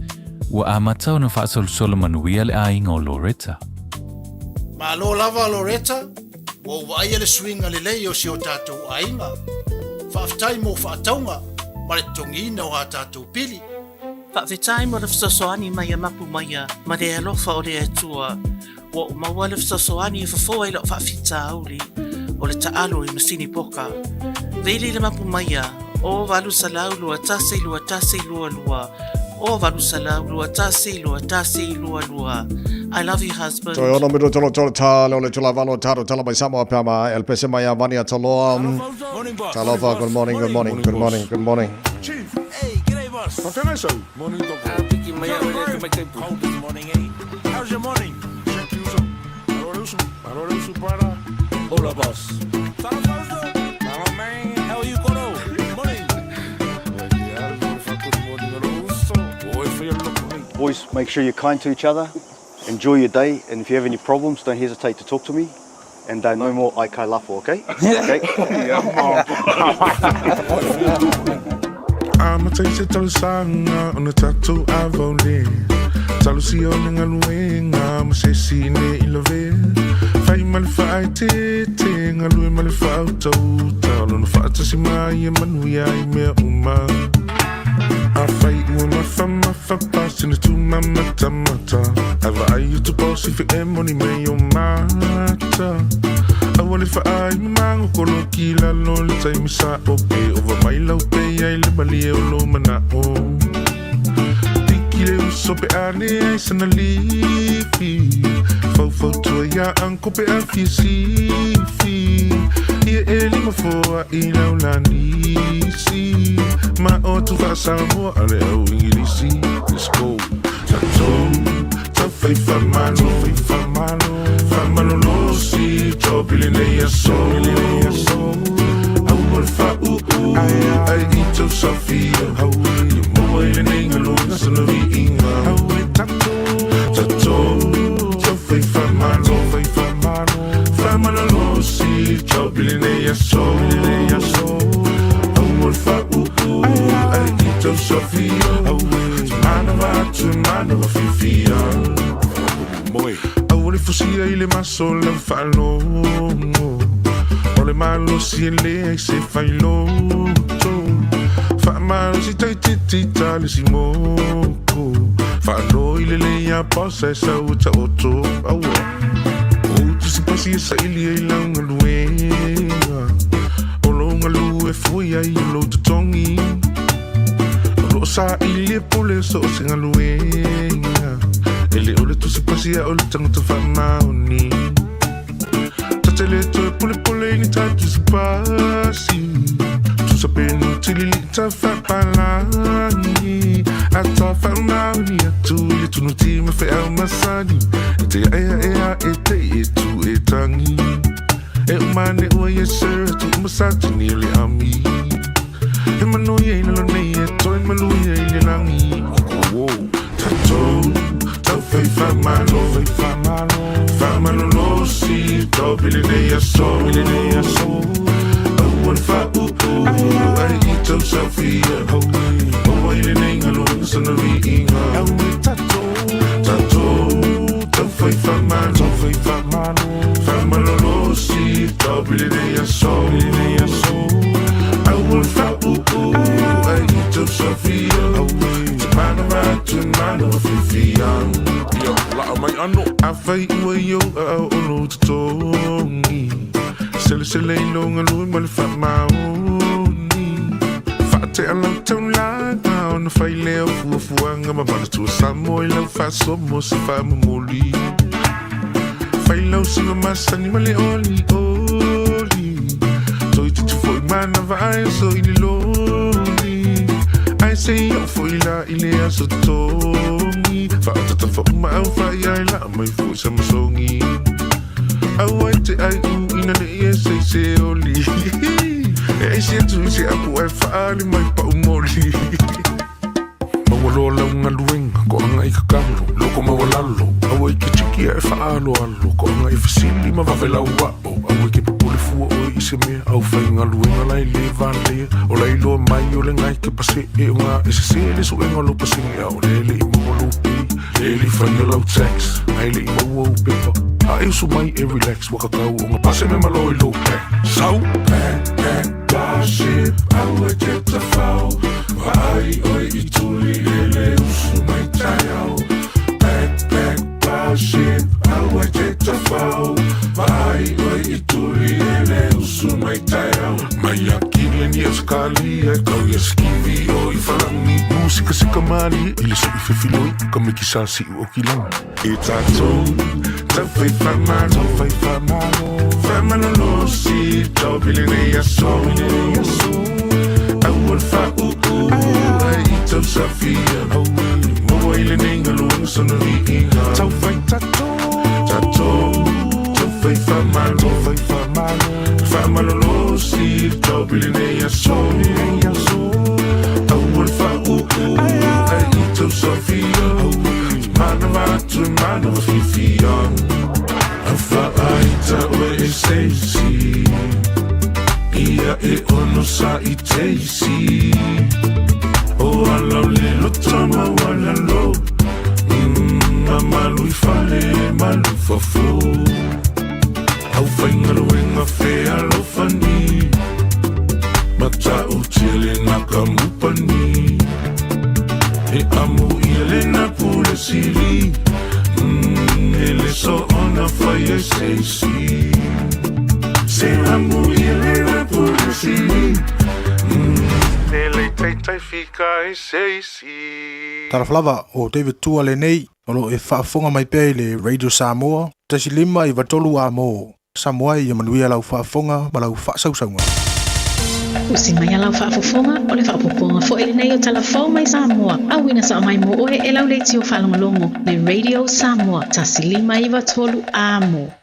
Ua amata ona faasolosolo manuia le aiga o Loretta. Malo lava Loretta, ua ou vaaia le suiga lelei o si o tatou aiga. Faafetai mo faatauga ma le totogiina o a tatou pili. Faafetai mo le fesoasoani mai a mapu maia ma le alofa o le Atua, ua ou maua le fesoasoani e fofo ai lau faafitauli o le taalo i masini poka. Vili le mapu maia, o 800 21 21 22, o 800 21 21 22. I love you husband. Toe ono miro tolo tolo ta le ole tula valo taro tala mai Samoa pea ma el pese mai a vani a taloa. Talofa, good morning, good morning, good morning, good morning. Chief. Hey, g'day boss. Whawhengai sau. Morning, Doc. Ah, piki mai au e mai taipu. Cold this morning, eh? How's your morning? Check you uso. Alo le uso. Alo le uso para. Hola, boss. Hello, man. How are you, Koro? Morning. Boys, make sure you're kind to each other. Enjoy your day, and if you have any problems, don't hesitate to talk to me. And uh, no more aikai lafo, okay? Okay. Amata i se talosaga ona tatou avaole Talosia o le galuega ma se isi ne i lavea Fai ma le faaeteete, galue ma le faautauta O lona faatasi mai e manuia ai mea uma Afai ua mafamafa pasene tumamatamata Ae vaai atu po o se feʻe moni mai o mata Aua le faai mamago koloki i lalo i le taimi sa'o Pe ova mai lau pe i ai le malie o lou manaʻo Tiki le uso pe a leai sana lifi Faufautua iā uncle pe a fia sifi Ia e lima foaʻi lau lanisi Ma o atu faa-Samoa a le au Igilisi Let's go Tatou taufai faamalo Faamalolosi job i lenei aso Aua le faauu ai i tou safia Ia maua i lenei galuega sana viiga Tatou taufai faamalo Faamalolosi job i lenei aso Aua le faauu ai i tou safia Manava atu manava fiafia Aua le fusia i le maso lau faalogo O le malosi e leai se failoto Faamalosi taititi ta le isi moko Faanoi lelei a boss ae sau e taoto Aua O tusipasi e saili ai lau galuega O lou galu e fui ai o lou totogi O loo saili e pule so o se galuega E le o le tusipasi a o le tagata faamaoni Ta te le toe pulepule i ni ta tusipasi Tusa penu tilili ta faapalagi A ta faamaoni atu i le tunuti ma feau masani E te aeaea e te e tu e tangi E uma ane ua yes sir atu uma satini o le ami He manu ia i lalo nei e toe malu ia i le lagi Whoa. Tatou taufai faamalo Faamalolosi topi lenei aso Aua le faauu ai i tou saofia Maua i lenei galuega sana viiga Tatou taufai faamalo Faamalolosi topi lenei aso Aua le faauu ai i tou saofia Te manawa atu e manawa fiafia Ia, laa mai ano. Afai ua i ou aao o lou totogi Selesele i lou galue ma le faamaoni Faatea lau taulaga ona fai lea o fuafuaga Ma manatua Samoa i lau faasoa mo se faamomoli Fai lau siva masani ma le olioli Toeitiiti foi manava ae oso i le loli Ae se i oo foi la i le aso totogi Faaotatafa uma au faia e laa mai foi sa masogi Aua e te ai u ina ne i e sei se oli E aisi atu i se apu ae faali mai pau moli Maua loa lau galuega, koaga i kakalo, loko maualalo, aua i ke tiki ae faaaloalo, koaga i fesili ma vave lau ao, aua i ke popole fua oe i se mea, au faigaluega la e le valea, o la iloa mai o le gae ke pasee o ga e sese le suega o lou pasene a o lea e le i maua lou pay, lea e le i faia lau tax, ae le i maua ou pepa, a e usu mai e relax, ua kakau o ga pase me malo i lou pack. Sau! Pack, pack. Starship aua e te tawhao Vaai oi i tuli e le usu mai taeao Backpack Starship aua e te tawhao Vaai oi i tuli e le usu mai taeao Mai akile ni Australia kau ia skivi o i whalangi Musika sika mali i le sui fefiloi ka miki sa siu o kilangi E tātou tauwhai whamalo Whamalo losi tau pili nei aso Aua le whauu ai i tau safia Maua i le nei ngaluenga sona viiga Tauwhai tātou Tātou tauwhai whamalo Whamalo losi tau pili nei aso Aua le whauu ai i tau safia Manawa atu e manawa whiwhia Au whaaita oe e seisi Ia e ono sa i teisi O alau le loto ma wala lo Ma malu i fale malu fafo Au whaingaluenga whea alofani Mata o tia le naka mupani E amu ia le na pule sili E le so ona whai e seisi Se amu ia le na pule sili E le taitai fika e seisi Talofa lava o David Tua lenei o lo o e faafofoga mai pea i le Radio Samoa 1 5 93 amo. Samoa ia manuia lau faafofoga ma lau faasausauga. Usi mai a lau faafofoga, o le faaopoopoga foi lenei o Tala Fou mai Samoa, auina sao mai mo oe e lau leitio faalogologo, le Radio Samoa 1 5 9 3 amo.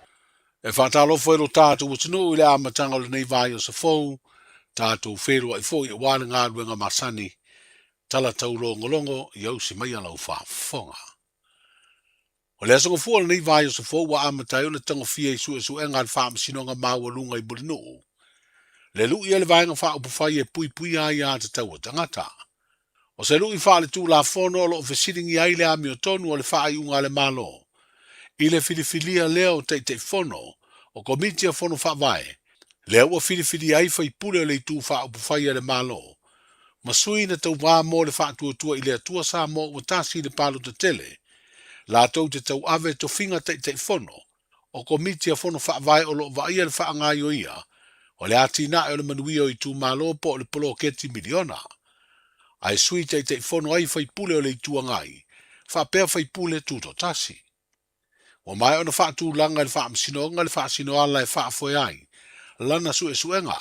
E faatalofa i lo tatou atunuu i le amataga o lenei vaiaso fou, tatou feiloai foi aua le galuega masani, tala taulogologo ia usi mai a lau faafofoga. O le aso gafua o lenei vaiaso fou ua amata ai ona tagofia i suesuega a le Faamasinoga Maualuga i Mulinuu, le lu'i a le Vaega Faaupufai e puipuia ai aiatatau a tagata. O se lu'i faaletulafono o lo o fesiligia ai le amiotonu o le faaiuga a le Malo i le filifilia lea o Taitaifono o Komiti a Fono Faavae, lea ua filifilia ai faipule o le Itu Faaupufai a le Malo ma sui na tauvā mo le Faatuatua i le Atua Samoa Ua Tasi i le Palota Tele, latou te tauave tofiga Taitaifono o Komiti a Fono Faavae o lo o vaaia le faagaoioia o le atinae o le manuia o itumalo po o le poloketi miliona. Ae sui Taitaifono ai faipule o le Itu Agai faapea faipule tutoatasi. Ua maea ona faatulaga e le Faamasinoga le faasinoala e faafoe ai lana suesuega,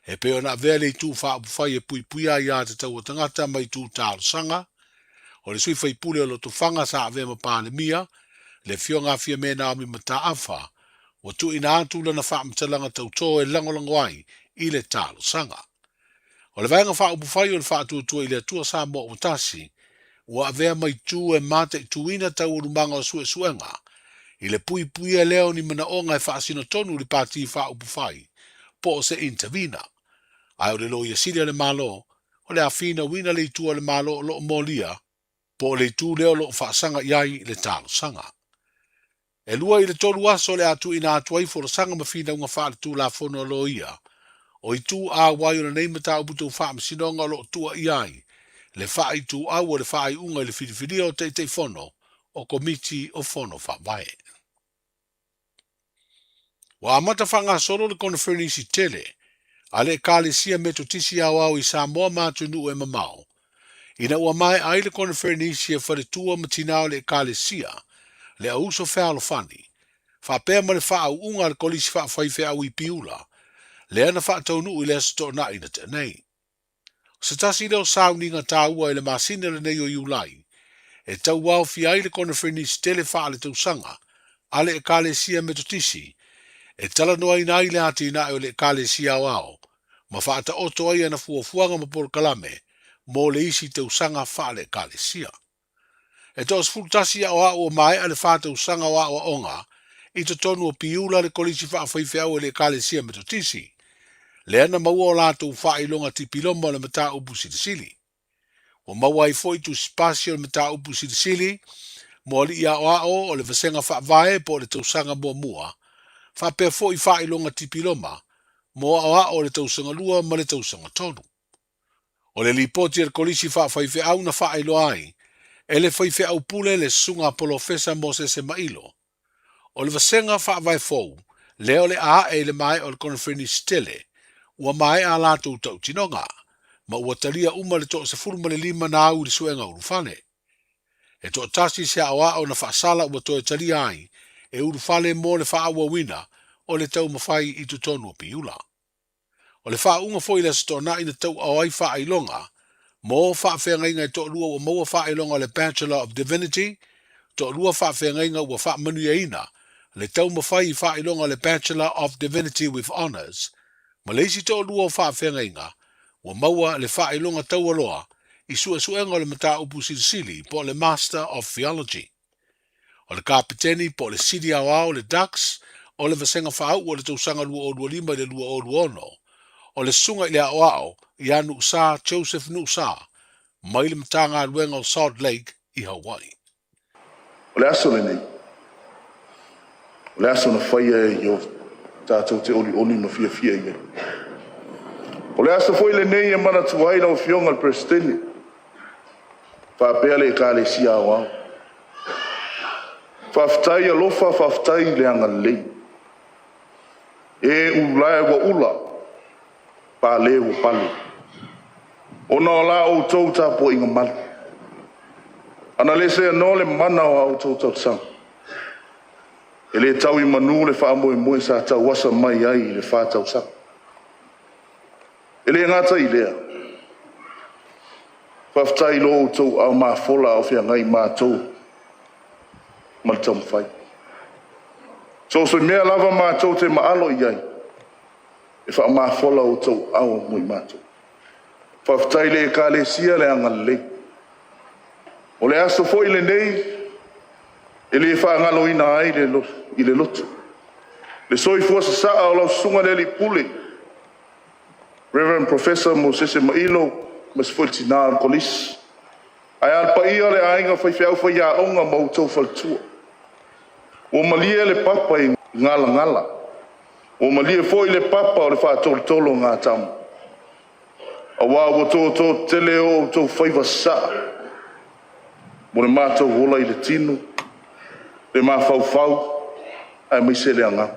e pei ona avea le Itu Faaupufai e puipuia aiatatau a tagata ma itu talosaga. O le sui faipule o Lotofaga sa avea ma Palemia, le Afioga a Fiame Naomi Mataafa, ua tuuina atu lana faamatalaga tautō e lagolago ai i le talosaga. O le Vaega Faaupufai o le Faatuatua i le Atua Samoa Ua Tasi, ua avea ma itu e mataituina taualumaga o suesuega i le puipuia lea o ni manaoga e faasino tonu i le Pati Faaupufai po o se intervener. Ae o le Loia Sili a le Malo, o le a finauina le itu a le Malo o lo o molia, po o le itu lea o lo o faasaga i ai le talosaga. E lua i le tolu aso le a tuuina atu ai folasaga ma finauga faaletulafono a loia o itu auai o lenei mataupu tau faamasinoga o lo o tuuaia ai le faaituau o le faaiuga i le filifilia o Taitaifono o Komiti o Fono Faavae. Ua amata faagasolo le koneferenisi tele a le Ekalesia Metotisi Aoao i Samoa ma atunuu e mamao, ina ua maea ai le koneferenisi a faletua ma tinā o le Ekalesia, le Auuso Fealofani, faapea ma le faauuga a le Kolisi Faafaifeau i Piula, lea na faataunuu i le Aso Toonai na tea nei. O se tasi lea o sauniga taua i le masina lenei o Iulai, e tauaofia ai le koneferenisi tele faaletausaga a le Ekalesia Metotisi e talanoaina ai le atinae o le Ekalesia Aoao ma faataoto ai ana fuafuaga ma polokalame mo le isi tausaga faale-Ekalesia. E toa-11 aoao ua maea le fa tausaga o aoaoga i totonu o Piula le Kolisi Faafaifeau a le Ekalesia Metotisi, lea na maua o latou faailoga tipiloma o le mataupu silisili. Ua maua ai foi tusipasi o le mataupu silisili mo alii aoao o le Vasega Faavae po o le tausaga muamua, faapea foi faailoga tipiloma mo aoao o le tausaga lua ma le tausaga tolu. O le lipoti a le Kolisi Faafaifeau na faailoa ai e le faifeau pule le Susuga Polofesa Mosese Mailo, o le vasega faavae fou lea o le a ae i le maea o le koneferenisi tele, ua maea a latou tautinoga, ma ua talia uma le 15 na au i le suega ulufale. E toatasi se aoao na faasala ua toe talia ai e ulufale mo le faaauauina o le taumafai i totonu o Piula. O le faauuga foi i le Aso Toonai na tauao ai faailoga mo faafeagaiga e toalua ua maua faailoga o le Bachelor of Divinity, toalua faafeagaiga ua faamanuiaina le taumafai i faailoga o le Bachelor of Divinity with Honours, ma le isi toalua o faafeagaiga ua maua le faailoga taualoa i suesuega o le mataupu silisili po o le Master of Theology. O le Kapeteni po o le Sili Aoao le Dux o le Vasega Faauu o le tausaga 2025 i le 2026, o le Susuga i le Aoao ia Nuusa Joseph Nuusa mai le Matagaluega o Salt Lake i Hawaii. O le aso lenei, o le aso na faia e Ieova tatou te olioli ma fiafia i ai. O le aso foi lenei e manatua ai lau Afioga i le Peresetene faapea le Ekalesia Aoao. Faafetai alofa, faafetai le agalelei. E ulae ua ula, pale ua pale, ona o la outou tapuaiga malu. Ana le seanoa le mana o a outou tausaga, e le tau i manu le faamoemoe sa tauasa mai ai i le fa tausaga. E le gata i lea, faafetai i lo outou ao mafola a o feagai matou ma le taumafai. So o se mea lava matou te maalo i ai, e faamafola outou ao mo i matou. Faafetai i le Ekalesia le agalelei. O le aso foi lenei e le faagaloina ai le, i le loto. Le soifua sasaa o lau susuga le Alii Pule, Reverend Professor Mosese Mailo, ma se foi le tinā o le Kolisi. Ae a le paia o le aiga faifeau faiaoga ma outou faletua. Ua malie le papa i galagala. Ua malie foi le papa o le faatolotolo o gatama. Aua ua tōtō tele o outou faiva sasaa mo le matou ola i le tino, le mafaufau aemaise le agaga.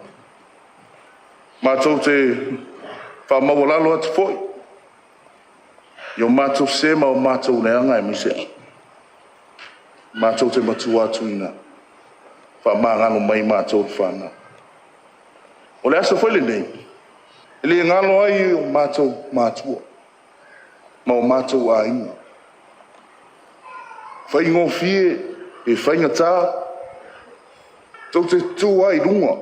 Matou te faamaualalo atu foi i o matou sē ma o matou leaga aemaise a matou te matua atu ina faamagalo mai matou le fanau. O le aso foi lenei, e le galo ai o matou matua ma o matou aiga. Faigofie e faigata, tou te tu ai i luga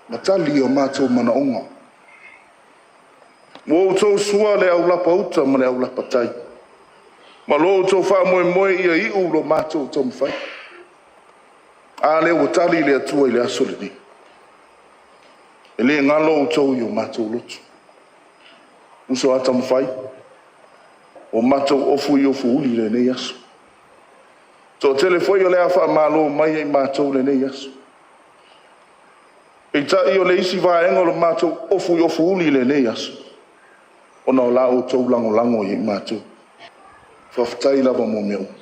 ma tali i o matou manaoga. Ua outou sua le aulapa uta ma le aulapa tai, ma lo outou faamoemoe ia iu lo matou taumafai. A lea ua tali le Atua i le aso lenei. E le galo outou i o matou loto. Uso a taumafai, ua matou ofu i ofu uli i lenei aso. Toatele foi o le a faamalo mai ia i matou lenei aso. Peitai o le isi vaega o le matou ofu i ofu uli i lenei aso, ona o la outou lagolago ia i matou. Faafetai lava mo mea uma.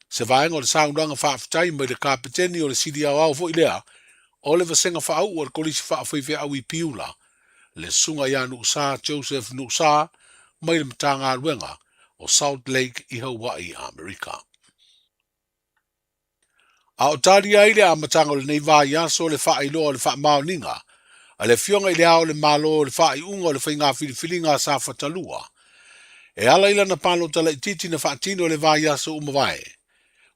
Se vaega o le saunoaga faafetai mai le Kapeteni o le Sili Aoao foi lea o le Vasega Faauu a le Kolisi Faafaifeau i Piula, le Susuga ia Nuusa Joseph Nuusa mai le Matagaluega o Salt Lake i Hawaii, Amerika. A o talia ai le amataga o lenei vaiaso le faailoa o le faamaoniga a le Afioga i Le Ao o le Malo i le faaiuga o le faiga filifiliga a Safata 2, e ala i lana palota laitiiti na faatino i le vaiaso ua mavae.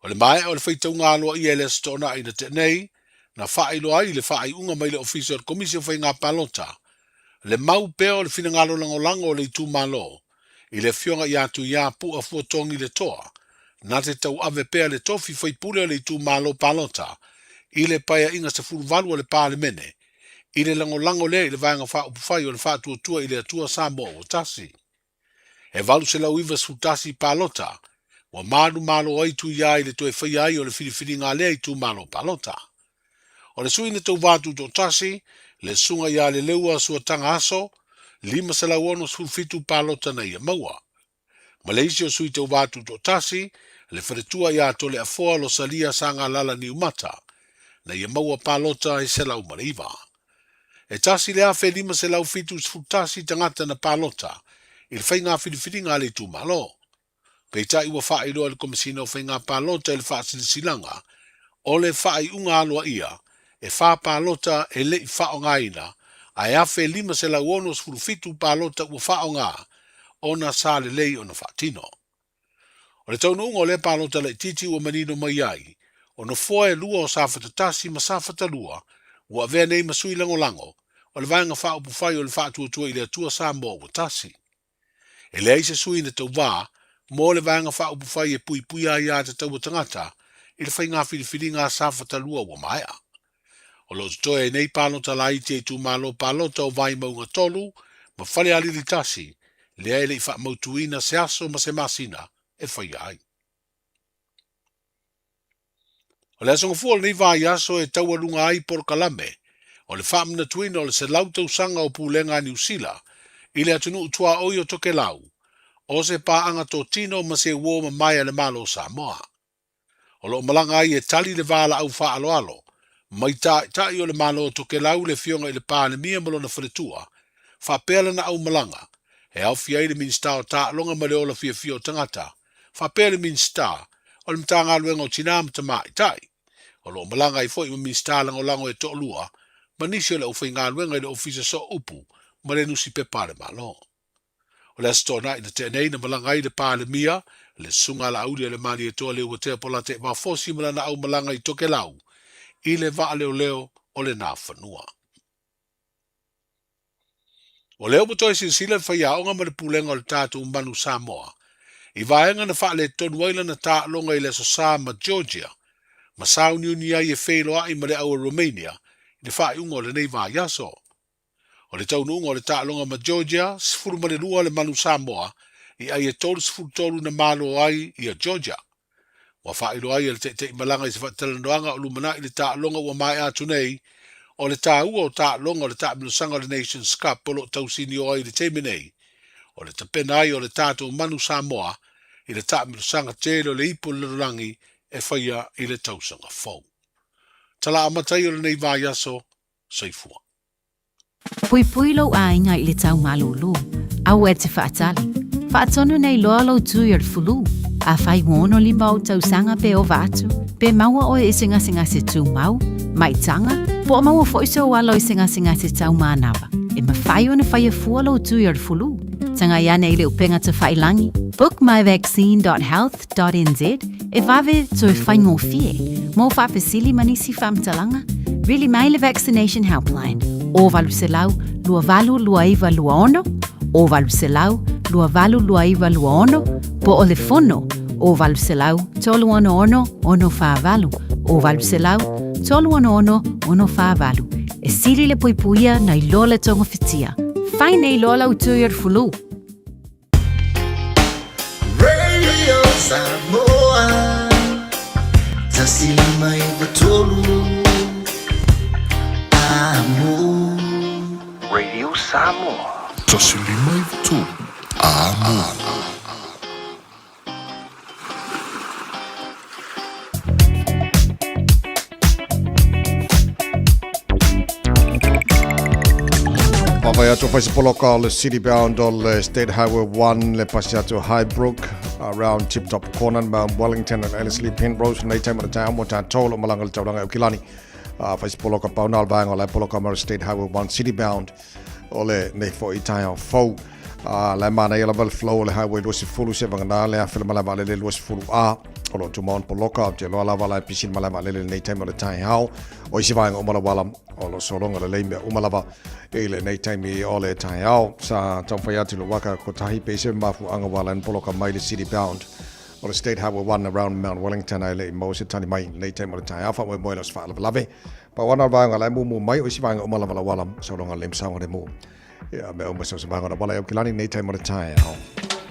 O le maea o le faitauga aloaia i le Aso Toonai na tea nei, na faailoa ai le faaiuga mai le Ofisa o le Komisi o Faiga Palota, le mau pea o le finagalo lagolago o le itumalo i le Afioga ia Tuiā Pu'a Fuatogi Letoa, na te tauave pea le tofi faipule o le itumalo palota i le Paeaiga 18 a le Palemene, i le lagolago lea i le Vaega Faaupufai o le Faatuatua i le Atua Samoa ua Tasi. E 891 palota ua manumalo ai Tuiā i le toe faia ai o le filifiliga a lea itumalo palota. O le sui na tauva tutoatasi, Le susuga ia Leleua Suataga Aso, 567 palota na ia maua. Ma le isi o sui tauva tutoatasi, le faletua ia Toleafoa Losalia Sagalala Niumata, na ia maua palota e 109. E 1,571 tagata na palota i le faiga filifiliga a le itumalo. Peitai ua faailoa e le Komesina o Faiga Palota i le Faasilasilaga o le Faaiuga Aloaia e fa palota e le i faaaogaina ae 1,567 palota ua faaaoga ona sa lelei ona faatino. O le taunuuga o lea palota laitiiti ua manino mai ai, o nofoa e lua o Safata 1 ma Safata 2 ua avea nei ma sui lagolago o le Vaega Faaupufai o le Faatuatua i le Atua Samoa Ua Tasi. E leai se sui na tauvā mo le Vaega Faaupufai e puipuia ai aiatatau a tagata i le faiga filifiliga a Safata 2 ua maea. O lo o totoe ai nei palota laiti a itumalo palota o Vaimauga 3 ma Falealili 1, lea e le i faamautuina se aso ma se masina e faia ai. O le aso gafua o lenei vaiaso e taualuga ai polokalame o le faamanatuina o le 100 tausaga o pulega a Niu Sila i le atunuu tuaoi o Tokelau, o se paaga totino ma se uo mamae a le Malo o Samoa. O lo o malaga ai e tali le valaau faaaloalo mai taitai o le Malo o Tokelau le Afioga i le Palemia ma lona faletua, faapea lana aumalaga, e aofia ai le Minisita o Taaloga ma le Ola Fiafia o Tagata, faapea le Minisita o le Matagaluega o Tina ma Tamaitai. O lo o malaga ai foi ma Minisita Lagolago e toalua ma nisi o le aufaigaluega i le Ofisa Sooupu ma le Nusipepa a le Malo. O le Aso Toonai na tea nei na malaga ai le Palemia, le Susuga a Laaulialemalietoa Leuatea Polataivao Fosi ma lana aumalaga i Tokelau i le vaaleoleo o le Nafanua. O lea ua toe silasila le faiaoga ma le pulega o le tatou Manu Samoa i vaega na faaletonu ai lana taaloga i le Aso Sa ma Georgia ma sauniuni ai e feiloai ma le au a Romania i le faaiuga o lenei vaiaso. O le taunuuga o le taaloga ma Georgia, 12 le Manu Samoa i ai e 33 na malo ai ia Georgia. Ua faailoa ai e le taitaimalaga i se faatalanoaga o lumanai le taaloga ua maea atu nei, o le taua o taaloga o le taamilosaga o le Nations Cup o lo o tausinio ai i le taimi nei, o le tapena ai o le tatou Manu Samoa i le taamilosaga tele o le Ipu o le Lalolagi e faia i le tausaga fou. Tala amata ia o lenei vaiaso, soifua. Puipui lou aiga i le tau malūlū, aua e te faatali. Faatonu nei loa lou tui o le fulu. Afai ua 65 ou tausaga pe ova atu, pe maua oe i se gasegase tumau, maitaga, po o maua foi sou alo i se gasegase tau manava, e mafai ona faia fua lou tui o le fulu. Tagai ane i le upega tafailangi, bookmyvaccine.health.nz, e vave toe faigofie. Mo faafesili ma nisi faamatalaga, vili mai le Vaccination Helpline, o 800 282926, o 800 282926, po o le fono, o 800 366 648, o 800 366 648. E sili le puipuia nai lo le togafitia. Fai nei loa lau tui o le fulu. Radio Samoa 153 Amo. Radio Samoa. 153 Amo. Vaavaai atu fai se poloka o le City Bound o le State Highway 1 le pasi atu Highbrook around Tip Top Corner Mount Wellington and Ellerslie Penrose nei taimi o le taeao mo tātou o lo malanga le taulaga e Aukilani. Fai se poloka pauna o le vaega o la e poloka mai o le State Highway 1 City Bound o le nei foi taeao fou. A la e manaia lava le flow o le highway 20 se vagana le afe le malae vaalele 20 A o lo o tumau ona poloka ou te iloa lava la e pisi le malae vaalele i lenei taimi o le taeao o isi vaega uma lawala o lo o sologa lelei mea uma lava i lenei taimi o le taeao sa taumafai atu i le waka kotahi pe se mafuaaga ua ala ai ona poloka mai le city bound o le State Highway 1 around Mount Wellington ae le i maua se tali mai i lenei taimi o le taeao faamoemoe i le faalavelave Pau ana o le vaega la e mumu mai o isi vaega uma lava lauala sologa lelei ma saogalemu. Ia mea uma so se vaega o lauala e Aukilani nei taimi o le taeao.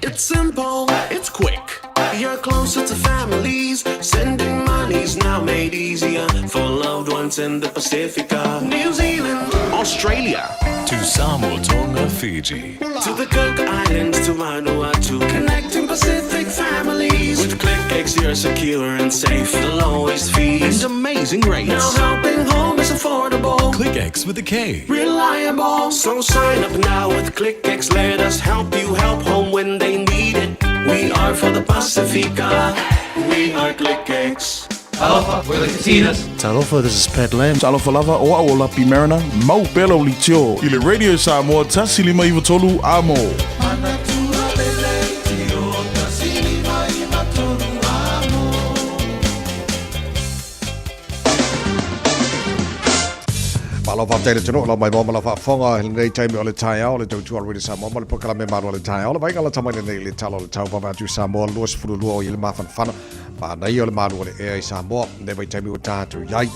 It's simple, it's quick. You're closer to families. Sending money's now made easier for loved ones in the Pacifica. New Zealand, Australia. To Samoa, Tonga, Fiji. To the Cook Islands, to Vanuatu. Connecting Pacific families. With ClickX, you're secure and safe. The lowest fees and amazing rates. Now helping home is affordable. KlickEx with a K. Reliable. So sign up now with ClickX. Let us help you help home when they need it. We are for the Pacifica. We are ClickX. Talofa, we're the Katinas. Talofa, this is Pat Lam. Talofa lava, o au o Lapi Mariner, mau pea lau litio i le Radio Samoa 1593 Amo. Malo faafetai le atunuu lau mai moa ma lau faafofoga i lenei taimi o le taeao le tautua Radio Samoa ma le polokalame Malu o le Taeao. Le vaaiga lata mai lenei i le tala o le tau vave atu i Samoa 22 o i le mafanafana manaia o le malu o le ea i Samoa nei vaitaimi ua tatou i ai.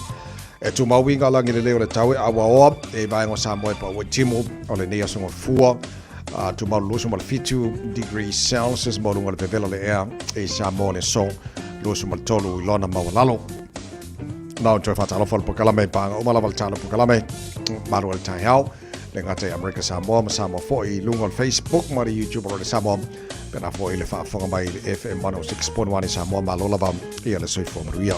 E tumau uiga lagi lelei o le tau e auaoa e vaega o Samoa e pau ai timu o lenei aso gafua tumau 27 degrees Celsius mo luga o le vevela o le ea i Samoa le aso 23 i lona maualalo. Na o toe whātalofa le pokalame, pānga uma lava le tāna pokalame, maru o le taeao, le gata i Amerika Samoa ma Samoa foi i lunga o le Facebook ma le YouTube o le Samoa, pena foi le whaafonga mai le FM 106.1 i Samoa, malo lava ia le soifua manuia.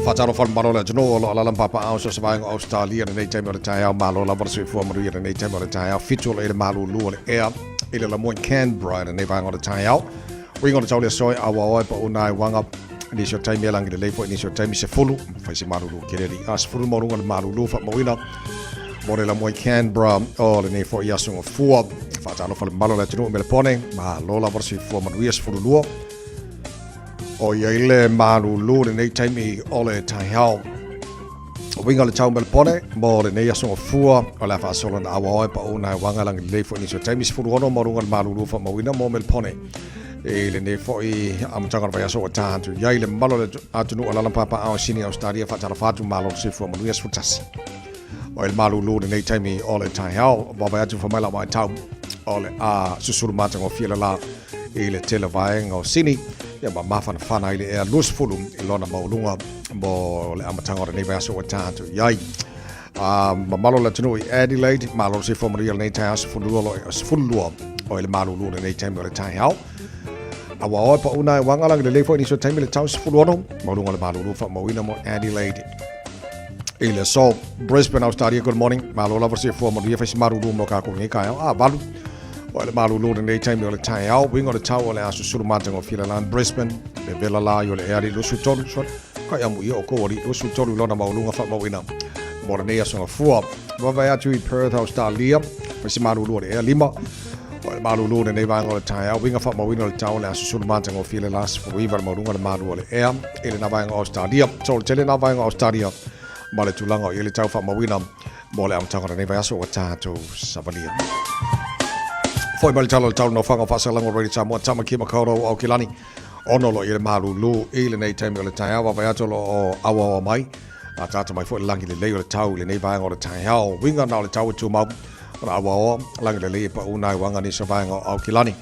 Whātalofa le malo le atunuu o lo o alaala ma papaaao so se vaega o Australia lenei taimi o le taeao. Malo lava le soifua manuia lenei taimi o le taeao. Fitu o lo i le malūlū o le ea i le lamua i Canberra i lenei vaega o le taeao. Uiga o le tau le aso e aoao ai pa una ai wanga nisi o taimi e langi lelei foi nisi o taimi 10 fai se malūlū kele li a 10 maualuga le malūlū faamauina mo le lamua i Canberra o lenei foi aso gafua. Faatalofa le mamalu o le atunuu i Melepone, malo lava le soifua manuia 12 O ia i le malūlū lenei taimi o le taeao. O uiga o le tau Melepone mo lenei aso gafua o le a faasolo na auao e pau na e wanga langi lelei foi nisi o taimi 16 maualuga le malūlū faamauina mo Melepone i lenei foi amataga o le vaiaso ua ta atu i ai le mamalu o le atunuu alaala ma papaaao i Sini Australia faatalofa atu malo le soifua manuia 11 o i le malūlū lenei taimi o le taeao vaavaai atu fai mai lau matau o le a susulu matagofie le la i le tele vaega o Sini ia ma mafanafana ai le ea 20 i lona maualuga mo le amataga o lenei vaiaso ua ta atu i ai. Mamalo le atunuu i Adelaide, malo le soifua manuia lenei taeao 12 12 o i le malūlū lenei taimi o le taeao. Aua oe pa una e wanga langi lelei foi nisi o taimi le tau 16 maualuga le malūlū faamauina mo Adelaide. I le aso Brisbane, Australia, good morning. Malo lava le soifua manuia fai se malūlū mo kākou nei taeao. A valu o le malūlū lenei taimi o le taeao. Uiga o le tau o le a susulu matagofie le lan Brisbane. Le vela la i o le ea li 23. Sorry. Kai amu ia o kou ali 23 i lona maualuga faamauina mo lenei aso gafua. Vaavaai atu i Perth, Australia. Fai se malūlū o le ea lima. O le malūlū lenei vaega o le taeao. Uiga faamauina o le tau o le a susulu matagofie le la 19 le maualuga le malu o le ea i lena vaega o Australia. So le tele na vaega o Australia ma le tulaga o i ai le tau faamauina mo le amataga o lenei vaiaso ua tatou savalia. Foi mai le tala o le tau nofoaga o faasalaga o Radio Samoa, Tamaki Makaurau o Aukilani, ono lo i le malūlū i lenei taimi o le taeao, vaavaai atu o lo o auaoa mai, a tata mai foi le lagi lelei o le tau i lenei vaega o le taeao. Uiga na o le tau e tumau, ona auaoa, lagi lelei e pau nai uaga nisi o vaega o Aukilani.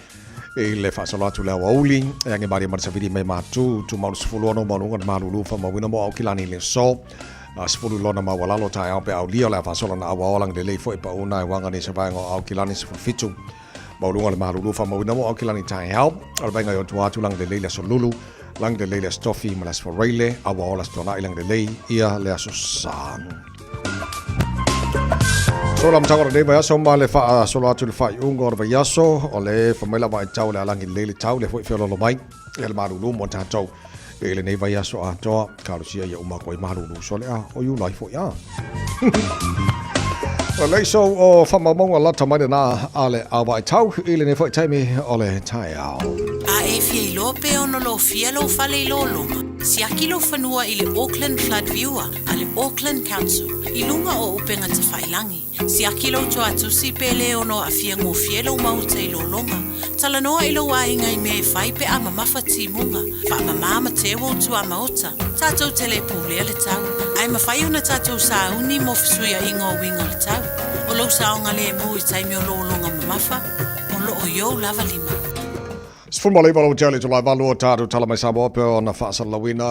I le faasolo atu le aoauli, e age malie ma le savili mai matu, tumau le 16 maualuga le malūlū faamauina mo Aukilani i le aso. 10 lona maualalo taeao pe aulia o le a faasolo na auaoa lagi lelei foi pau nai uaga nisi o vaega o Aukilani 17 maualuga le malūlū faamauina mo Aukilani taeao. O le vaega i ona tua atu lagi lelei le aso Lulu, lagi lelei le aso Tofi ma le aso Faraile, auaoa le aso Tuanai lagi lelei ia le aso Sa. So la amataga o lenei vaiaso ma le faasolo atu i le faaiuga o le vaiaso o le fai mai la vaitau o le a lagi lelei le tau lea foi feoloolo mai ia le malūlū mo tatou i lenei vaiaso atoa talosia ia uma atu ai malūlū sole a o Iulai foi a. O lei so o whamaumaunga lata mai lena a le a vaitau i lenei foi taimi o le taeao. A e A e fia iloa pe ono lofia lou fale i lologa, siaki lou fanua i le Auckland Flood Viewer a le Auckland Council i luga o upega tafailagi. Siaki lou tuatusi pe lē ono aafia gofie lou maota i lologa. Talanoa i lou aiga i mea e fai pe a mamafa timuga, faamamā ma teu ou tuamaota. Tatou te le pulea le tau, ae mafai ona tatou sauni mo fesuiaiga o uiga o le tau. O lou saogalemu i taimi o lologa mamafa, o loo i ou lava lima. 19 lau tele tulai valu o tātou tala mai Samoa pe ona faasalalauina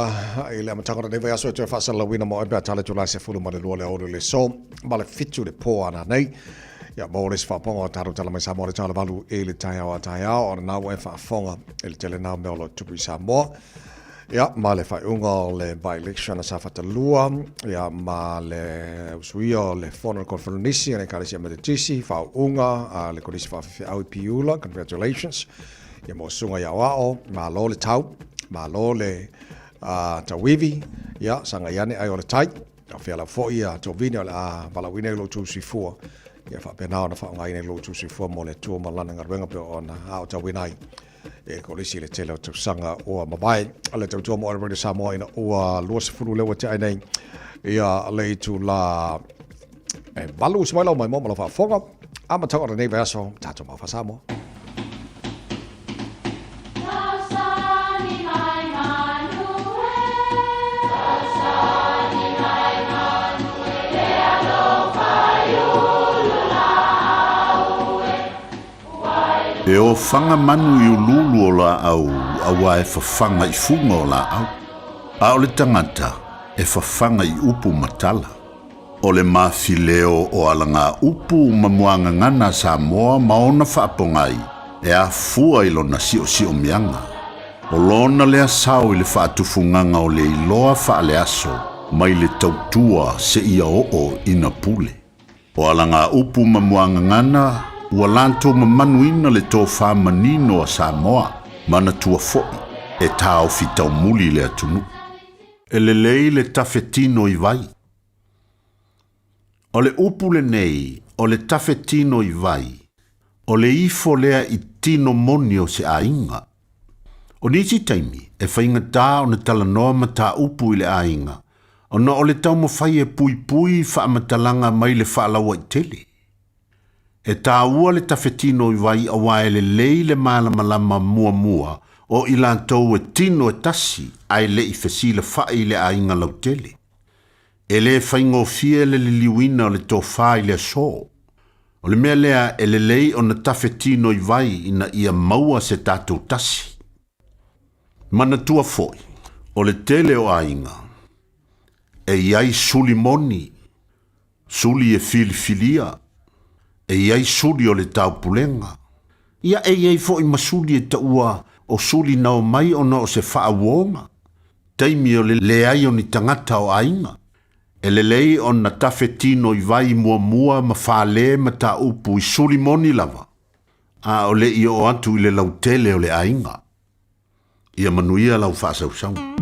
i le amataga o lenei vaiaso e toe faasalalauina mo e pea tala tulai 12 le aoauli le so ma le 7 le pō ana nei. Ia mo le isi faafofoga o tātou tala mai Samoa le tala valu i le taeao a taeao ona na ua e faafofoga i le tele nā mea o lo o tupu i Samoa. Ia, ma le faaiuga o le by-election a Safata 2, ia, ma le usuia o le fono o le Koneferenisi a le Ekalesia Metotisi, faauuga a le Kolisi Faafefeau i Piula, congratulations, ia mo susuga i aoao, malo le tau, malo le uh, tauivi, ia, sagai ane ai o le tai, o fea lau foi ia tovine o le a valaauina i lo outou soifua, ia faapena ona faaaogaina i lo outou soifua mo le Atua ma lana galuega pei ona aotauina ai. E kolisi le tele o tausaga ua mavae. O le tautua mo Radio Samoa ina ua 20 lea ua tea ai nei ia le itula e valu usi mai lau mai mo ma lau faafofoga. Amataga o lenei vaiaso, tatou mau faa-Samoa. E ofaga manu i uluulu o laau auā e fafaga i fuga o laau, a o le tagata e fafaga i upu ma tala. O le mafileo o alagaupu ma muagagana a Samoa ma ona faapogai e afua i lona siosiomiaga. O lona lea sao i le faatufugaga o le iloa faaleaso mai le tautua seia oo ina pule. O alagaupu ma muagagana ua latou mamanuina le tofa manino a Samoa, manatua foi e taofi taumuli le atunuu. E lelei le tafe tino i vai. O le upu lenei o le tafe tino i vai, o le ifo lea i tino moni o se aiga. O nisi taimi, e faigata ona talanoa mataupu i le aiga, ona o le taumafai e puipui faamatalaga mai le faalauaitele. E taua le tafetino i vai aua e lelei le malamalama muamua o i latou e tino e tasi ae le i fesilafai i le aiga lautele. E le faigofie le liliuina o le tofa i le aso. O le mea lea e lelei ona tafe tino i vai ina ia maua se tatou tasi. Manatua foi, o le tele o aiga, e i ai suli moni, suli e filifilia, e i ai suli o le taupulega, ia e i ai foi ma suli e taua o suli na omai ona o se faauoga, taimi o le leai o ni tagata o aiga. E lelei ona tafe tino i vai muamua ma fale mataupu i suli moni lava, a o le i oo atu i le lautele o le aiga. Ia manuia lau faasausauga.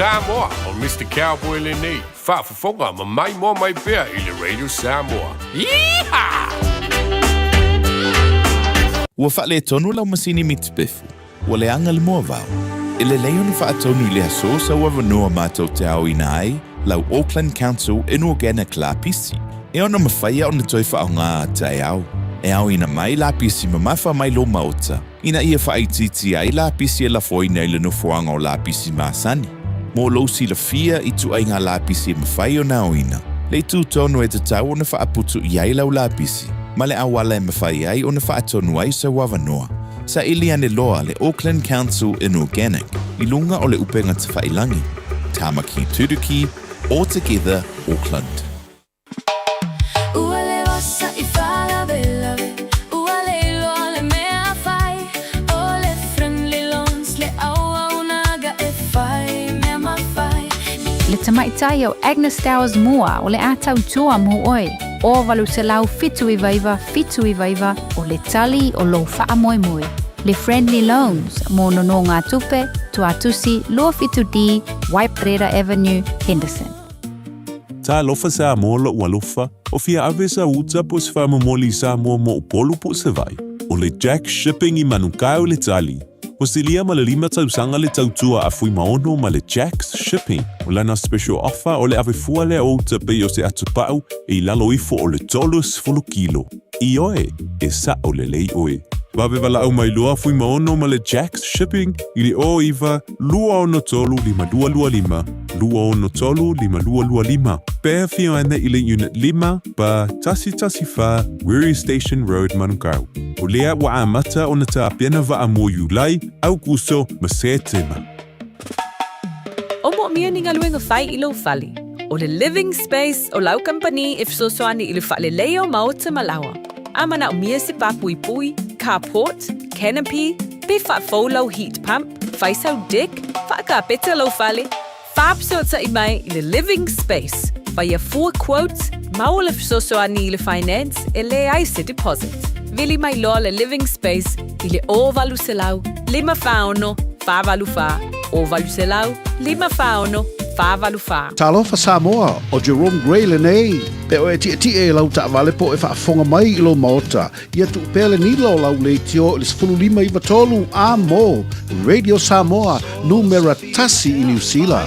Samoa, o Mr. Cowboy lenei, faafofoga ma maimoa mai pea i le Radio Samoa. Yeehaw! Ua faaletonu lau masini mitipefu, ua leaga le moavao. E lelei ona faatonu i le aso sau avanoa matou te aoina ai lau Auckland Council Inorganic lapisi, e ono mafaia ona toe faaaoga a taeao. E aoina mai lapisi mamafa mai lou maota, ina ia faaitiitia ai lapisi e lafoina i le nofoaga o lapisi masani. Mo lou silafia i ituaiga lapisi e mafai ona aoina, le itu tonu e tatau ona faaputu i ai lau lapisi, ma le auala e mafai ai ona faatonu ai sau avanoa. Saili ane loa le Auckland Council Inorganic i luga o le upega tafailangi, Tāmaki Turuki, All Together Auckland. Ua le osa i faalavelave, ua le iloa le mea fai, o le Friendly Loans le auaunaga e fai mea mafai. Le tamaitai o Agnes Towers Moore o le a tautua mo oe, o 879 799 o le tali o lou faamoemoe. Le Friendly Loans mo nonogatupe, Tuatusi 27D, Waiparera Avenue, Henderson. Talofa Samoa lo'u alofa, o fia ave sa uta po o se faamomoli i Samoa mo Upolu po o Savaii. O le Jack Shipping i Manukau le tali. Ua silia ma le lima tausaga le tautua a Fuimaono ma le Jack's Shipping. O lana special offer o le ave fua lea o uta pei o se atupa'u e i lalo ifo o le 30 kilo. Ioe, e sa'o lelei oe. Vave valaau mai loa Fuimaono ma le Jack's Shipping i le 09 263 5225, 263 5225, pe afio ane i le Unit 5, ba 114 Wiri Station Road, Manukau. O lea ua amata ona tapena vaa mo Iulai, Aukuso ma Setema. O moomia ni galuega fai i lou fale. O le Living Space o lau kamupani e fesoasoani i le faalelei o maota ma laoa. A manaomia se pāpuipui, carport, canopy, pe faafou lau heat pump, fai sau deck, faakapeta lou fale, faafesootai mai i le Living Space. Faia fua quote, maua le fesoasoani i le finance e leai se deposit. Vili mai loa le Living Space i le 0800 546 484, 0800 546 484. Talofa Samoa, o Jerome Gray lenei. Pe o e tietie i lau taavale po o e faafofoga mai i lou maota, ia tuu pea le nila o lau leitio i le 15 9 3 a mo Radio Samoa, numera tasi i Niu Sila.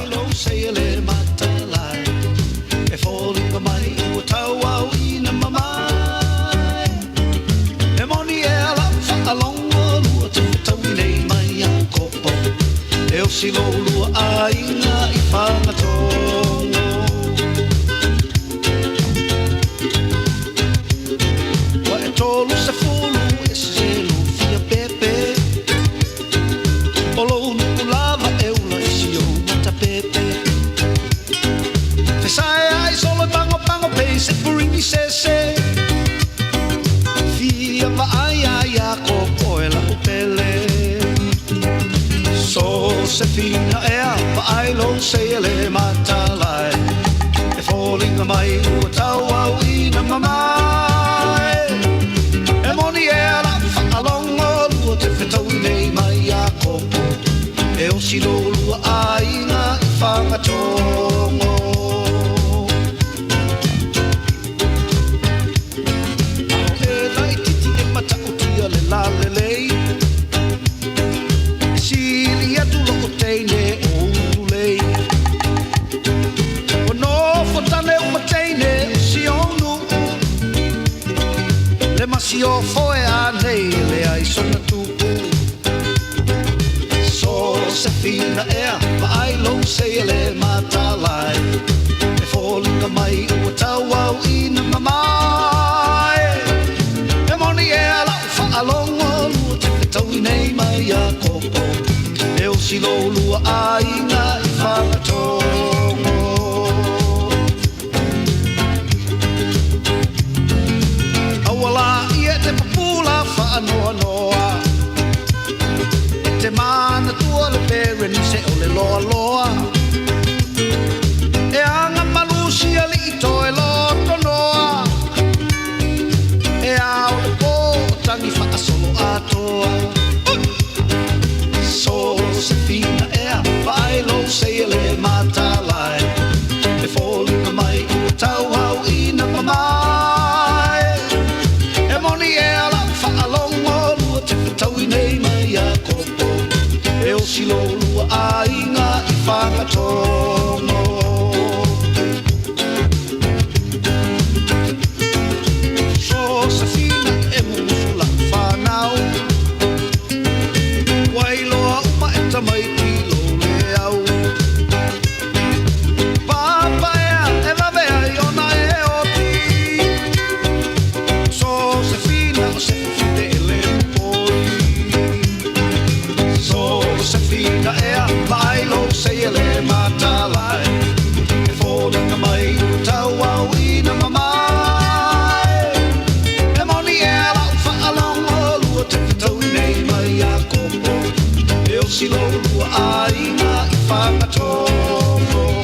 Fagatogo.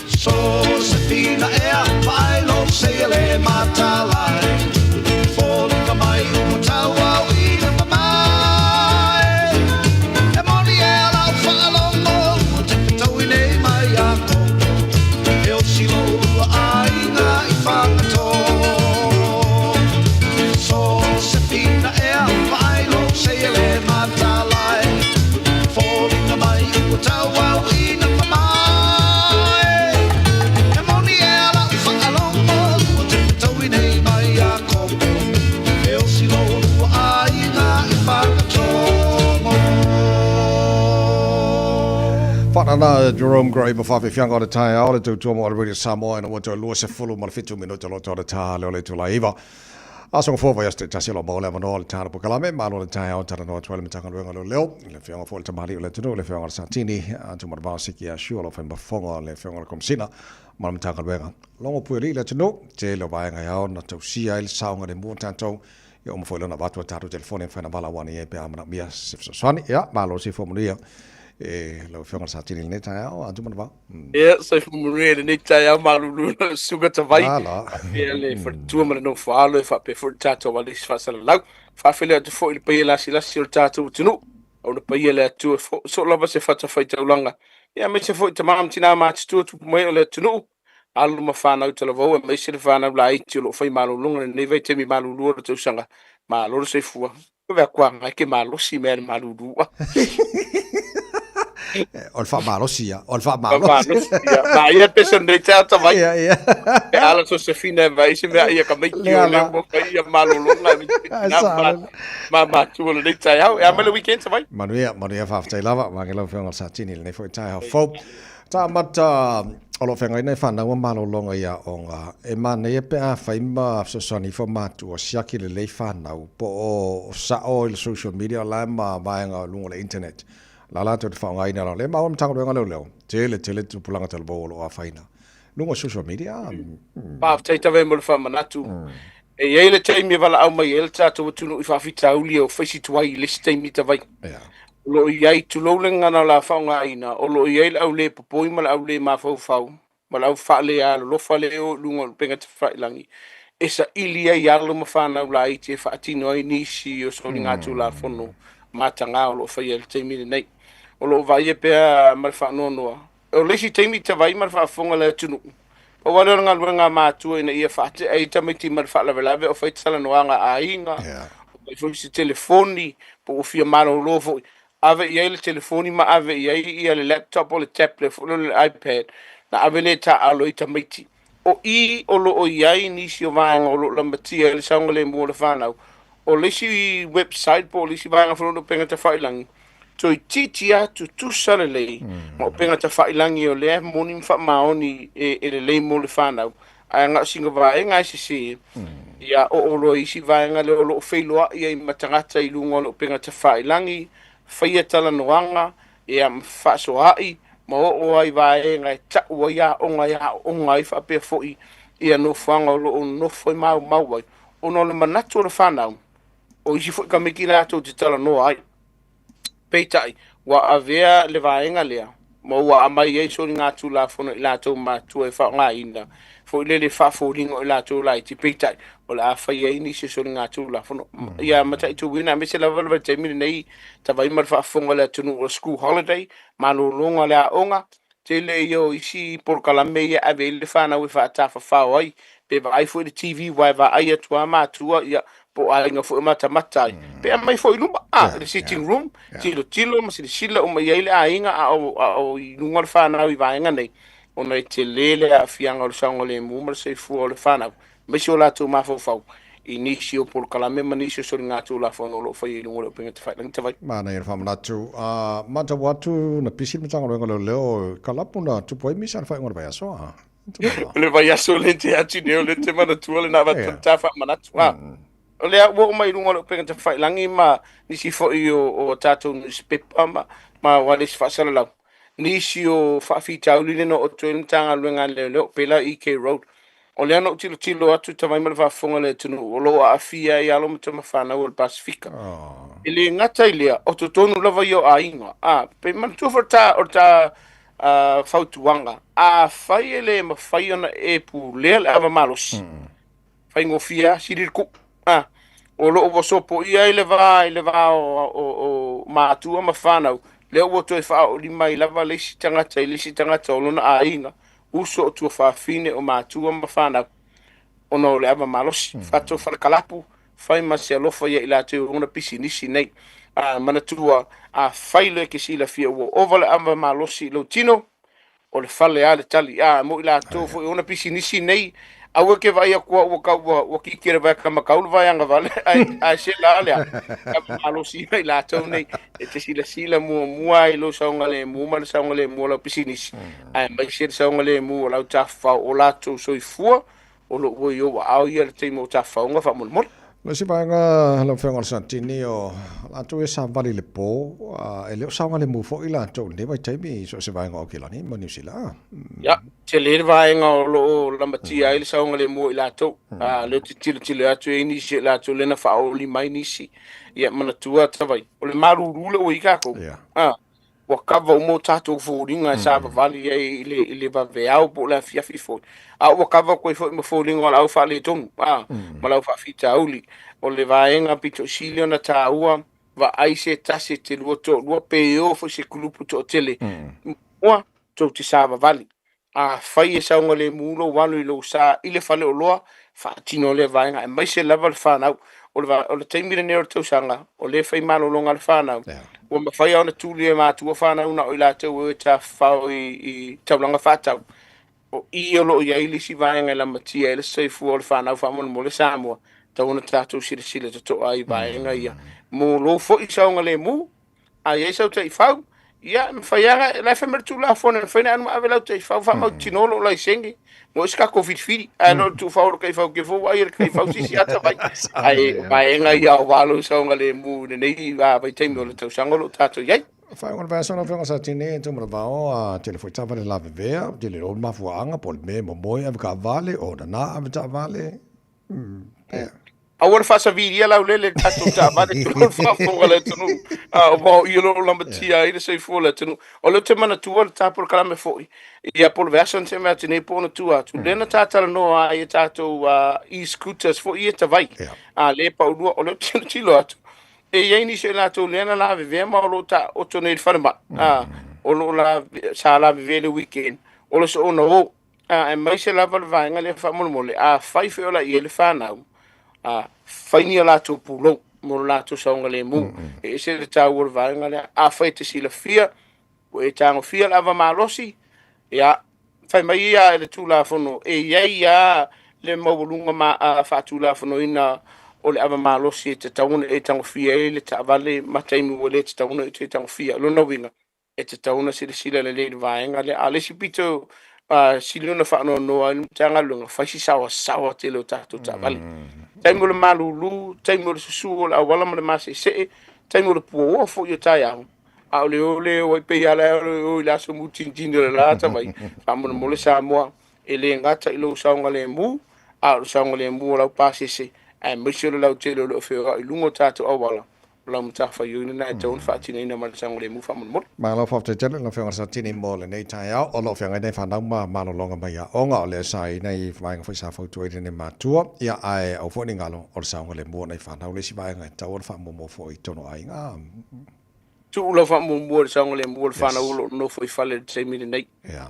So se fina ea vaai lou seia le matalai. Foliga mai ua tauau ina mamae. E moni ea lau faalogo ua te fetaui nei mai ia Koko. E osi lou aiga i Fagatogo. So se fina ea vaai lou seia le matalai. Foliga mai ua tauau ina mamae. E moni ea lau faalogo ua te fetaui nei mai ia Koko. E osi lou aiga i Fagatogo. Whaanana Jerome Gray ma whawhiwhianga o le taeao le tautua mo le Radio Samoa ina ua toe 27 minute lo tau le tā leo le tula iva. Aso fō vai aste tasi lo maole avanoa le tāna pokalame, malo le taeao tara noa tuai le matanga luenga leo leo, le whianga fō le tamali o le tunu, le whianga le satini, atu marvao siki a shua lo whaimba fonga le whianga le komsina, ma le matanga luenga. Longo pui le tunu, te leo vaenga iao na tausia i le saunga le mua tātou, ia o mafoi lona watu a tātou telefone whaina wala wani e pe amana mia se fesoasoani. Ia, malo se fo manuia e lau afioga le Satini i lenei taeao, atu mana vao. Ia, soifua manuia i lenei taeao malulu lau susuga Tavai. Ala. Faapea le faletua ma le nofo alo e faapea foi le tatou alisi faasalalau. Faafeiloai atu foi i le paia lasilasi o le tatou atunuu. Auna paia le Atua e soo lava se fatafaitaulaga. Ia, aemaise foi tama ma tina matutua tupu mai o le atunuu. Alo ma fanau talavou aemaise le fanau laiti o lo o fai malologa i lenei vaitaimi malulu o le tausaga. Malo le soifua. Ove akuaga e ke malosi mea le malulu. O le faamalosi ia, o le faamalosi. Ia, ma ia pese nei te ata vai. Ia, ia. E ala so se fina e vai se mea ia ka mai ki o le mo kai ia malologa e ma ma tu o lenei taeao. E a mai le weekend sa vai. Manuia, manuia faafetai lava, mange lau afioga i le Satini i lenei foi taeao fou. Tāmata, o lo o feagai fanau a malologa i aoga, e manaia pe afai ma fesoasoani ifo matua, siaki lelei fanau, po o sao i le social media o la e ma vaega o luga o le internet. La latou te faaaogaina la, le maua Matagaluega Leoleo, tele tele tupulaga talavou o lo o afaina luga o social media. Faafetai tava mo le faamanatu. E i ai le taimi e valaau mai ai le tatou atunuu i faafitauli e o fai si tuai i le isi taimi tavai. O lo o i ai, tulou le gagana o le a faaaogaina, o lo o i ai le au le popoi ma le au le mafaufau ma le au faalealolofa lea e o i luga o upega tafailagi e saili ai alo ma fanau laiti e faatino ai nisi o soligatulafono mataga o lo o faia i le taimi lenei. O lo o vaaia pea ma le faanoanoa. O le isi taimi tavai ma le faafofoga a le atunuu, pau lava lea o le galuega a matua ina ia faatea ai tamaiti ma le faalavelave o fai talanoaga a aiga, o fai foi se telefoni, po ua fia malolo foi, ave i ai le telefoni ma ave i ai ia le laptop po o le tablet foi lea o le iPad, na ave lea e taaalo ai tamaiti. O i o lo o i ai nisi o vaega o lo o lamatia ai le saogalemu o le fanau, o le isi website po o le isi vaega foi lea o upega tafailagi, toeitiiti lava tutusa lelei ma upega tafailagi o lea e moni ma faamaoni e lelei mo le fanau, ae na o sina vaega e sese, ia oo loa i isi vaega lea o lo o feiloai ai ma tagata i luga o le upega tafailagi, faia talanoaga, ia ma fefaasoaai, ma oo ai vaega e tau ai aoga e aooga ai faapea foi ia nofoaga o lo o nofo e maumau ai, ona o le manatu o le fanau, o isi foi tamaiti latou te talanoa ai. Peitai, ua avea le vaega lea, ma ua aumai ai soligatulafono i latou matua e faaaogaina foi lele faafoliga o i latou laiti, peitai, o le a fai ai nisi o soligatulafono. Ia mataituina, aemaise lava le vaitaimi lenei, tavai ma le faafofoga a le atunuu o le school holiday, malologa o le aoga, tele ia o isi polokalame ia e ave ai le fanau e faatafafao ai, pe vaai foi i le TV aua e vaai atu lava matua, ia, po o aiga foi o matamata ai, pe aumai foi i luma, a, le sitting room, tilotilo ma silasila uma i ai le aiga a o, a o i luga le fanau i vaega nei, ona e tele le aafiaga o le saogalemu ma le soifua o le fanau, aemaise o latou mafaufau i nisi o polokalame ma nisi o soligatulafono o lo o faia i luga o le upega tafailagi tavai. Manaia le faamanatu. A matau atu na pisi le Matagaluega o Leoleo i ka lapu na tupu ai misa i le faaiuga o le vaiaso a. O le vaiaso lea te atu nei o lea te manatua lena avatu le ta faamanatu. A o lea ua oo mai i luga o le upega tafailagi ma nisi foi o tatou newspaper ma wireless faasalalau. Nisi o faafitauli lea na oo atu ai le Matagaluega a Leoleo, pei la EK Road. O lea na ou tilotilo atu tavai ma le faafofoga a le atunuu o lo o aafia ai alo ma tama fanau o le Pasefika. E le gata i lea, o totonu lava ia o aiga. A, pe manatua foi o le ta, o le ta Fautuaga, Afai e le mafai ona e pulea le ava malosi, faigofie lava, sili le kuu. A, o lo o ua sopoia ai le va i le va o matua ma fanau, lea ua toe faaoolima ai lava le isi tagata i le isi tagata o lona aiga, uso o tuafafine o matua ma fanau, ona o le ava malosi. Fato falekalapu, fai ma se alofa ia i latou e ona pisinisi nei. A, manatua, afai loa e te silafia ua ova le ava malosi i lou tino, o le fale a le tali. A, mo i latou foi e ona pisinisi nei, aua e te vaai atu ua tau ua kiki e le vae kamakau le vae agavale, ae se la lea. Ava malosi ia i latou nei, e te silasila muamua i lou saogalemu ma le saogalemu o lau pisinisi, aemaise le saogalemu o lau tafafao o latou soifua o lo o ua i ou aao ia le taimi o tafafaoga faamolemole. O le isi vaega lau Afioga o le Satini, o latou ia savali i le po, e le o saogalemu foi latou i lenei vaitaimi i so o se vaega o Aukilani ma Niu Sila. Ia, tele le vaega o lo o lamatia ai le saogalemu o i latou. A, lea ou te tilotilo atu e i ai nisi o i latou lea na faaoli mai nisi. Ia, manatua tavai, o le malulu lea ua i ai tatou. A, ua kava uma o tatou foliga e savavali ai i le vaveao po o le afiafi foi, a ua kava atu ai foi ma foliga o le au faaletonu, a, ma le au faafitauli. O le vaega pito sili ona taua, vaai se tasi, te lua, toalua, pe o foi se kulupu toatele, muamua tou te savavali. Afai e saogalemu lou alu i lou sa i le faleoloa, faatino lea vaega, aemaise lava le fanau. O le, o le taimi lenei o le tausaga, o lea e fai malologa a le fanau, ua mafai lava ona tuli e matua fanau na o i latou e o e tafafao i taulaga faatau. O i o lo o i ai le isi vaega e lamatia ai le soifua o le fanau faamolemole Samoa, tatau ona tatou silasila totoa i vaega ia. Mo lou foi saogalemu, a i ai sau taifau, ia, e mafai lava, o la e fai mai le Tulafono, e mafai ona alu ma ave lau taifau faamautinoa lou laisene, mo se tatou filifili, ae le o le tuufau o le taifau te fou ai e le taifau se isi ata mai. Ae o vaega ia aua lou saogalemu i lenei vaitaimi o le tausaga o lo o tatou i ai. Faaiuga o le vaiaso lau Afioga Satini, Tumalavao, a tele foi taavale lavevea, tele loa le mafuaaga po o le mea e momoe ave taavale, o nana ave taavale. Aua le faasavilia laulele i le tatou taavale tulou le faafofoga a le atunuu, aua o i o lo o lamatia ai le soifua o le atunuu. O lea ou te manatua le ta polokalame foi ia po o le vaiaso na tea mai atu nei po o ona tua atu, lea na ta talanoa ai i tatou e-scooters foi ia tavai, a lea e paulua. O lea ou te tilotilo atu, e i ai nisi o i latou lea na lavevea ma o lo o taoto nei i le falemai, o lo o sa lavevea i le weekend, o le soona o. Aemaise lava le vaega lea faamolemole, afai foi o la i ai le fanau, fai ni a latou pulou mo lo latou saogalemu. E ese le taua o le vaega lea. Afai e te silafia, ua e tagofia le ava malosi, ia, fai mai ia e le Tulafono, e i ai lava le maualuga faatulafonoina o le ava malosi e tatau ona e tagofia ai le taavale ma taimi ua le tatau ona e tagofia. O lona uiga, e tatau ona silasila lelei i le vaega lea. A o le isi pito sili ona faanoanoa ai le Matagaluega, fai si saoasaoa tele o tatou taavale. Taimi o le malulu, taimi o le susu o le auala ma le maseesee, taimi o le puaoa foi o taeao, a o le o le o ai pei lava la o le o i le aso mutinitini o le la tavai. Faamolemole Samoa, e le gata i lou saogalemu, a o le saogalemu o lau pasese, aemaise o le lautele o lo o feoai i luga o tatou auala, o lau matafaioi lena e tatau ona faatinoina ma le saogalemu faamolemole. Malo faafetai tele lau Afioga Satini mo lenei taeao. O lo o feagai nei fanau ma malologa mai aoga, o lea sa i ai nai vaega foi sa fautua ai lenei matua, ia ae aua foi ne i galo o le saogalemu o nai fanau le isi vaega e tatau ona faamuamua foi i totonu o aiga. Tuu lau faamuamua i le saogalemu o le fanau o lo o nofo i fale i le taimi lenei.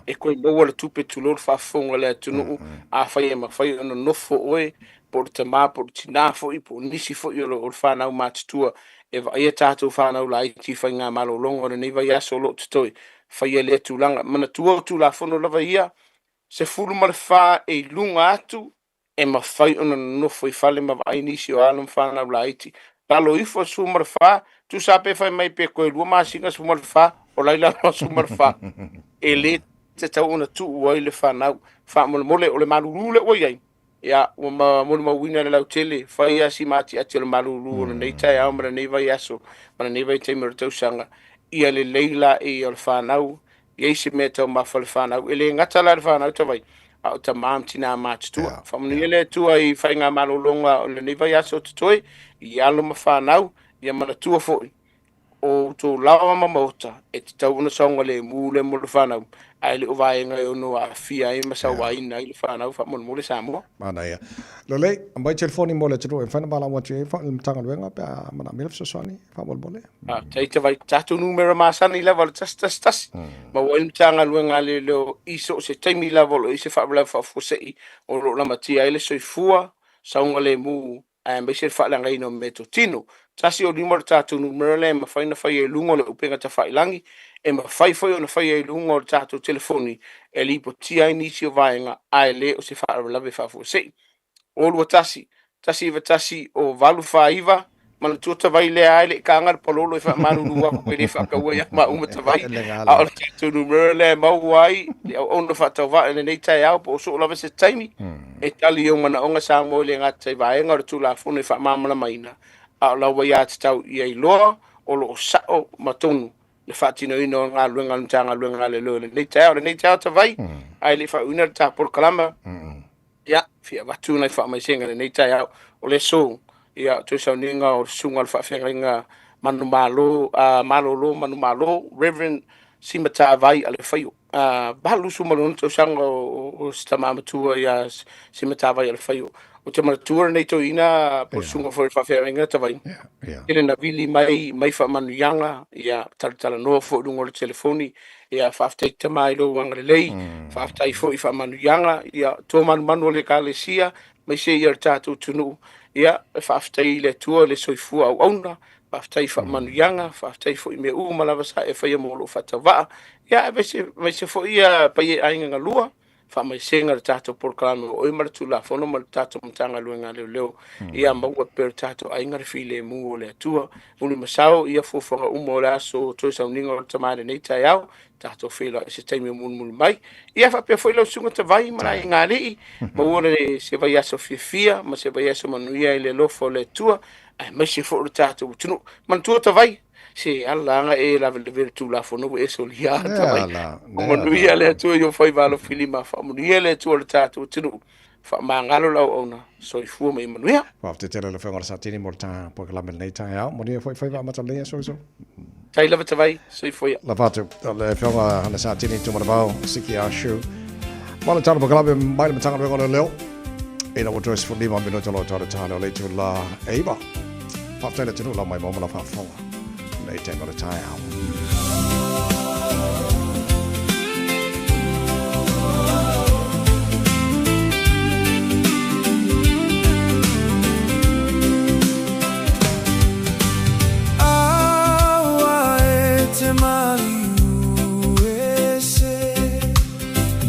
E toe maua le tupe tulou le faafofoga a le atunuu, afai e mafai ona nofo oe po o le tama po o le tina foi po o nisi foi o le fanau matutua e vaaia tatou fanau laiti i faigamalologa o lenei vaiaso o lo o totoe, faia lea tulaga. Manatua o Tulafono lava ia, 14 e i luga atu e mafai ona nonofo i fale ma vaai nisi o alo ma fanau laiti. Lalo ifo 14, tusa pe fai mai pe toe 2 masina 14, o la i lalo o 14. E le tatau ona tuu ai le fanau. Faamolemole, o le malulu lea ua i ai, ia, ua molimauina le lautele, fai lava si maatiati o le malulu o lenei taeao ma lenei vaiaso ma lenei vaitaimi o le tausaga, ia lelei laei o le fanau, i ai se mea e taumafa le fanau. E le gata la le fanau tavai, a o tama ma tina matutua. Faamanuia le Atua i faigamalologa o lenei vaiaso o totoe, i alo ma fanau, ia manatua foi, O outou laoa ma maota, e tatau ona saogalemu le mo le fanau, ae le o vaega e ono aafia ai ma sauaina ai le fanau faamolemole Samoa. Manaia. Lelei, aumai telefoni mo le atunuu e mafai ona valaau atu i ai le Matagaluega pe a manaomia le fesoasoani faamolemole. Faafetai Tavai. Tatou numera masani lava o le 111, maua ai le Matagaluega a Leoleo i so o se taimi lava o lo o i ai se faalavelave faafuasei o lo o lamatia ai le soifua saogalemu aemaise le faaleagaina o meatotino. 105 le tatou numera lea e mafai ona faia i luga o le upega tafailagi, e mafai foi ona faia i luga o le tatou telefoni e lipotia ai nisi o vaega ae le o se faalavelave faafuasei. 021 191 o 849 manatua tavai lea ai le ikaga le palolo e faamalulu atu e le faataua ia maua ma tavai a o le tatou numera lea e maua ai le auauna faatauvaa i lenei taeao po o soo lava se taimi e tali i ou manaoga Samoa e le gata i vaega o le Tulafono e faamalamalamaina, a o lau aiatatau ia iloa o lo o sao ma tonu le faatinoina o galuega a le Matagaluega a Leoleo i lenei taeao. Lenei taeao Tavai, ae le i faaiuina le ta polokalama, ia, fia avatu nai faamaisega i lenei taeao. O le aso, ia, toe sauniga o le susuga o le faafeagaiga manumalo, malolo manumalo, Reverend Simatavai Alefaio. 86 tausaga o si tama matua ia Simatavai Alefaio. Ou te manatua lenei toeaina po o le susuga foi o le faafeagaiga Tavai. Tele na vili mai mai faamanuiaga, ia talatalanoa foi i luga o le telefoni. Ia faafetai tama i lou agalelei, faafetai foi i faamanuiaga, ia toa manumanu o le Ekalesia, aemaise ia le tatou atunuu. Ia e faafetai i le Atua le soifua auauna, faafetai i faamanuiaga, faafetai foi i mea uma lava sa e faia mo lou faatauvaa. Ia aemaise foi ia paia i aiga galua, faamaisega le tatou polokalame o oe ma le Tulafono ma le tatou Matagaluega a Leoleo. Ia maua pea e le tatou aiga le filemu o le Atua. Mulimasao ia fuafuaga uma o le aso toe sauniga o le tama i lenei taeao, tatou feiloai i se taimi o mulimuli mai. Ia faapea foi lau susuga Tavai ma le aiga alii, maua le se vaiaso fiafia ma se vaiaso manuia i le alofa o le Atua, aemaise foi o le tatou atunuu. Manatua Tavai, se ala aga e lavelave le Tulafono ua e solia Tavai. Manuia le Atua i ou faiva alofilima, faamanuia le Atua i le tatou atunuu. Faamagalo lau auauna, soifua ma ia manuia. Faafetai tele lau Afioga i le Satini mo le ta polokalame i lenei taeao. Manuia foi faiva amata o lenei aso aso. Tai lava Tavai, soifua ia. Lava atu, le Afioga i le Satini Tumanavao, Siki Ashu. Ma le tala polokalame mai le Matagaluega o Leoleo. Ina ua toe 15 minute lo tau tala o le itula e iwa. Faafetai le atunuu lau mai mo ma lau faafofoga. Nei taimi o le taeao. Aua e te maliu e se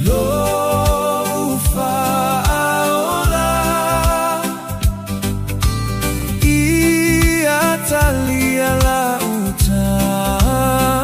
lou faaola Ia talia lau tatalo.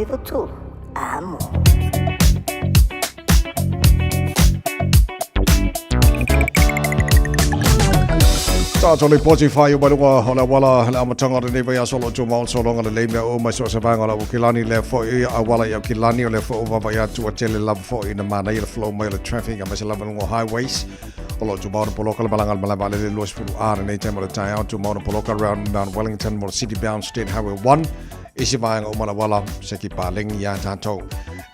93 Amo. Tātou le poti whai o mai lunga o le awala le amataga o lenei vaiaso o lo o tumau le sologa lelei mea uma i so o se vaega o le Aukilani lea foi auala i Aukilani o lea foi ua vaavaai atu ua tele lava foi ina manaia le flow mai o le traffic aemaise lava i luga o highways o lo o tumau ona poloka le malaga a le malae vaalele 20 A lenei taimi o le taeao tumau ona poloka around Mount Wellington mo le City Bound State Highway 1 isi vaega uma o le auala se ki paleni iā tātou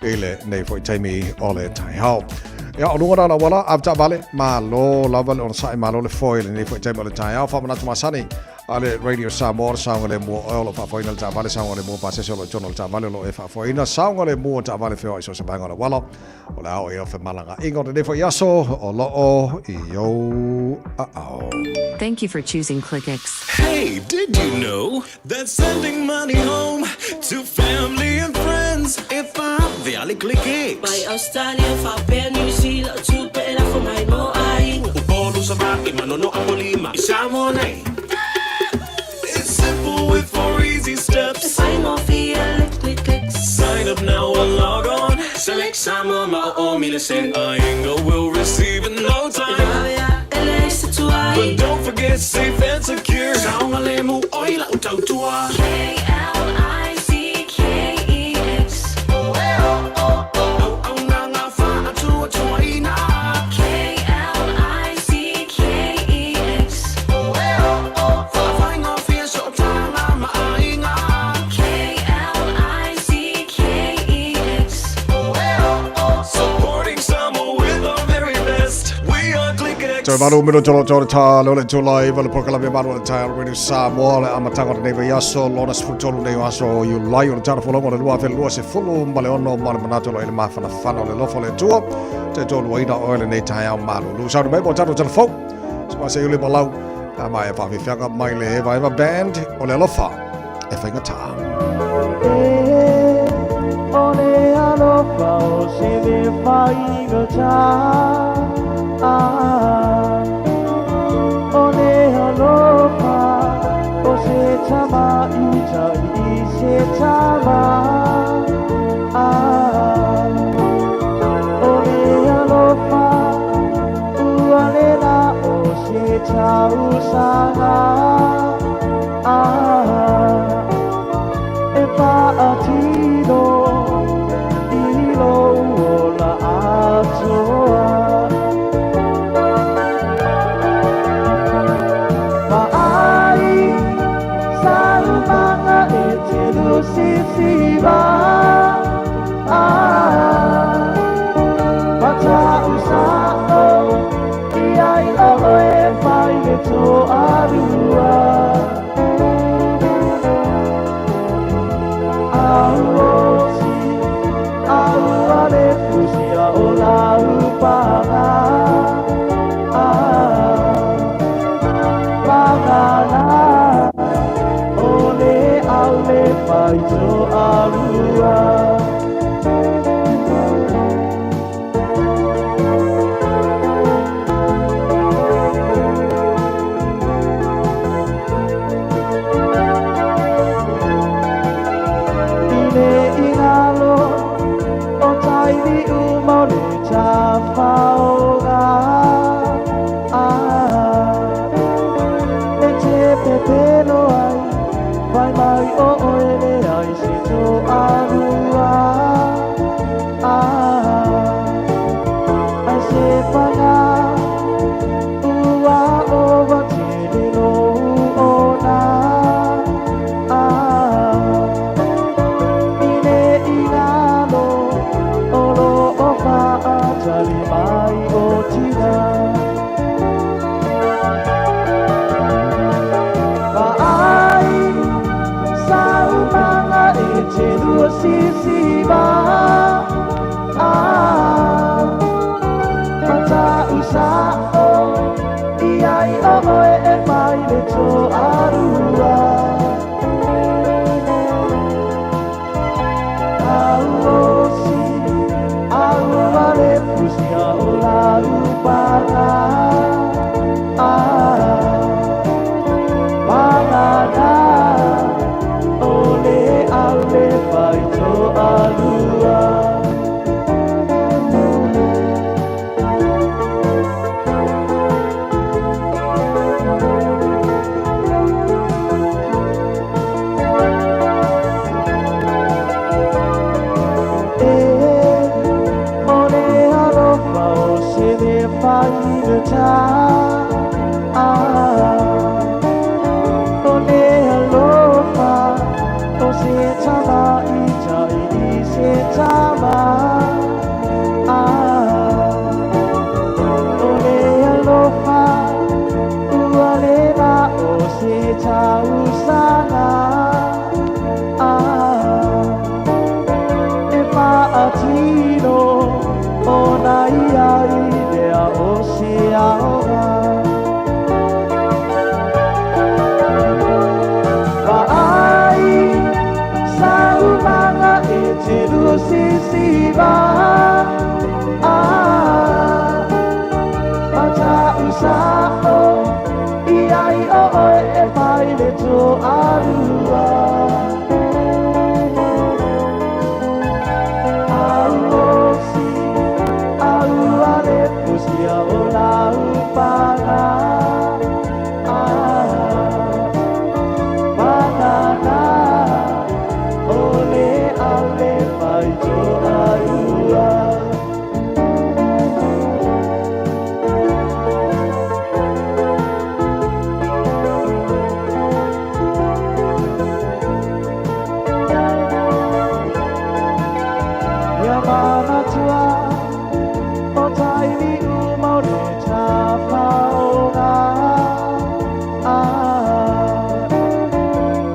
i lenei foi taimi o le taeao. Ia, o luga na o le auala, ave taavale, malo lava le onosai, malo le foe i lenei foi taimi o le taeao. Faamanatu masani a le Radio Samoa, le saogalemu o oe o lo o faafoeina le taavale, saogalemu o pasese o lo o i totonu o le taavale o lo o e faafoeina, saogalemu o taavale feoai i so o se vaega o le auala. O le a oo i ai femalagaaiga o lenei foi aso o lo o i ou aao. Thank you for choosing ClickX. Hey, did you know that sending money home to family and friends e faavea le ClickX? Mai Australia, faapea New Zealand, o tupe e lafo mai mo aiga. Upolu, Savaii, Manono, Apolima, i Samoa nei. It's simple with four easy steps. E faigofie le ClickX. Sign up now or log on. Select Samoa ma o o mile sen. Aiga will receive in no time. E vave ae leai se tuai. But don't forget safe and secure. Saogalemu oi lau tautua. K-L-I-C-K-E-X. Auaunaga faatuatuaina. K-L-I-C-K-E-X. Faafaigofie sootaga ma aiga. K-L-I-C-K-E-X. Supporting Samoa with our very best. We are ClickX. Toe valu minute o lo tā leo le tūlai va le polokalame malu o le taeao Radio Samoa le amataga o lenei vaiaso lona 13 nei o aso o Iulai o le tala folauga o le 2026 ma le manatu o lo o i le mafanafana o le alofa o le Atua te toluaina oe lenei taeao malulu. Sauni mai mo tatou telefou se ma se uli malau a mai e whawhiwhianga mai le Eva Eva Band o le alofa e whaingatā. O le alofa o se mea faigata ah, O le alofa o se tamaitai i se tama ah, O le alofa ua le na o se tausaga ah, E faatino i lou ola atoa. Vaai saumaga e te lusisiva ah, Mata'usa'o i ai oe e fai le toalua. Auosi aua le fusia o lau paga ah, Paga la o le au le fai toalua. I le igalo o tailiu ma o le tafaoga ah, E te pepelo ai, fai mai o oe leai se toalua ah, Ai se paga ua ova tele lou ona ah, I le igalo o lo o faatali mai o tina. Vaai saumaga e te luasisiva ah, Mata'usa'o i ai o oe e fai le toalua. Auosi aua le fusia o lau paga ah, Paga la o le au le fai toalua. tausaga E faatino ona ia i lea o se aoga Vaai saumaga e te lusisiva Mata'usa'o i ai o oe e fai le toalua Auosi aua le pusia o lau paga Pagana o le au le fai toalua Ia manatua o taimi uma o le tafaoga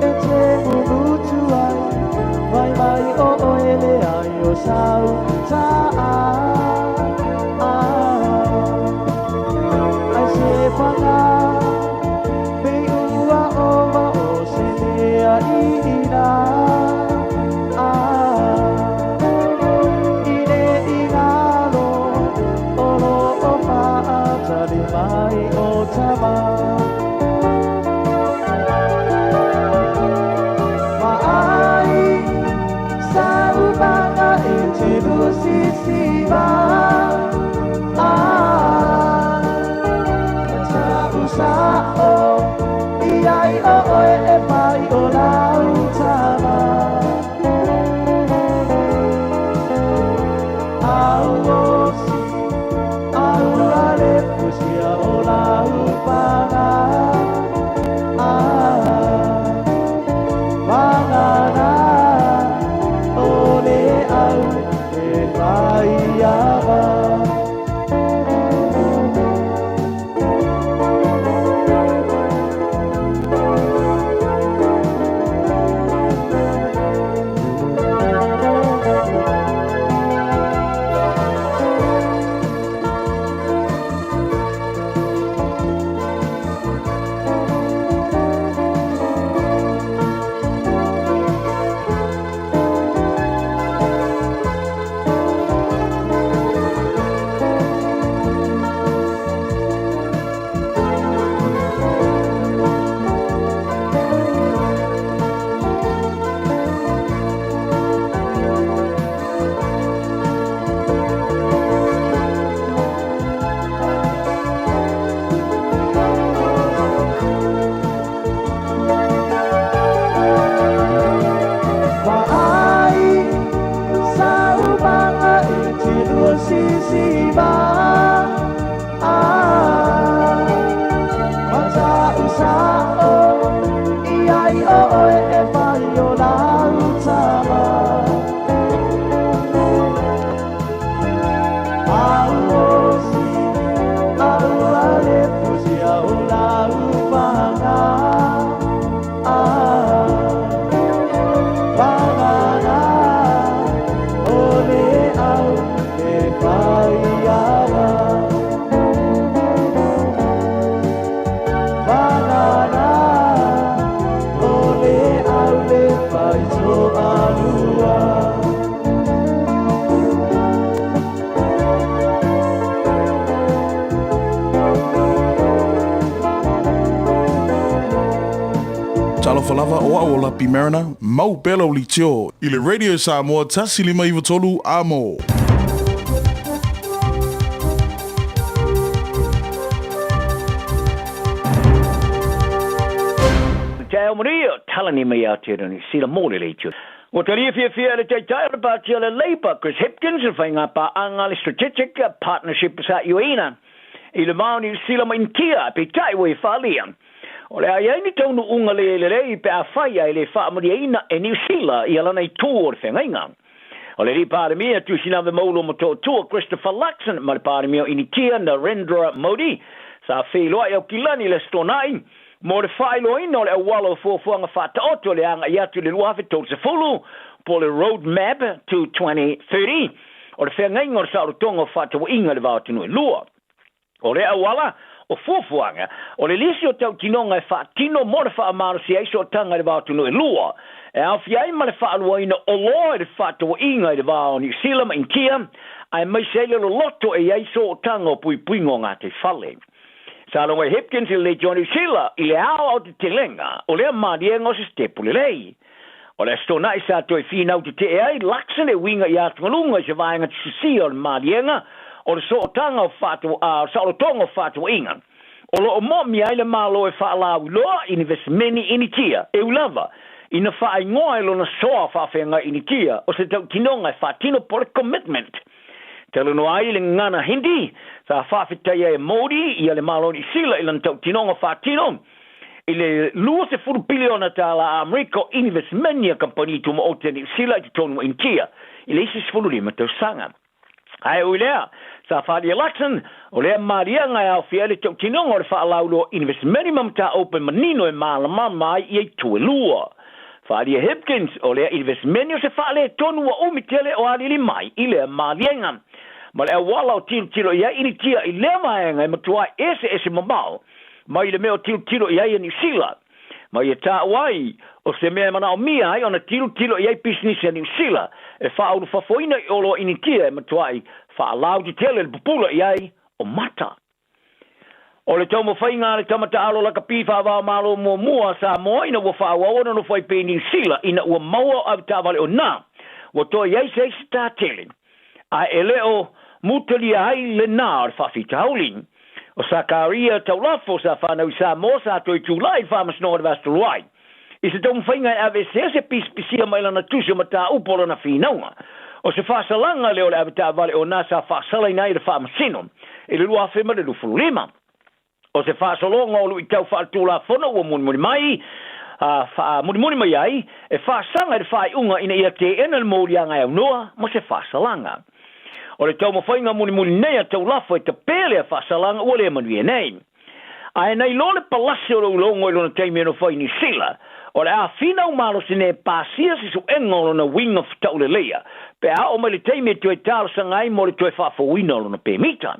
E te mutu ai vai mai o oe le ai o sau ta'a Ai se paga pei ua ova o se mea i ina I le ingalo o lo o faatali mai o tama Vaai saumaga e te lusisiva Mata'usa'o i ai o oe e fai o lau tama Auosi aua le pusia o lau paga Pagana o le au e fai ava Vaai saumaga e te lusisiva Mata'usa'o i ai o oe e fai o lau tama Auosi aua le pusia o lau paga Pagana o le au e fai ava Pagana o le au le fai toalua Talofa lava o au o Lapi Mariner, mau pea lau litio i le Radio Samoa 1593 amo. Te ao manuia, talani mai Aotearoa Niu Sila mō le leitio. Ua talia fiafia e le Taitai o le Pāti o le Labour, Chris Hipkins, le faiga paaga le Strategic Partnership sa ioeina i le va o Niu Sila ma Initia, peitai ua e faaalia. O le a i ai ni taunuuga le lelei pe afai ae le faamalieina e Niu Sila ia lana itu o le feagaiga. O le Alii Palemia Tuisinave Maulo Motootua Christopher Luxon ma le Palemia o Initia Narendra Modi sa feiloai Aukilani i le Aso Toonai. mo le faailoaina o le auala o fuafuaga faataoto le agaʻi atu i le 2030 po o le Road Map to 2030 o le feagaiga o le saolotoga o fefaatauaiga i le va o atunuu e lua. O lea auala o fuafuaga o le lisi o tautinoga e faatino mo le faamalosia ai sootaga i le va o atunuu e lua, e aofia ai ma le faaluaina oloa i le fefaatauaiga i le va o Niu Sila ma Initia, aemaise ai le loloto e i ai sootaga o puipuiga o gataifale. Sa logo e Hipkins i le Leitio a Niu Sila i le ao aotetelega o lea maliega o se sitepu lelei. O le Aso Toonai sa toe finau tetee ai Luxon e uiga i atugaluga i se vaega tusisia o le maliega o le sootaga o saolotoga o fefaatauaiga o lo o moomia ai le Malo e faalauiloa inivesimeni Initia e ui lava ina faaigoa e lona soa faafeagai Initia o se tautinoga e faatino po o le commitment. Talanoa ai le gagana Hindi sa faafetaia e Modi ia le Malo o Niu Sila i lana tautinoga faatino i le 20 piliona tālā Amerika o inivesimeni a kamupani tumaoti a Niu Sila i totonu o Initia i le isi 15 tausaga. Ae ui lea, sa faaalia Luxon, o lea maliaga e aofia ai le tautinoga o le faalauiloa inivesimeni ma mataupu e manino e mālamalama ai ia itu e lua. Faaalia Hipkins, o lea inivesimeni o se faaletonu ua umi tele o aliali mai i lea maliega. Ma le auala o tilotilo i ai Initia i lea vaega e matua eseese mamao mai le mea o tilotilo i ai e Niu Sila. Ma ia taua ai, o se mea e manaomia ai ona tilotilo i ai pisinisi a Niu Sila e faaulufafoina i oloa Initia e matuai faalautetele le pupula i ai o mata. O le taumafaiga a le tama taalo lakapi faava-o-Malo muamua a Samoa ina ua faaauau ona nofo ai pea i Niu Sila ina ua maua o avetaavale o na ua toe i ai se isi tā tele ae e le o mutalia ai lenā o le faafitauli. O Sakaria Taulafo sa fanau i Samoa sa toe tulai i le Faamasinoga o le Vasa Tolu ai i se taumafaiga e aveesea se pisipisia mai lana tusi o mataupu o lana finauga. O se faasalaga lea o le avetaavale o na sa faasalaina ai e le Faamasino i le 2025. O se faasologa o luitau faaletulafono ua mulimuli mai, faamulimuli mai ai, e faasaga i le faaiuga ina ia teena le moliaga e aunoa ma se faasalaga. O le taumafaiga mulimuli nei a Taulafo e tapē lea faasalaga ua le manuia nei. Ae na iloa le palasi o le ulogo i lona taimi e nofo ai i Niu Sila, o le a finau malosi nei e pasia se suega o lona uiga fetauleleia pe a oo mai le taimi e toe talosaga ai mo le toe faafouina o lona pemita.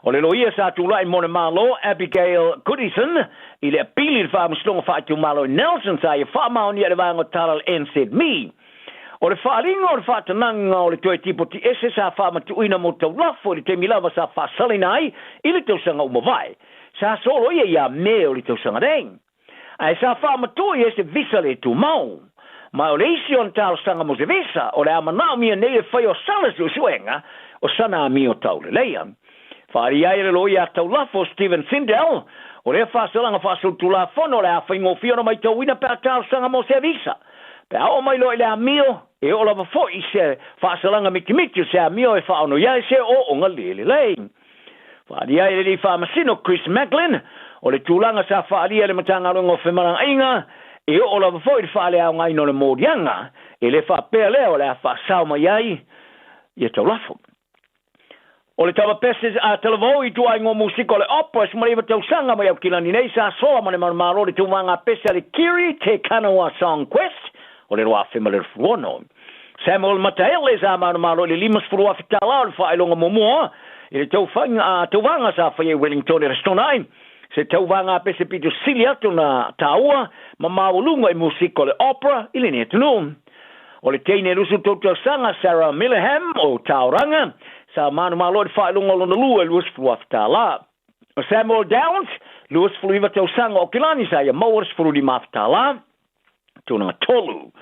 O le loia sa tulai mo le Malo, Abigail Goodison, i le apili i le Faamasinoga Faaitumalo i Nelson sa ia faamaonia i le vaega o tala a le NZME. O le faaaliga o le faatanaga o le toe tipoti ese sa faamatuuina mo Taulafo i le taimi lava sa faasalaina ai i le tausaga ua mavae, sa soloia ia Me o le tausaga nei. Ae sa faamatuu i ai se visa le tumau. Ma o le isi ona talosaga mo se visa, o le a manaomia nei e fai o sana suesuega o sana amio tauleleia. Faaalia ai e le loia a Taulafo, Stephen Sindel, o lea faasalaga faasolitulafono o le a faigofie ona maitauina pe a talosaga mo se visa. Pe a oo mai loa i le amio, e oo lava foi i se faasalaga mitimiti o se amio e faaono ai se ooooga le lelei. Faaalia ai e le alii faamasino Chris Macklin, o le tulaga sa faaalia e le Matagaluega o Femalagaaiga, e oo lava foi i le faaleaogaina o le moliaga, e le faapea lea o le a faasao mai ai ia Taulafo. O le tama pese a Talavou i ituaiga musika o le opera e 19 tausaga mai Aukilani nei sa soa ma le manumalo i le tauvaga pese a le Kiri Te Kanawa Song Quest o le 2026. Samuel Mataele sa manumalo i le $50,000 tala o le faailoga muamua i le tauvaga sa faia i Wellington i le Aso Toonai, se tauvaga pese pito sili atu ona taua ma maualuga i musika o le opera i lenei atunuu. O le teine e 23 tausaga Sarah Milleham o Tauranga sa manumalo i le faailoga o lona lua e $20,000. O Samuel Downs, 29 tausaga o Aukilani sa ia maua le $15,000. Tulaga tolu.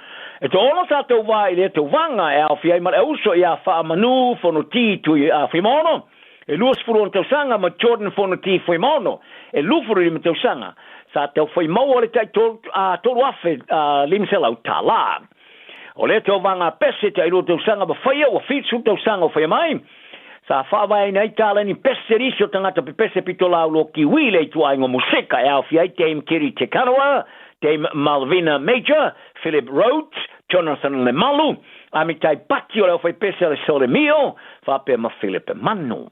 E toaono sa tauva i lea tauvaga e aofia ai ma le auso ia Faamanu Fonoti Tui Fuimaono, e 26 tausaga, ma Jordan Fonoti Fuimaono, e 25 tausaga, sa taufai maua le tai $3,500. O lea tauvaga pese tai 2 tausaga ma faia ua 70 tausaga o faia mai, sa faavaeina ai taleni pese nisi o tagata pepese pitolau loa Kiwi i le ituaiga musika e aofia ai Dame Kiri Te Kanawa, Dame Malvina Major, Philip Rhodes, Jonathan Lemalu, Amitai Pati o le aufaipese a le Sole Mio, faapea ma Philip Manu.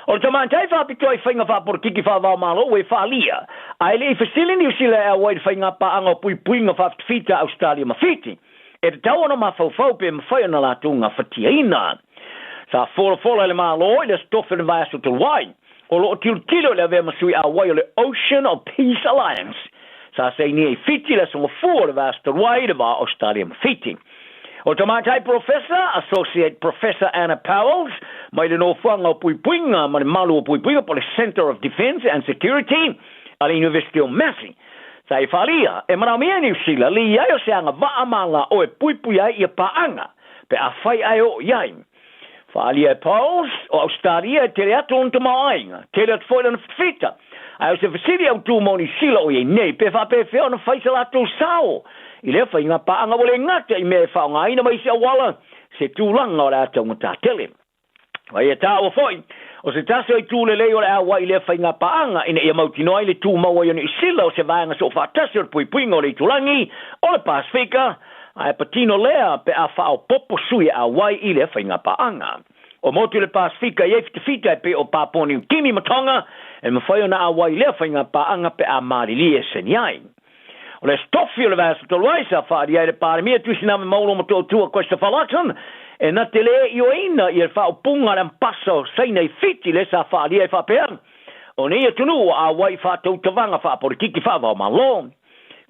O le tamaitai faapitoa i faiga faapolokiki faava-o-Malo ua e faaalia, ae le i fesili Niu Sila e auai i le faigapaaga o puipuiga faafitafita a Ausetalia ma Fiti, e tatau ona mafaufau pe mafai ona latou gafatiaina. Sa folafola e le Malo i le Aso Tofi o le vaiaso talu ai, o lo o tilotilo i le avea ma sui auai o le Ocean of Peace Alliance, sa sainia i Fiti i le aso Gafua o le vaiaso talu ai i le va o Ausetalia ma Fiti. O le tamaitai Polofesa, Associate Professor Anna Powles, mai le Nofoaga o Puipuiga ma le Malu o Puipuiga po o le Centre of Defence and Security a le Iunivesite o Massey, sa e faaalia, e manaomia e Niu Sila le i ai o se agavaa malao e puipui ai ia paaga pe afai ae oo i ai. Faaalia e Powles, o Ausetalia e tele atu lona tamaoaiga, tele atu foi lana fita. Ae o se fesili autū mo Niu Sila o i ai nei, pe faapefea ona fai sa latou sao i lea faiga paaga ua le gata i mea e faaaogaina ma isi auala, se tulaga o le a taugatā tele. A ia taua foi, o se tasi o itu lelei o le auai i lea faiga paaga ina ia mautinoa ai le tumau ai o Niu Sila o se vaega soofaatasi o le puipuiga o le itulagi o le Pasefika, Ae patino lea pe a faaopoopo sui e auai i lea faiga paaga. O motu i le Pasefika e i ai fitafita e pei o Papua Niu Kini ma Tonga e mafai ona auai i lea faiga paaga pe a malilie e seni ai. O le aso tofi o le vaiaso talu ai sa faaalia ai le Palemia Tuisiname Maulo Motootua Christopher Luxon e na te le ioeina ia le faaupuga a le Ambasa o Saina i Fiti lea sa faaalia ai faapea, O nei atunuu ua auai i faatautavaga faapolitiki faava-o-Malo.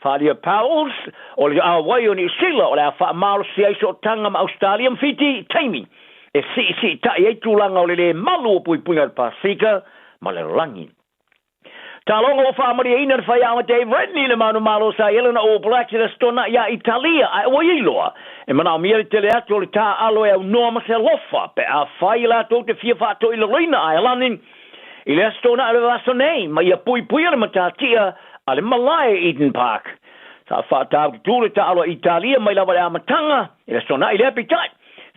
Faaalia Powles, o le auai o Niu Sila o le a faamalosi ai sootaga ma Ausetalia ma Fiti i taimi e siisiitai ai tulaga o le lē malu o puipuiga i le Pasefika ma le lalolagi. Taaloga ua faamalieina le faiaoga Dave Redney i le manumalo sa i ai lana All Blacks i le Aso Toonai iā Italia ae ua i loa e manaomia le tele atu o le taaalo e aunoa ma se alofa pe afai latou te fia faatoilaloina Aelani I le Aso Toonai o le vaiaso nei, ma ia puipuia le matatia a le malae i Eden Park. Sa faataututū le taaalo a Italia mai lava i le amataga i le Aso Toonai lea, peitai,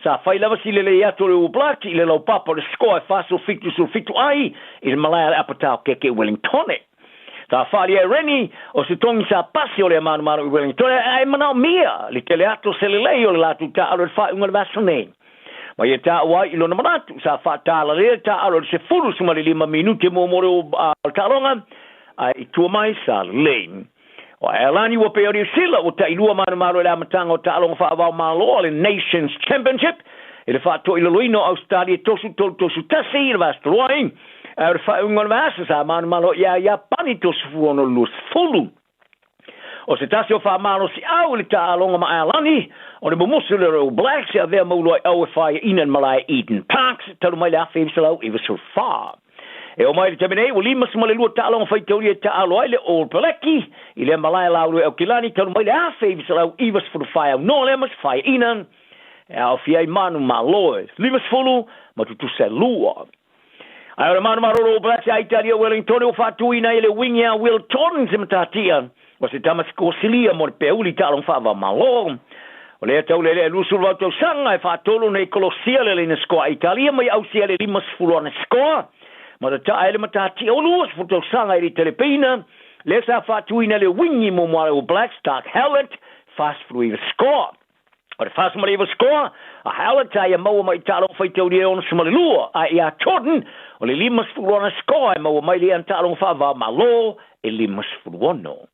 sa fai lava si lelei atu o le All Blacks i le laupapa o le score e 47-17 ai i le malae a le Apatao Keke i Wellingtone. Sa faaalia e Rennie o se togi sa pasi o lea manumanu i Wellingtone ae manaomia le tele atu o se lelei o le latou taaalo i le faaiuga o le vaiaso nei. Ma ia taua ai i lona manatu, sa faatalalea le taaalo i le 15 minute muamua o le taaloga, ae i tua mai sa lelei. O Aelani ua pei o Niu Sila ua tailua manumalo i le amataga o taaloga faava-o-Malo a le Nations Championship i le faatoilaloina o Ausetalia 3-3 3-1 i le vaiaso talu ai, ae o le faaiuga o le vaiaso sa manumalo ia Iapani 36-20. O se tasi o faamalosiau i le taaaloga ma Aelani, o le mumusu lea o le All Blacks e avea ma uluai au e faiaina i le malae Eden Park talu mai le 1994. E oo mai i le taimi nei, ua 52 taaloga faitaulia e taaalo ai le All Peleki i lea malae laulu e Aukilani talu mai le 1994 aunoa lea ma se faiaina e aofia ai manumalo e 50 ma tutusa e lua. Ae o le manumalo All Blacks ia Italia Wellingtone ua faatuina ai e le wingi a Will Jordan se matatia o se tama sikosilia mo le peauli taaloga faava-o-Malo. O lea taulelea e 28 tausaga e faatolu nei kolosia le laina sikoa a Italia mai ausia le 50 ana sikoa ma tataa ai le matatia o 20 tausaga i le Telepeina lea sa faatuina le wingi muamua a le All Blacks Dark Howlett 49 sikoa. O le 49 sikoa a Howlett sa ia maua mai i taaloga faitaulia e 62 ae iā Jordan o le 50 ana sikoa e maua mai le ana taaloga faava-o-Malo e 56.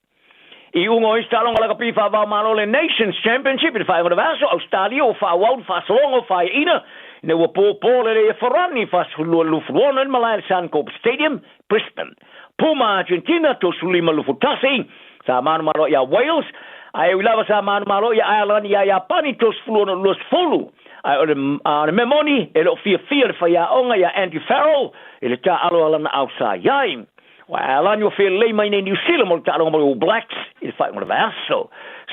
I uga o isi taaloga lakapi faava-o-Malo le Nations Championship i le faaiuga o le vaiaso, Ausetalia ua faaauau le faasologa o faiaina ina ua pōpō lelei e Farani 42-26 i le malae i le Suncorp Stadium, Brisbane. Puma Argentina 35-21 sa manumalo iā Wales, ae ui lava sa manumalo iā Ireland iā Iapani 36-20. Ae o le, a o le mea moni, e le o fiafia le faiaoga iā Andy Farrell i le taaalo a lana au sa i ai. Ua Aelani ua felelei mai nei Niu Sila mo le taaloga mo le All Blacks i le faaiuga o le vaiaso.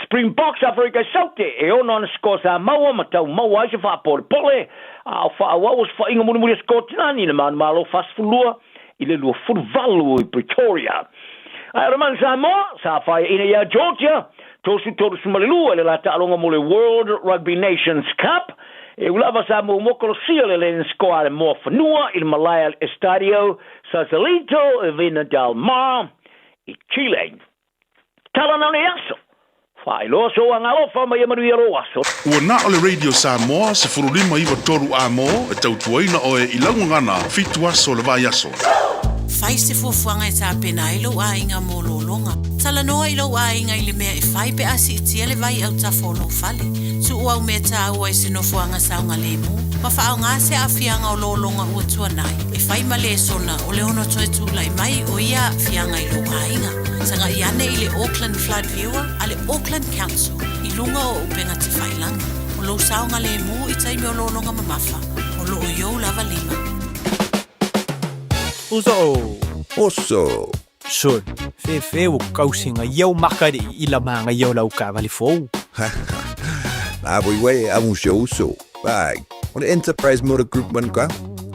Springboks Aferika i Saute, e ono ana score sa maua ma tau maua ai se faapolepole, a o faaauau o se faiga mulimuli a Sikotilani i le manumalo 42 i le 28 i Pretoria. Ae o le Manu Samoa, sa faiaina iā Georgia, 3-32 i le la taaloga mo le World Rugby Nations Cup, e ui lava sa muamua kolosia le Lens Score a le Moafanua i le malae a le Estadio Sausalito i Vina del Mar i Chile. Tala nau nei aso, Faailoa sou agaalofa ma ia manuia lou aso. Ua na o le Radio Samoa 1593 A-mo e tautuaina oe i lau gagana fitu aso o le vaiaso. Fai se fuafuaga e tapena ai lou aiga mo lologa. Talanoa i lou aiga i le mea e fai pe a siitia le vai autafa o lou fale. Tuu au mea taua i se nofoaga saogalemu ma faaaoga se aafiaga o lologa ua tuanai e fai ma lesona o le ono toe tulai mai o ia aafiaga i lou aiga. Tagai ane i le Auckland Flood Viewer a le Auckland Council i luga o upega tafailagi. O lou saogalemu i taimi o lologa mamafa, o loo i ou lava lima. Uso! Oso! Sol, fefe ua kausi nga iau maka le i ila ma nga iau lau kaavale fou. La voi wei a un sio uso. Pai, o le Enterprise Motor Group man ka.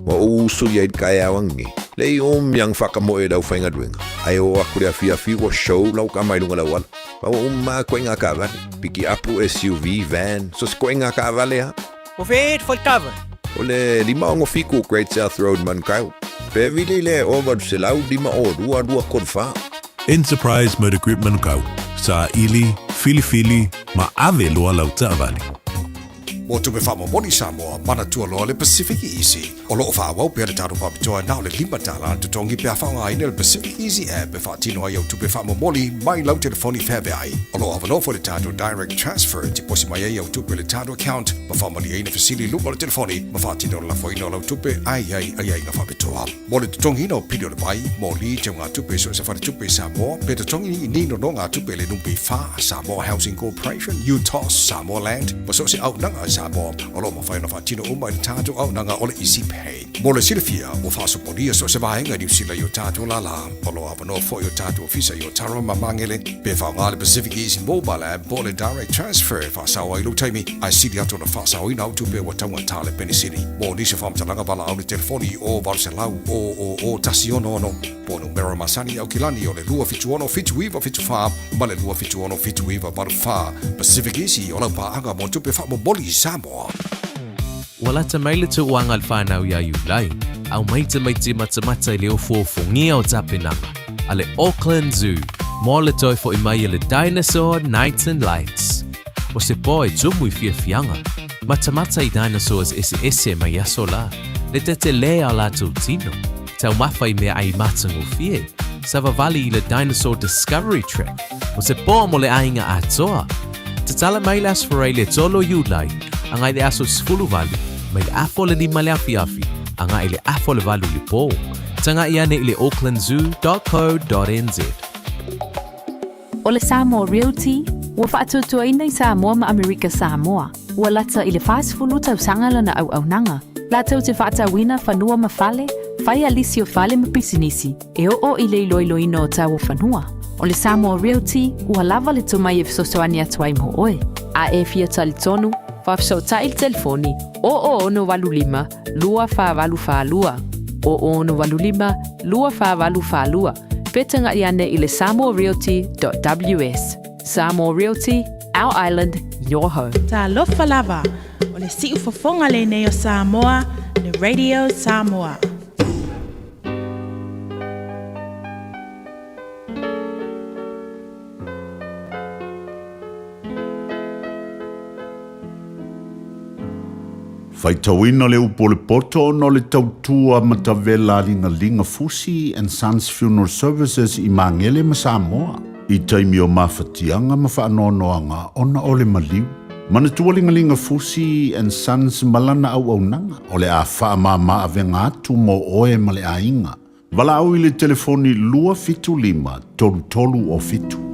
Wa o uso ia i kai awangi. Le i om yang whakamoe lau whainga duenga. Ai o aku le afi afi wa show lau ka mai lunga lau ala. Pa wa umma koe ngā kaavale. Piki apu SUV, van, so se koe ngā kaavale ha. O fe e tava. O le 567 Great South Road Manukau. Pe vili le o 800 5 o 2 2 3 4. Enterprise Motor Group Manukau. Saili, filifili, ma ave loa lau taavale. Mo tupe faamomoli Samoa, manatua loa le Pacific Easy. O loo faaauau pea le tatou faapitoa na o le $5 le totogi pe a faaaogaina le Pacific Easy app e faatino ai au tupe faamomoli mai lau telefoni feaveai. O loo avanoa foi le tatou Direct Transfer e tiposi mai ai au tupe i le tatou account ma faamalieina fesili i luma o le telefoni ma faatino le lafoina o lau tupe ae i ai aiaiga faapitoa. Mo le totogiina o pili o le vai, moli, teugatupe i so o se faletupe i Samoa, pe totogi ni nonogatupe i le NPF, Samoa Housing Corporation, UTOS, Samoa Land, ma so o se auaunaga a Samoa, o lo o mafai ona faatino uma i le tatou auaunaga o le Easy Pay. Mo le silafia, ua faasopolia so o se vaega i Niu Sila i o tatou lālā. O lo o avanoa foi o tatou ofisa i Otara ma Magele, pe faaaoga le Pacific Easy Mobile App po o le Direct Transfer e faasao ai lou taimi, ae sili atu ona faasaoina au tupe ua taugata le penisini. Mo nisi o faamatalaga valaau le telefoni i o 800 000 166 po o numera masani i Aukilani o le 276 7974 ma le 276 7984. Pacific Easy o lau paaga mo tupe faamomoli i Samoa. Ua lata mai le tauaga a le whanau iā Iulai, aumai tamaiti matamata i le ofuofongia o tapenaga a le Auckland Zoo mo le toe fo'i mai a le Dinosaur Nights and Lights. O se pō e tumu i fiafiaga, matamata i dinosaurs eseese mai aso la, le tetelē a o latou tino, taumafa i meaai matagofie, savavali i le Dinosaur Discovery Track, o se pō mo le aiga atoa. Tatala mai le Aso Faraile le 3 o Iulai, agai le aso 18, mai le afa o le 5 le afiafi, agai le afa o le 8 le pō. Taga'i ane i le aucklandzoo.co.nz. O le Samoa Realty, ua faatuatuaina i Samoa ma Amerika Samoa. Ua lata i le 40 tausaga lana auaunaga, latou te faatauina fanua ma fale, fai a lisi o fale ma pisinisi, e oo i le iloiloina o tau o fanua. O le Samoa Realty, ua lava le tomai e fesoasoani atu ai mo oe. A e fia talitonu, faafesootai i le telefoni 0085 2482, 0085 2482, pe taga'i ane i le samoarealty.ws. Samoa Realty, our island, your home. Talofa lava, o le siufofoga lenei o Samoa, le Radio Samoa. Faitauina le upu o le poto ona o le tautua matavela a Ligalinga Fusi and Sons Funeral Services i Magele ma Samoa i taimi o mafatiaga ma faanoanoaga ona o le maliu. Manatua Ligalinga Fusi and Sons ma lana auaunaga o le a faamama avega atu mo oe ma le aiga. Valaau i le telefoni 275 33 o 7.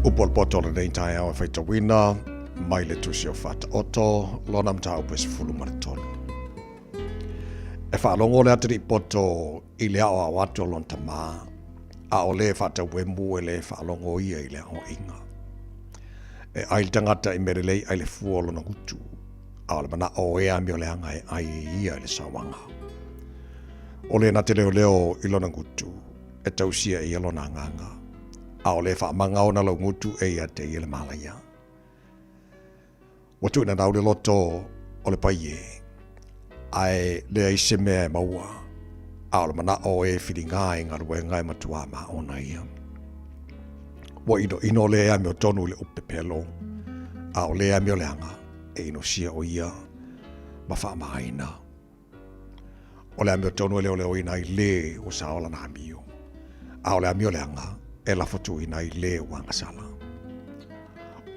Upu o le poto o lenei taeao e faitauina mai le tusi o Faataoto, lona mataupu e 13. faalogo le atalii poto i le aoao atu o lona tamā, a o le faatauemu e lē faalogo ia i le aoaiga. E ai le tagata i mea lelei ai le fua o lona gutu, a o le manaʻo o e amioleaga e ai e ia i le saoaga. O le na te leoleo i lona gutu, e tausia e ia lona agaga, a o le faamaga ona laugutu e ia te ia le malaia. Ua tuuina nau le loto o le paie, ae leai se mea e maua, a o le manaʻo o e filiga i galuega e matuā maona ia. Ua inoino le amiotonu i le upu pepelo, a o le amioleaga e inosia o ia ma faamāina. O le amiotonu e leoleoina ai lē ua sao lana amio, a o le amioleaga e lafo tuuina ai lē ua agasala.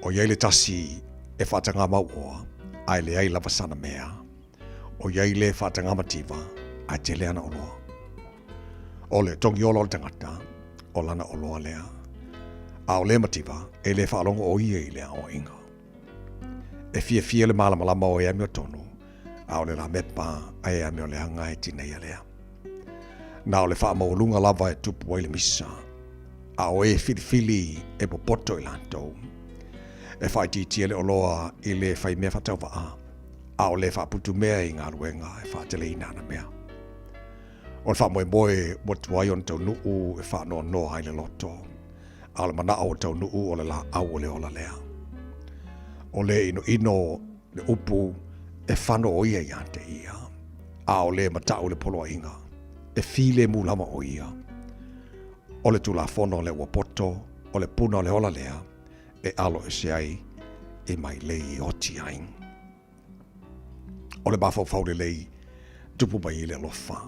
ʻO iai le tasi e faatagā mauoa, ae leai lava sana mea. ʻO iai le faatagā mativa, ae tele ana oloa. ʻO le togi ola o le tagata, o lana oloa lea. A o le mativa, e lē faalogo ʻo ia i le aoaiga. E fiafia le malamalama o e amiotonu, a o le lamepa a e amioleaga e tineia lea. Na o le faamaualuga lava e tupu ai le misa, a o e filifili e popoto i latou. E faaitiitia le oloa i le fai mea faatauvaa, a o le faaputu mea i galuega e faateleina ana mea. O le faamoemoe ua tuai ona taunuu e faanoanoa ai le loto, a o le manaʻo ua taunuu o le laau o le ola lea. O le inoino le upu e fano ʻo ia iā te ia, a o le mataʻu le poloaiga, e filemu lava ʻo ia. O le Tulafono le ua poto, o le puna o le ola lea e alo ese ai i mailei e oti ai. O le mafaufau lelei, tupu mai i le alofa,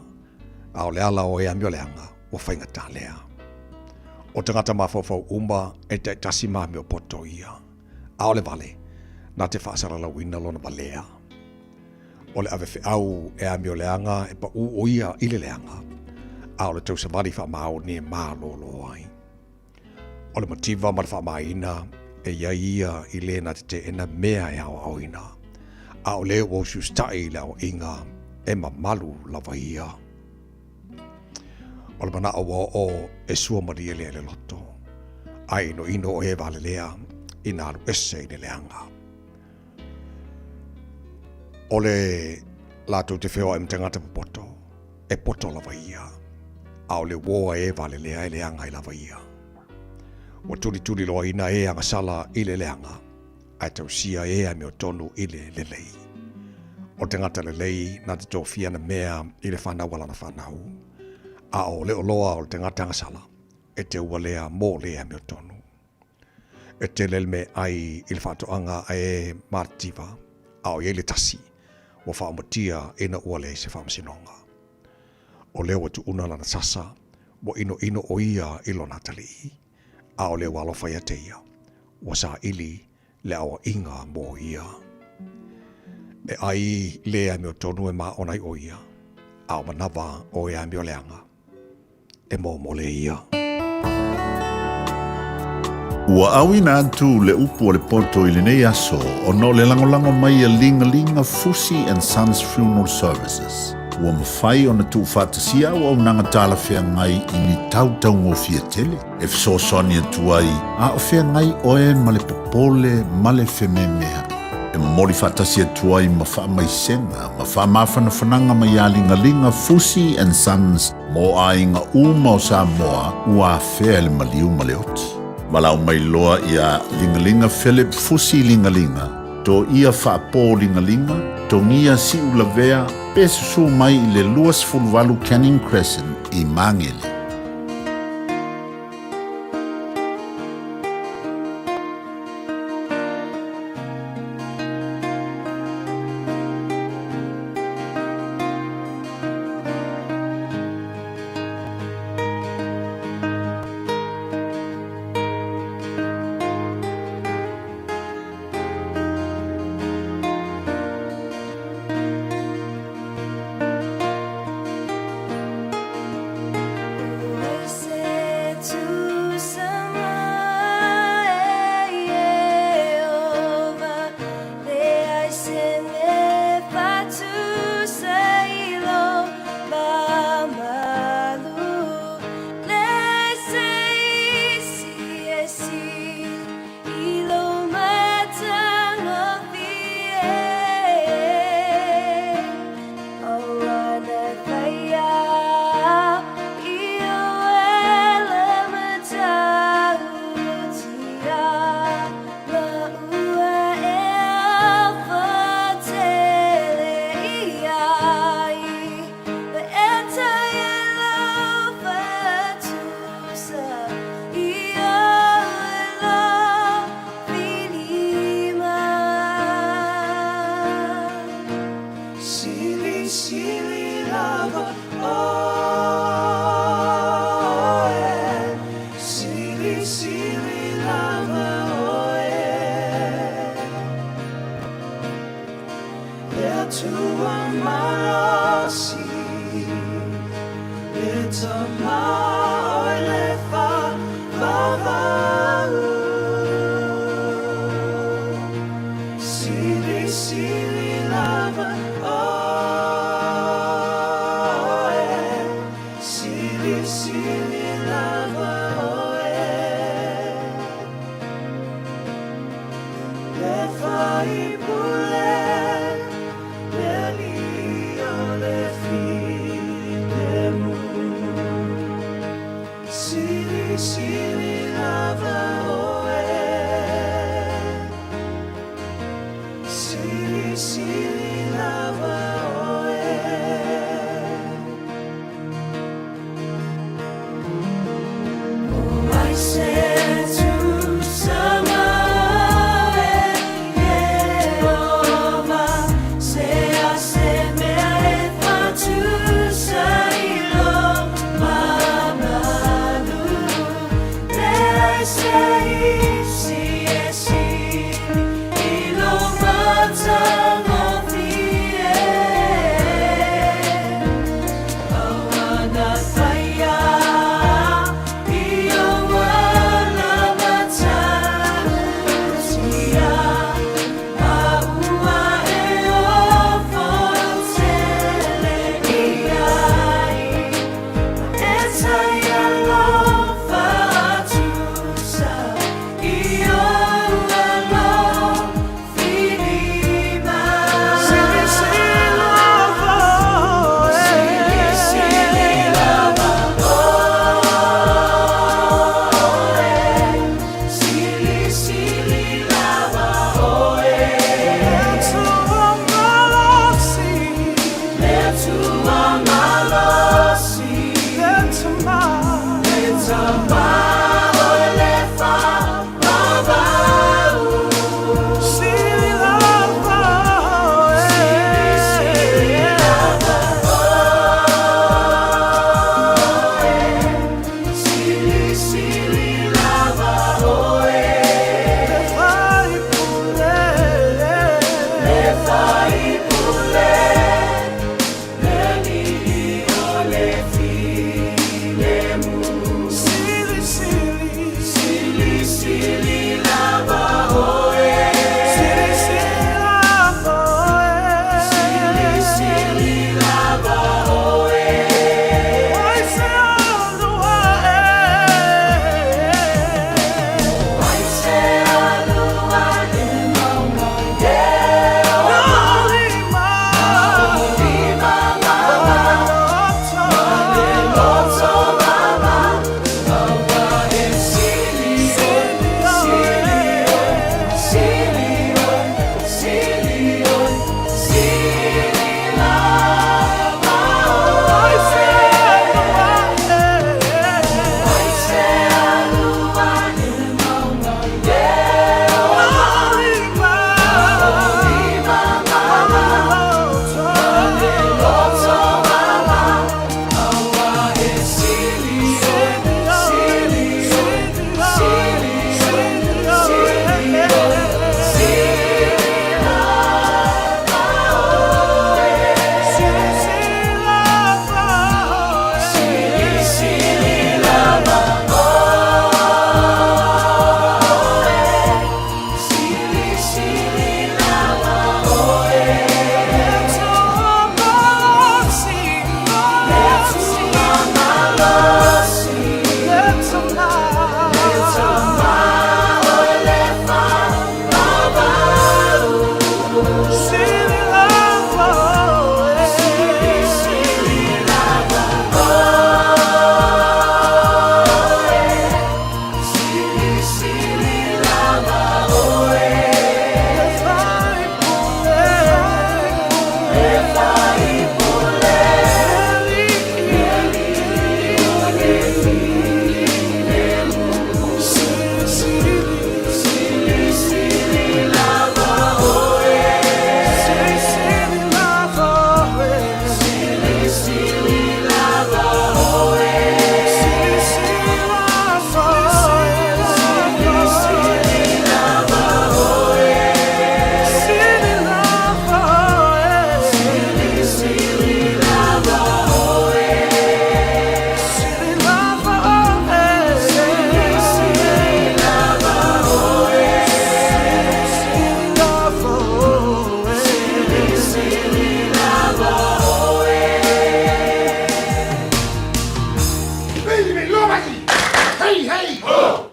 a o le ala o e amioleaga ua faigata lea. O tagata mafaufau uma e taitasi ma amio poto ia, a o le vale, na te faasalalauina lona valea. O le ave feau e amioleaga e paʻū ʻo ia i le leaga, a o le tausavali faamaoni e malōlō ai. O le mativa ma le faamāina e i ai ia i lē na te teena mea e aoaoina, a o lē ua usiusitaʻi i le aoaiga e mamalu lava ia. O le manaʻo ua oo e sua malie lea i le loto, a e inoino ʻo e valelea i nā alu ese i le leaga. O le latou te feoai ma tagata popoto, e poto lava ia, a o le uō a e valelea e leaga ai lava ia. Ua tulituli loaina e agasala i le leaga, ae tausia e amiotonu i le lelei. O le tagata lelei na te tofia ana mea i le whanau a lana whanau, a o le oloa o le tagata agasala, e te ua lea mō le amiotonu. E tele le meaai i le faatoaga a e matitiva, a o i ai le tasi, ua faaumatia ina ua leai se faamasinoga. O lea ua tuuna lana sasa, ua inoino ʻo ia i lona atalii, a o lea ua alofa ia te ia, ua saili le aoaiga mo ia. E ʻai le amiotonu e māʻona ai ʻo ia, a o manawa o e amioleaga. E momole ia. Ua auina atu le upu o le poto i lenei aso ona o le lagolago mai a Ligalinga Fusi and Sons Funeral Services. Ua mafai ona tuufaatasia auaunaga talafeagai i ni tau taugofie tele e fesoasoani atu ai a o feagai oe ma le popole ma le fememeaʻi. E momoli faatasi atu ai ma faamaisega ma faamafanafanaga mai iā Ligaliga Fusi and Sons mo aiga uma o Samoa ua afea e le maliu ma le oti. Valaau mai loa iā Ligaliga Philip Fusi Ligaliga, Toia Faapō Ligaliga, Togia Siulavea pe susū mai i le 28 Canning Crescent i Magele. Atua malosi, le Tama oe le faavavau. Sili sili lava oe, sili sili lava oe. Le faipule, le alii o le filemu. Sili sili lava oe, sili sili lava.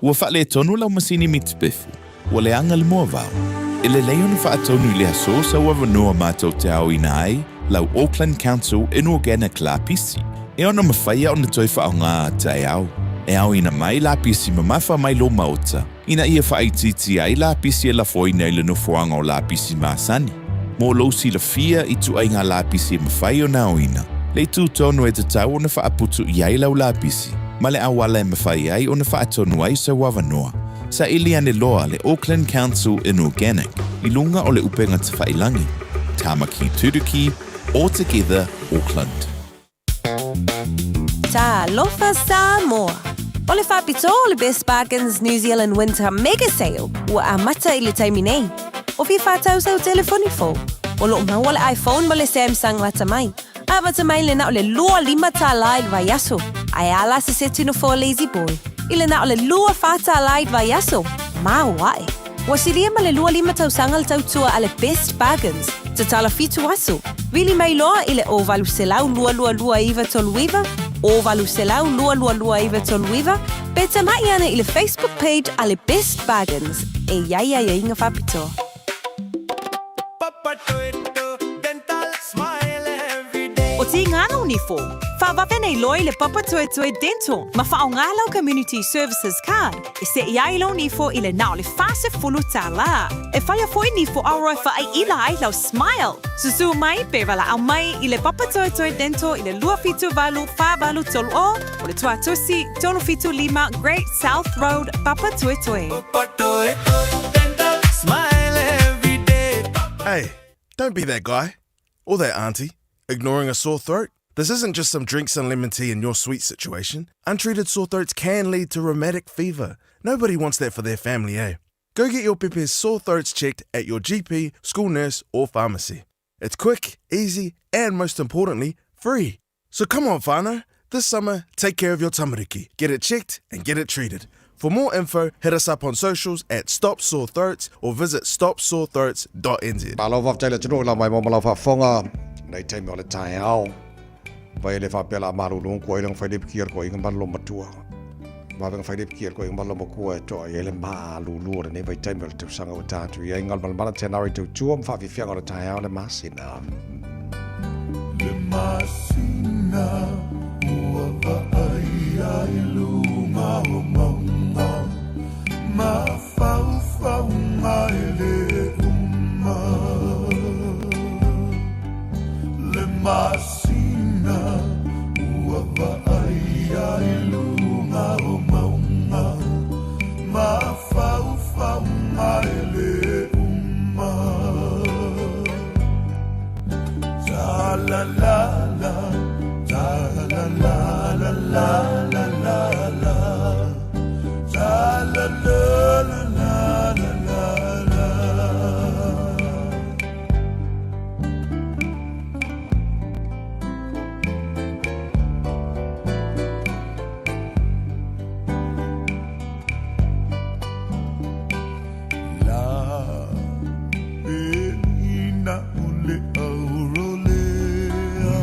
Ua faaletonu lau masini mitipefu, ua leaga le moavao. E lelei ona faatonu i le aso sau avanoa matou te aoina ai lau Auckland Council Inorganic lapisi, e ono mafaia ona toe faaaoga a taeao. E aoina mai lapisi mamafa mai lou maota, ina ia faaitiitia ai lapisi e lafoina i le nofoaga o lapisi masani. Mo lou silafia i ituaiga lapisi e mafai ona aoina, le itu tonu e tatau ona faaputu i ai lau lapisi, ma le auala e mafai ai ona faatonu ai sau avanoa. Saili ane loa le Auckland Council Inorganic i luga o le upega tafailangi, Tāmaki Turuki, All Together Auckland. Talofa Samoa! O le faapitoa o le Best Bargains New Zealand Winter Mega Sale ua amata i le taimi nei. O fia faatau sau telefoni fou? O lo o maua le iPhone ma le Samsung lata mai. Amata mai le na o le 25 tālā i le vaiaso, ae a la se seti nofoa Lazy Boy i le na o le 24 tālā i le vaiaso? Maoae! Ua silia ma le 25 tausaga le tautua a le Best Bargains, tatala fitu aso. Vili mai loa i le 0800 222 939, 0800 222 939, pe tama'i ane i le Facebook page a le Best Bargains e i ai aiaiga faapitoa. O Tīngana o Nifo, faavave nei loa i le Papatoetoe Dental ma faaaoga lau Community Services Card e se'i ai lou nifo i le na o le $40 tālā. E faia foi nifo auro e faaiila ai lau smile. Susū mai pe valaau mai i le Papatoetoe Dental i le 278 483 o o le Tuatusi 375 Great South Road, Papatoetoe. Hey, don't be that guy. Or that auntie. Ignoring a sore throat? This isn't just some drinks and lemon tea in your sweet situation. Untreated sore throats can lead to rheumatic fever. Nobody wants that for their family, eh? Go get your pepe's sore throats checked at your GP, school nurse, or pharmacy. It's quick, easy, and most importantly, free. So come on, whānau. This summer, take care of your tamariki. Get it checked and get it treated. For more info, hit us up on socials at Stop Sore Throats or visit stopsorethroats.nz. Malo faafetai i le atunuu i la mai mo ma lau faafofoga nei taimi o le taeao. Vai e le faapea la malulu kua i fai le pikia ko inga malo matua. Vave fai le pikia ko inga malo makua e toa i le malulu o lenei vaitaimi o le tausaga ua tatou i ai galumalemana tēnā i tautua ma faafiafiaga o le taeao le masina. Le masina ua vaaia i luga o mauga mafaufauga e lē uma Le masina ua vaaia i luga o mauga mafaufauga e lē uma Ta la la la, ta la la la la la la la, ta la la la la la la la. La e ina ule aurolea.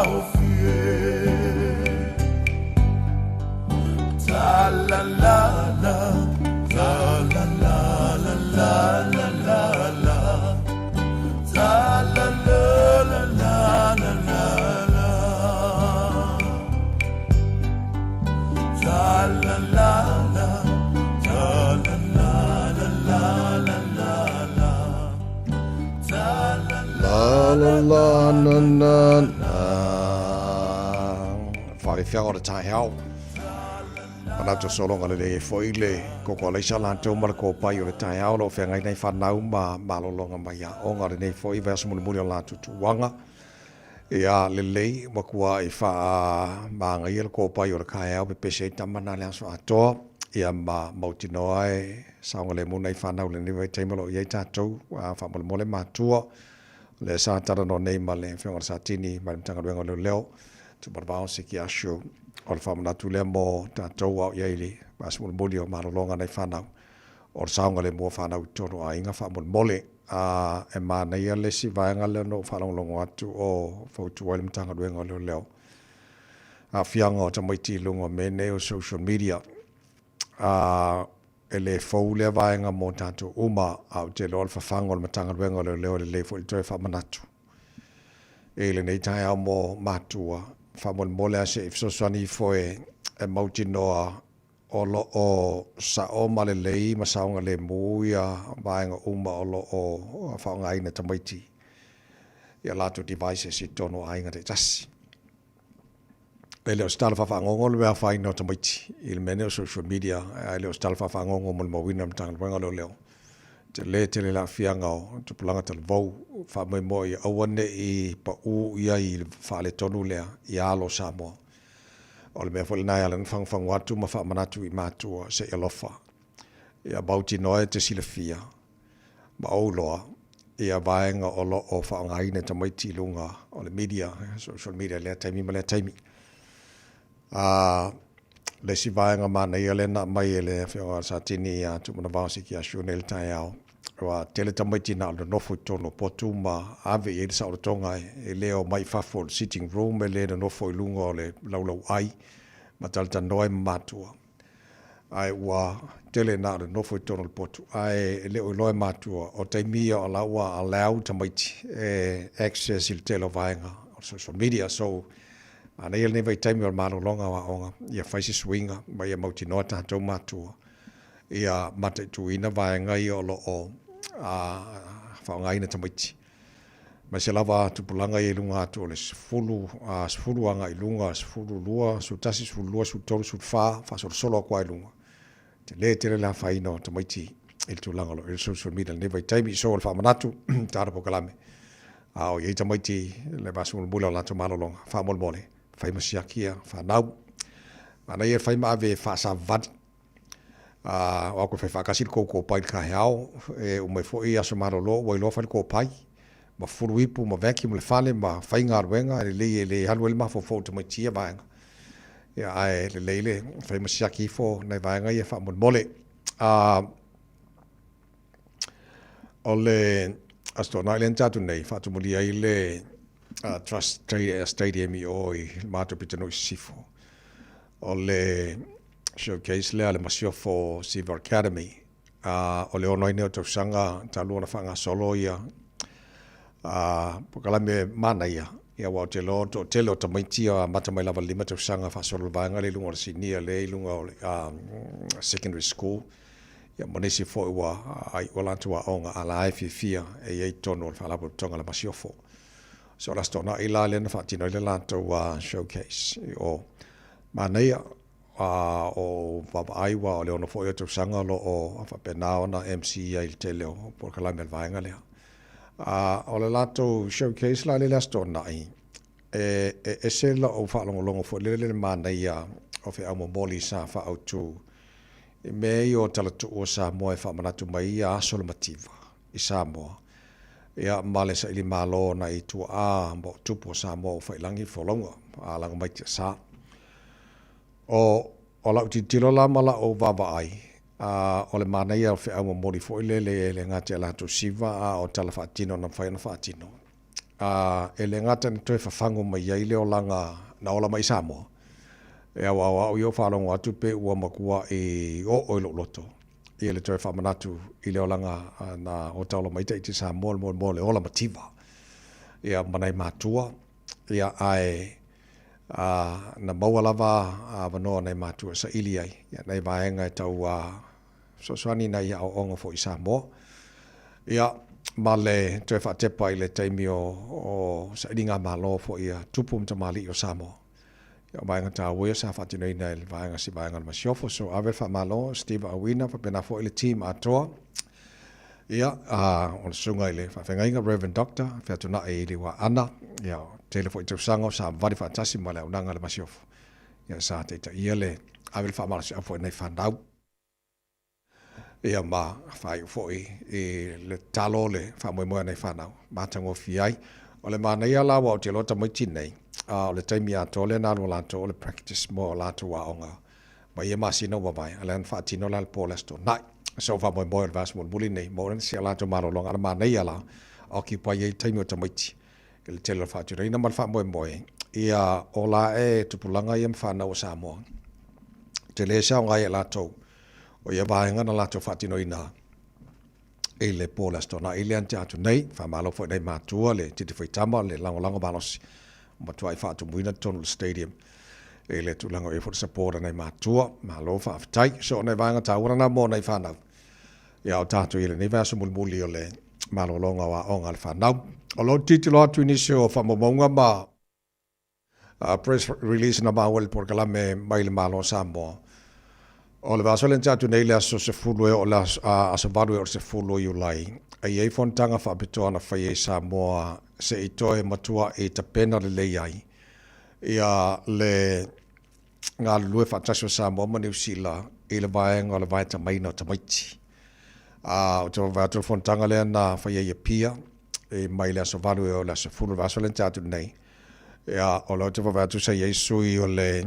taofie. Ta la la la, ta la la la la la la la. Ta la la la la la la la. Ta la la la, ta la la la la la la la. Ta la La la la na na na. Faafeafeaga o le taeao. Manatu sologa lelei ai foi le koko alaisa latou ma le kopai o le taeao o lo o feagai nei fanau ma malologa mai aoga o lenei foi vaiaso mulimuli o le latou tuuaga. Ia lelei ua kuaʻi faamagaia le kopai o le kaeao pepesi ai tama na le aso atoa ia ma mautinoa e saogalemu nai fanau i lenei vaitaimi o lo o i ai tatou faamolemole matua lea sa talanoa nei ma le Afioga i le Satini mai le Matagaluega o Leoleo Tuumanavao Sekiashu o le faamanatu lea mo tatou a o i ai i le vaiaso mulimuli o malologa nai fanau o le saogalemu o fanau i totonu o aiga faamolemole. A e manaia le isi vaega lea na ou faalogologo atu o fautua ai le Matagaluega o Leoleo, aafiaga o tamaiti i luga o mea nei o social media. A e le fou lea vaega mo tatou uma, a ou te iloa o le fafaga o le Matagaluega o Leoleo e lelei foi le toe faamanatu i lenei taeao mo matua. Faamolemole lava se i fesoasoani ifo e mautinoa o lo o sao ma lelei ma saogalemu ia vaega uma o lo o faaaogaina e tamaiti i a latou devices i totonu o aiga taitasi. E le o se tala faafagogo le afaina o tamaiti i le mea nei o social media, ae le o se tala faafagogo mo le mauina o le Matagaluega o Leoleo. Tele tele le aafiaga o tupulaga talavou, faamoemoe ia aua ne i pau i ai i le faaletonu lea i alo o Samoa. O le mea foi lena e ala ai ona fagufagu atu ma faamanatu i matua se i alofa ia mautinoa e te silafia ma ou iloa ia vaega o lo o faaaogaina e tamaiti i luga o le media, social media i lea taimi ma lea taimi. A le isi vaega manaia lea na aumai e le Afioga ia Satini ia Tuumanavao Sikiashu nei i le taeao, Ua tele tamaiti na o le nonofo i totonu o potu ma ave i ai le saolotoga e le omai i fafo o le sitting room, e le nonofo i luga o le laulauai ma talatalanoa ai ma matua. Ae ua tele na o le nonofo i totonu o le potu ae e le o iloa e matua o taimi ia o la ua allow tamaiti e access i le tele o vaega o le social media. So, manaia lenei vaitaimi o le malologa o aoga ia fai se suiga ma ia mautinoa tatou matua ia mataituina vaega ia o lo o faaaogaina tamaiti. Aemaise lava tupulaga ia i luga atu o le 10, 10 agai i luga, 12, 11, 12, 13, 14, faasolosolo atu lava i luga. Tele tele le afaina o tamaiti i le tulaga o lo o i ai le social media i lenei vaitaimi. So o le faamanatu, tala polokalame, a o i ai tamaiti i le vaiaso mulimuli o latou malologa, faamolemole, fai ma siaki ia fanau. Manaia e fai ma ave e faasavavali. A o au koe fai faatasi le kou kopai i le kaeao, e uma ai foi aso malolo ua iloa fai le kopai, ma fulu ipu ma vacuum le fale ma fai galuega, e lelei e le alu ai le mafaufau o tamaiti i ia vaega. Ia ae lelei le fai ma siaki ifo nai vaega ia faamolemole. A o le Aso Toonai lea na tatou nei, faatumulia ai le Trust Stadium i o i le matou pitonuu i Sisifo. O le showcase lea a le Masiofo Civil Academy. A o le ono ai nei o tausaga talu ona faagasolo ia polokalame manaia, ia aua ou te iloa o le toatele o tamaiti e amata mai lava i le 5 tausaga faasolo le vaega lea i luga o le sinia lea i luga o le secondary school, ia ma nisi foi ua iu a latou aoga a la e fiafia e i ai i totonu o le Faalapotopotoga a le Masiofo. So o le Aso Toonai la lea na faatino ai le latou showcase i o. Manaia, o vaavaai aua o le ono foi o tausaga o lo o faapena ona MC ai i le tele o polokalame a le vaega lea. O le latou showcase la lea i le Aso Toonai, e ese lou faalogologo foi lele i le manaia o feau momoli sa faaautu i mea ia o talatuu o Samoa e faamanatu mai ia aso o le mativa i Samoa, ia ma le sailimalo o nai tuaa ma tupu o Samoa ua faiilagi le folauga a laga mai tiasa. O o lau tilotilo la ma lau vaavaai, a o le manaia o feau momoli foi lele e le gata i a latou siva a o tala faatino na mafai ona faatino. E le gata na toe fafago mai ai le olaga na ola mai i Samoa, e aoao au ia o faalogo atu pe ua matuaʻi oo i lou loto ia le toe faamanatu i le olaga na ota ola mai taiti i Samoa, le moemoe o le ola mativa ia ma nai matua, ia ae na maua lava avanoa nai matua e saili ai ia nai vaega e tau fesoasoani i nai aoaoga foi i Samoa. Ia, ma le toe faatepa i le taimi o, o sailiga malo foi a tupu ma tamalii o Samoa. Ia, o vaega taua ia sa faatinoina e le vaega si vaega o le Masiofo. So, ave le faamalo, Steve Auina, faapena foi le team atoa. Ia, o le susuga i le faafeagaiga, Reverend Doctor Featunai Iliuaana, ia, tele foi tausaga o savavali faatasi ma le auaunaga a le Masiofo. Ia, sa taitaia le ave le faamalosiau foi i nai fanau. Ia ma faaiu foi i le tatalo le faamoemoe a nai fanau matagofie ai. O le manaia la aua ou te iloa tamaiti nei, a o le taimi atoa lea na alu a latou o le practice mo a latou aoga ma ia masina ua mavae, a lea na faatino la le po o le Aso Toonai. So faamoemoe o le vaiaso mulimuli nei mo si a latou malologa. A o le manaia la, occupy ai taimi o tamaiti i le tele o le faatinoina ma le faamoemoe ia ola ae tupulaga ia ma fanau a Samoa. Tele se aoga ia i latou o ia vaega na latou faatinoina i le po o le Aso Toonai lea na tea atu nei. Faamalo foi i nai matua le titi faitama le lagolago malosi ua matuai faatumuina totonu o le stadium i le tulaga o i ai foi le support a nai matua. Malo faafetai. So o nai vaega taua lena mo nai fanau. Ia o tatou i lenei vaiaso mulimuli o le malologa o aoga a le fanau. O lo o tilotilo atu i nisi o faamaumauga ma press release na maua i le polokalame mai le Malo o Samoa. O le vaiaso lea na tea atu nei le aso 10 e oo i le aso 8 e oo i le 10 o Iulai, e i ai fonotaga faapitoa na faia i Samoa se i toe matuaʻi tapena lelei ai ia le galulue faatasi o Samoa ma Niu Sila i le vaega o le vaetamaina o tamaiti. Ou te vaavaai atu i le fonotaga lea na faia i Apia i mai le aso 8 e oo i le aso 10 le vaiaso lea na tea atu nei. Ia, o lea ou te vaavaai atu sa i ai sui o le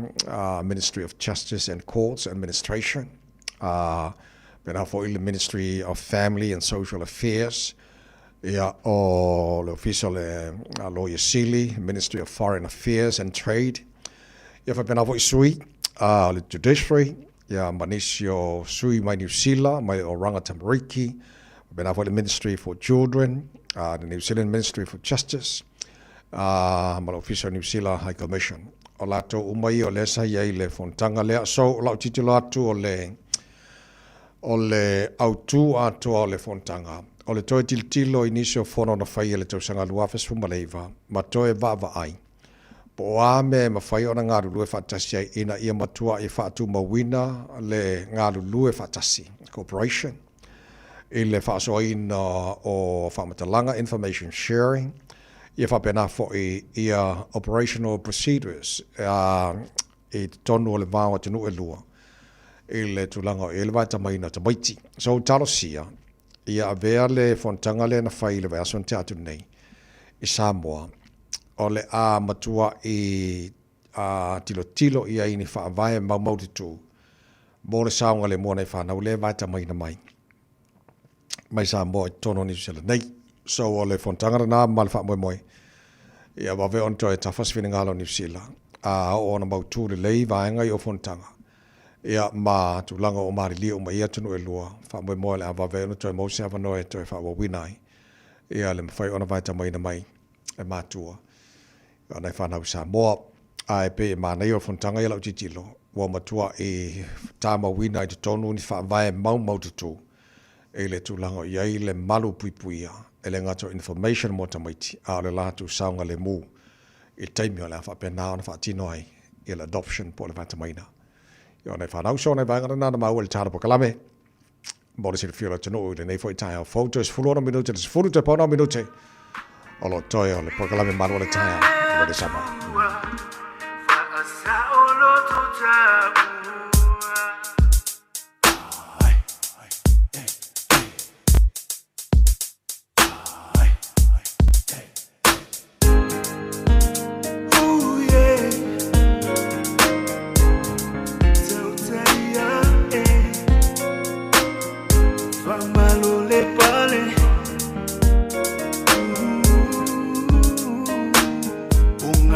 Ministry of Justice and Courts Administration, pēlā foi le Ministry of Family and Social Affairs, ia, o le Ofisa o le Loia Sili, Ministry of Foreign Affairs and Trade, Ia faapena foi sui o le Judiciary, ia ma nisi o sui mai Niu Sila, mai Oranga Tamariki, faapena foi le Ministry for Children, the New Zealand Ministry for Justice, ma le Ofisa o Niu Sila High Commission. O latou uma ia o lea sa i ai i le fonotaga lea. So, o lau tilotilo atu o le, o le autū atoa o le fonotaga, o le toe tilotilo i nisi o fono na faia i le tausaga 2019 ma toe vaavaai Po o a mea e mafai ona galulue faatasi ai ina ia matuai faatumauina le galulue faatasi, cooperation, i le faasoaina o faamatalaga, information sharing, ia faapena foi ia operational procedures i totonu o le va o atunuu e lua i le tulaga o i ai le vaetamaina o tamaiti. So talosia ia avea le fonotaga lea na fai i le vaiaso na tea atu nei i Samoa o le a matuaʻi tilotilo i ai i ni faavae maumaututu mo le saogalemu o nai fanau lea e vaetamaina mai mai Samoa i totonu o Niu Sila nei. So o le fonotaga lena ma le faamoemoe ia vave ona toe tafa se finagalo o Niu Sila a oo ona mautu lelei vaega ia o fonotaga ia ma tulaga o malilie uma i ia atunuu e lua, faamoemoe o le a vave ona toe maua se avanoa e toe faaauauina ai ia le mafai ona vaetamaina mai e matua o nai fanau i Samoa. Ae pei e manaia o le fonotaga ia lau tilotilo, ua matuaʻi tamauina i totonu ni faavae maumaututu i le tulaga o i ai le malu puipuia, e le gata o information mo tamaiti, a o le latou saogalemu i le taimi o le a faapena ona faatino ai ia le adoption po o le vaetamaina o nai fanau. So o nai vaega lena na maua i le tala polokalame mo le silafia o le atunuu i lenei foi taeao fou. Toe 16 minute le 10 toe pauna minute o lo toe o le polokalame malu o le taeao i Radio Samoa.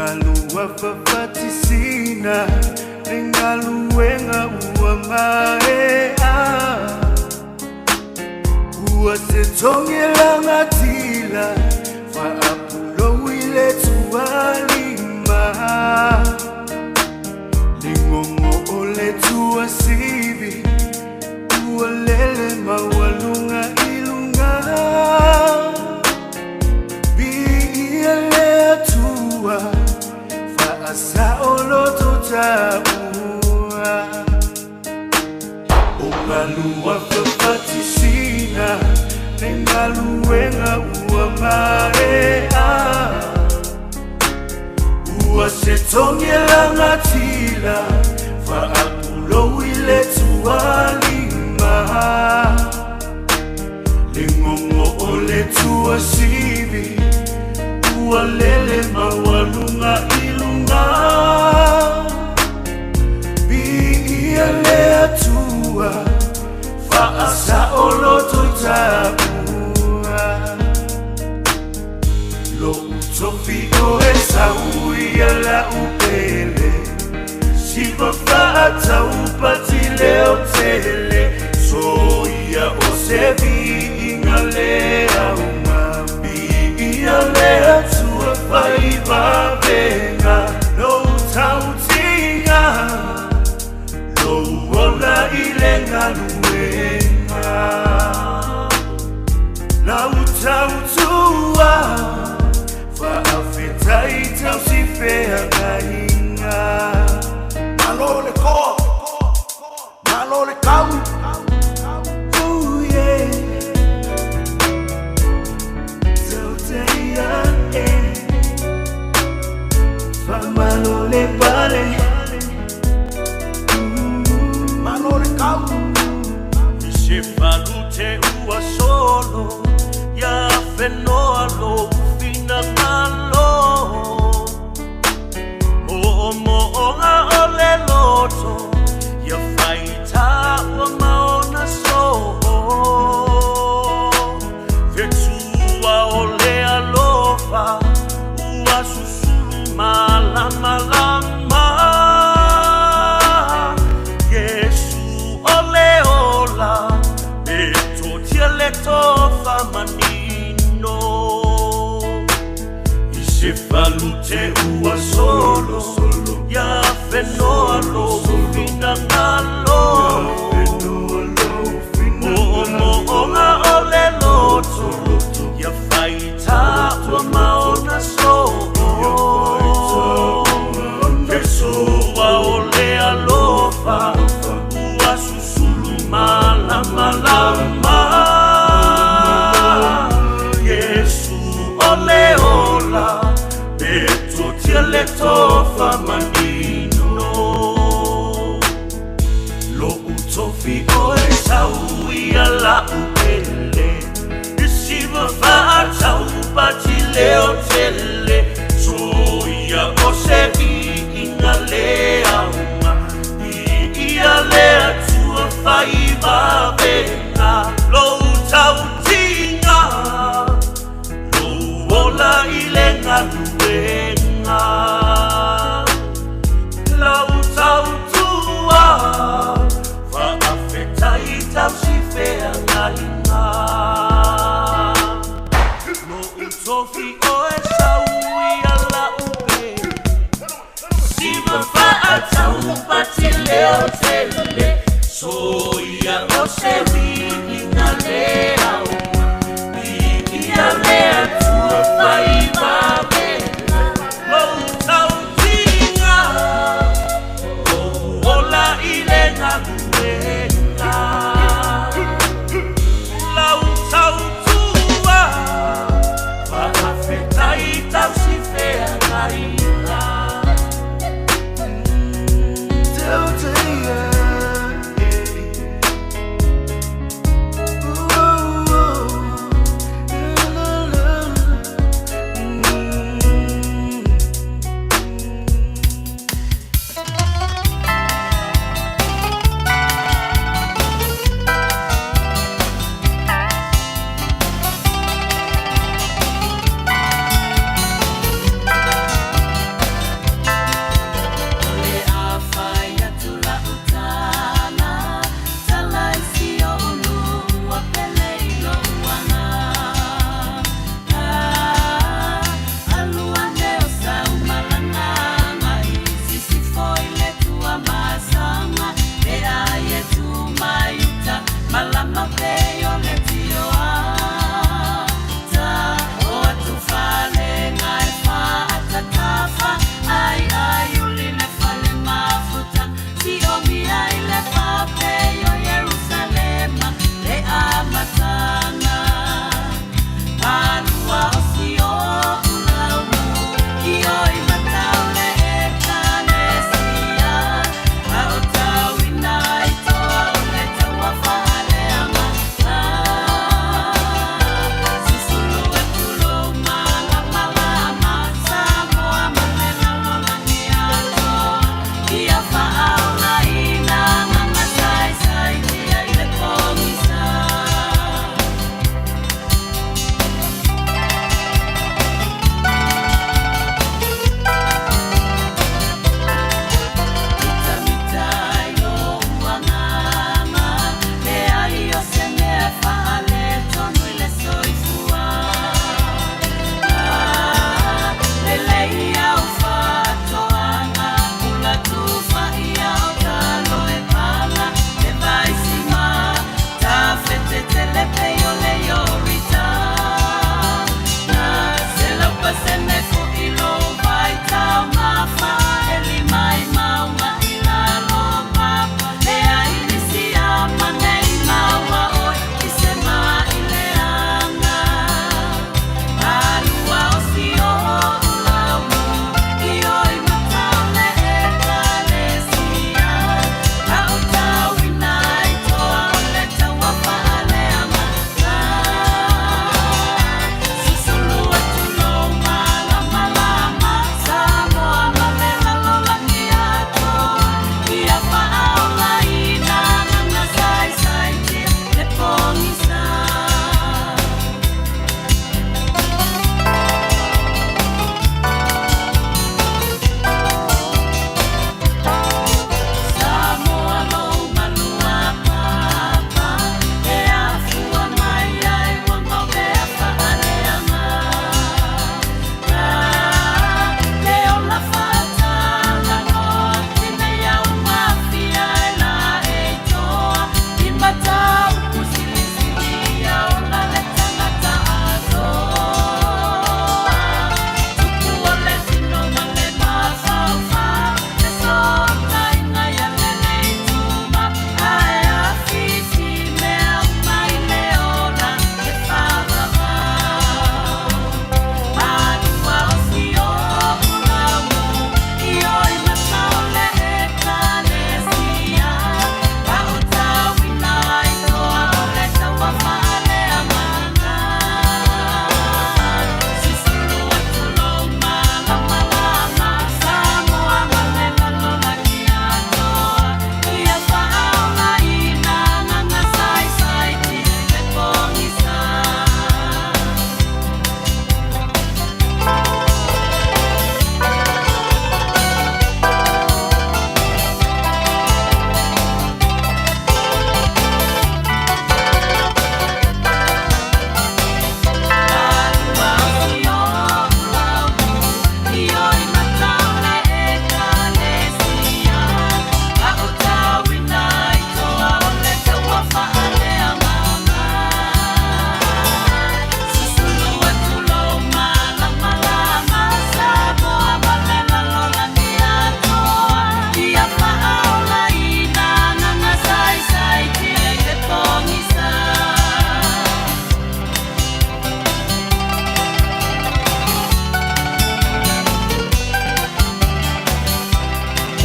Lengalua fafatisina Lengaluenga ua maea Ua se tongelanga tila Faapulo ile tualima Lingongo ole tuasivi Ua lele maualunga ilunga Biia le atua Faasaoloto taua O malua fafatisina Lengaluenga ua maea Ua se tongelanga tila Faapulo ile tualima Lingongo ole tuasivi Ua lele maualunga ilunga Biia le atua Faasaoloto i taua Lo utofi o e sau ia la upele Siva faataupati leo tele So ia o se viiga le auma Biia le atua faivavenga Lo tautiga Lo ola i le galuega Lau tautua Faafetai tausifeagaiga Malo le koa Malo le kau Ooh, yeah. Tauteia, eh. Faamalo le pale Malo le kau I se falute ua solo Ia whenoa lo finangalo Mo mo nga o le loto Ia whaita ua maona so Fetua o le alofa Ua susulu malamalama Yesu o le ola E totia le tofa manino I se falute ua solo Ia whenoa lo finangalo Mo mo nga o le loto Ia whaita ua maona so Fesoa o le alofa Ua susulu malamalama Yesu o le ola E totia le tofa manino Lo utofi o e sau ia la upele I siva faataupati leo tele So ia o se viiga le auma Biia le atua faivavenga Lo tautiga Lo ola i le galuega Lau tautua Faafetai tausifeagaiga Lo utofi o e sau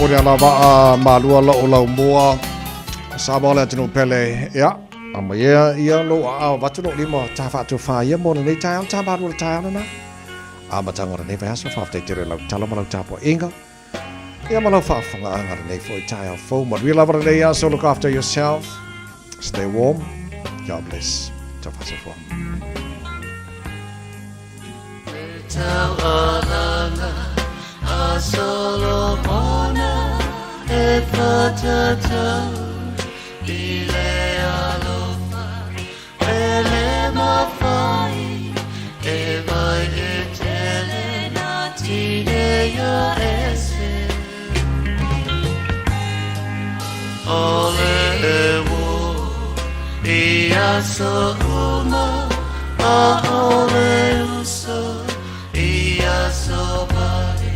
O le alavaa malua lou laumua, Samoa le atunuu pele, ia, aumai ia, ia lou aao avatu lou lima ta faatofa ia mo lenei taeao, ta malua le taeao lena. Amataga o lenei vaiaso, faafetai tele i lau tala ma lau tapuaiga. Ia ma lau faafofogaaga lenei foi taeao fou. Manuia lava lenei aso, look after yourself, stay warm, God bless. Tau faasoifua. Taualaga a Solomona e whatatau i le alofa e le mawhai e vai e tele nā tineia ese. O le e wō i aso uma a o le uso i aso mai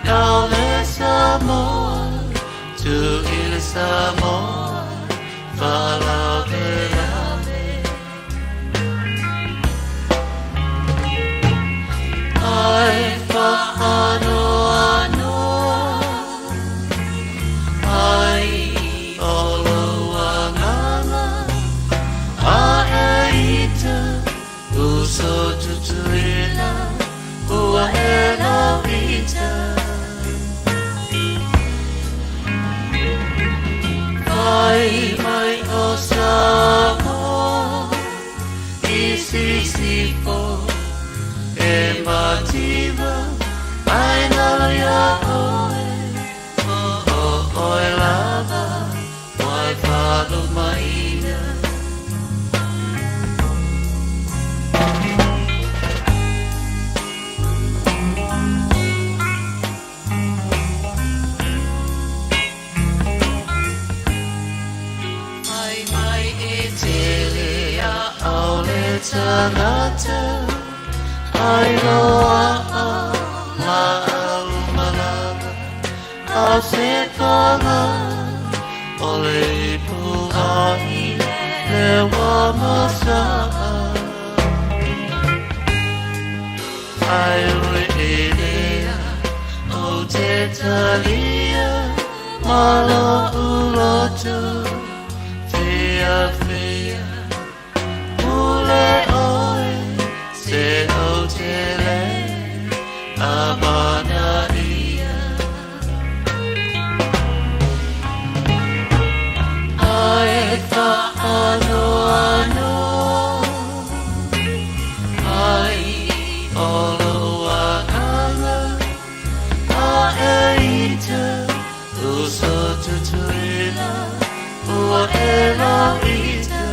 nau le Samoa tu i le Samoa faalavelave. Ai whaanoanoa ai o lou agaga a e ita uso tutuila ua e lau ita. Fai mai o Samoa i sisifo e mativa ai nalo ia oe o o oe lava wai whalumaina. Fai mai e tele a au le tangata ai loa'a la au malama a se paga o le ipu ahi le wa masa'a ai ui e lea o te talia ma lo'u loto fia fia pule oe se o te le amana ia. Ai whaanoanoa ai o lou agaga a e ita uso tutuila ua e lau ita.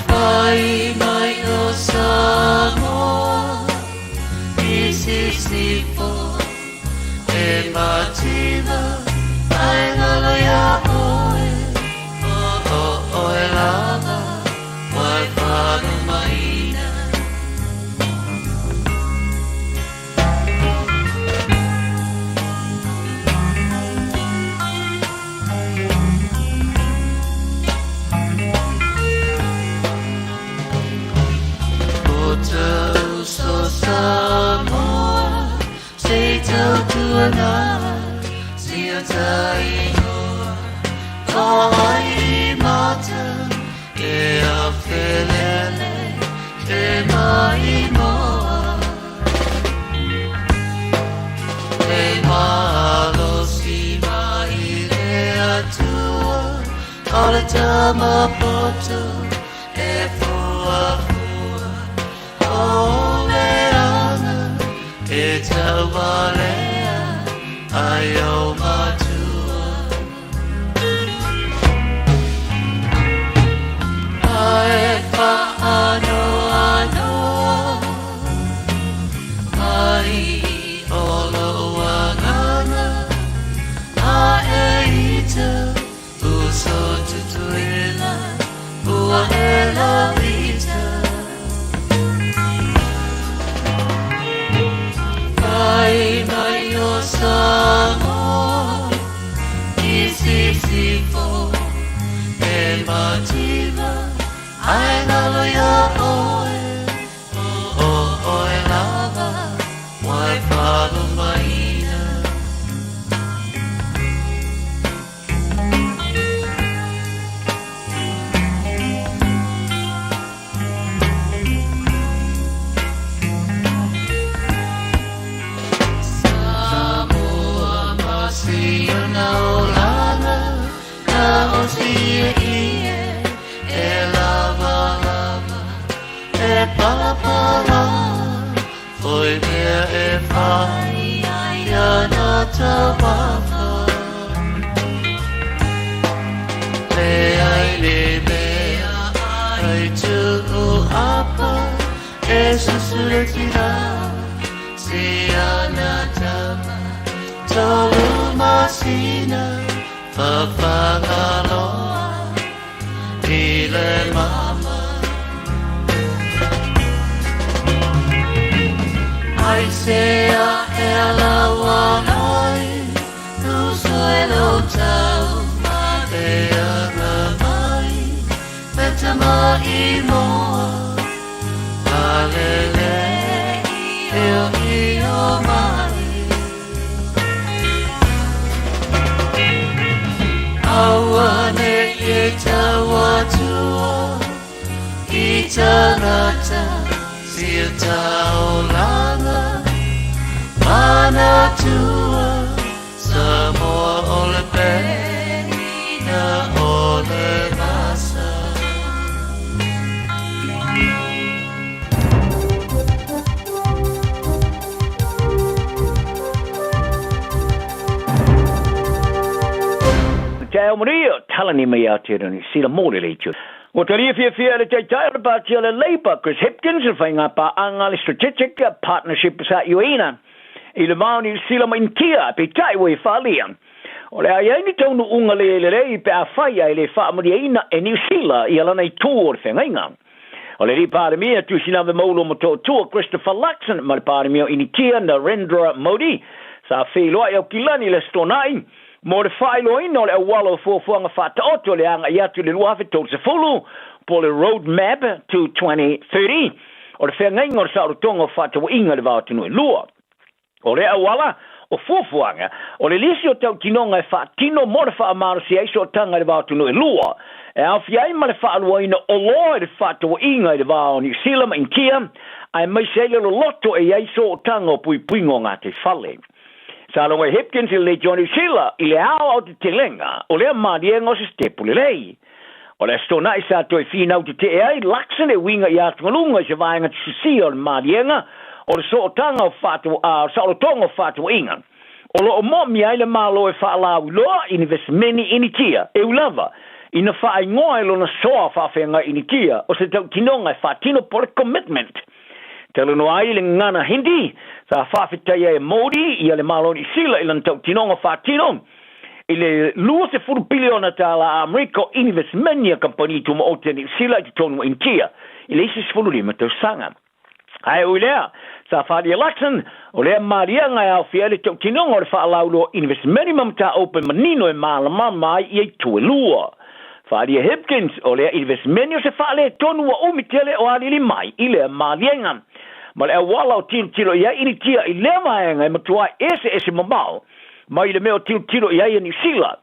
Fai mai o Samoa i sisifo e mativa ai ngalo ia oe o o oe lava wai whalumaina. O te uso Samoa se tautuana sia taingoa Whai mata e a whelele e mai moa. Le malosi mai le atua o le tamapoto e fua fua o le ana e taualea ai o matua. Ai whaanoanoa ai o lou agaga a e ita uso tutuila ua e lau ita. Fai mai o Samoa i sisifo e mativa ai ngalo ia oe o o oe lava wai. ie e lava lava e palapala Oi mea e whai ai ana taumafa Le ai le mea ai tuu apa E susule tira si ana tama Tolu masina whawhangaloa I le mama Ai se a e ala ai Tu sue lo tau ma te anga mai Me te mai moa Alele i o i o mai Aua ne e tau atua I tangata sia taolanga Manatua Samoa o le pena o le masa. Te ao maria, talani mai Aotearoa Niu Sila mō le leitio. Ua talia fiafia e le Taitai o le Pāti o le Labour, Chris Hipkins, le faiga paaga le Strategic Partnership sa ioeina i le va o Niu Sila ma Initia, peitai ua e faaalia. O le a i ai ni taunuuga le lelei pe afai ae le faamalieina e Niu Sila ia lana itu o le feagaiga. O le Alii Palemia Tuisinave Maulo Motootua Christopher Luxon ma le Palemia o Initia Narendra Modi sa feiloai Aukilani i le Aso Toonai mo le faailoaina o le auala o fuafuaga faataoto le agai atu i le 2030 po o le Road Map to 2030 o le feagaiga o le saolotoga o faatauaiga i le va o atunuu e lua. O le auala o fuafuaga, o le lisi o tautinoga e faatino mo le faamalosia ai sootaga i le va o atunuu e lua, e aofia ai ma le faaluaina oloa i le fefaatauaiga i le va o Niu Sila ma Initia, aemaise ai le loloto e i ai sootaga o puipuiga o gataifale. Sa logo e Hipkins i le Leitio a Niu Sila i le ao aotetelega o lea maliega o se sitepu lelei. O le Aso Toonai sa toe finau tetee ai Luxon e uiga i atugaluga i se vaega tusisia o le maliega o le sootaga o saolotoga o fefaatauaiga. O lo o moomia ai le Malo e faalauiloa inivesimeni Initia e ui lava ina faaigoa e lona soa faafeagai Initia o se tautinoga e faatino po o le commitment. Talanoa ai le gagana Hindi sa faafetaia e Modi ia le Malo o Niu Sila i lana tautinoga faatino i le 20 piliona tālā Amerika o inivesimeni a kamupani tumaoti a Niu Sila i totonu o Initia i le isi 15 tausaga. Ae ui lea, sa faaalia Luxon, o lea maliaga e aofia ai le tautinoga o le faalauiloa inivesimeni ma mataupu e manino e mālamalama ai ia itu e lua. Faaalia Hipkins, o lea inivesimeni o se faaletonu ua umi tele o aliali mai i lea maliega. Ma le auala o tilotilo i ai Initia i lea vaega e matua eseese mamao mai le mea o tilotilo i ai a Niu Sila.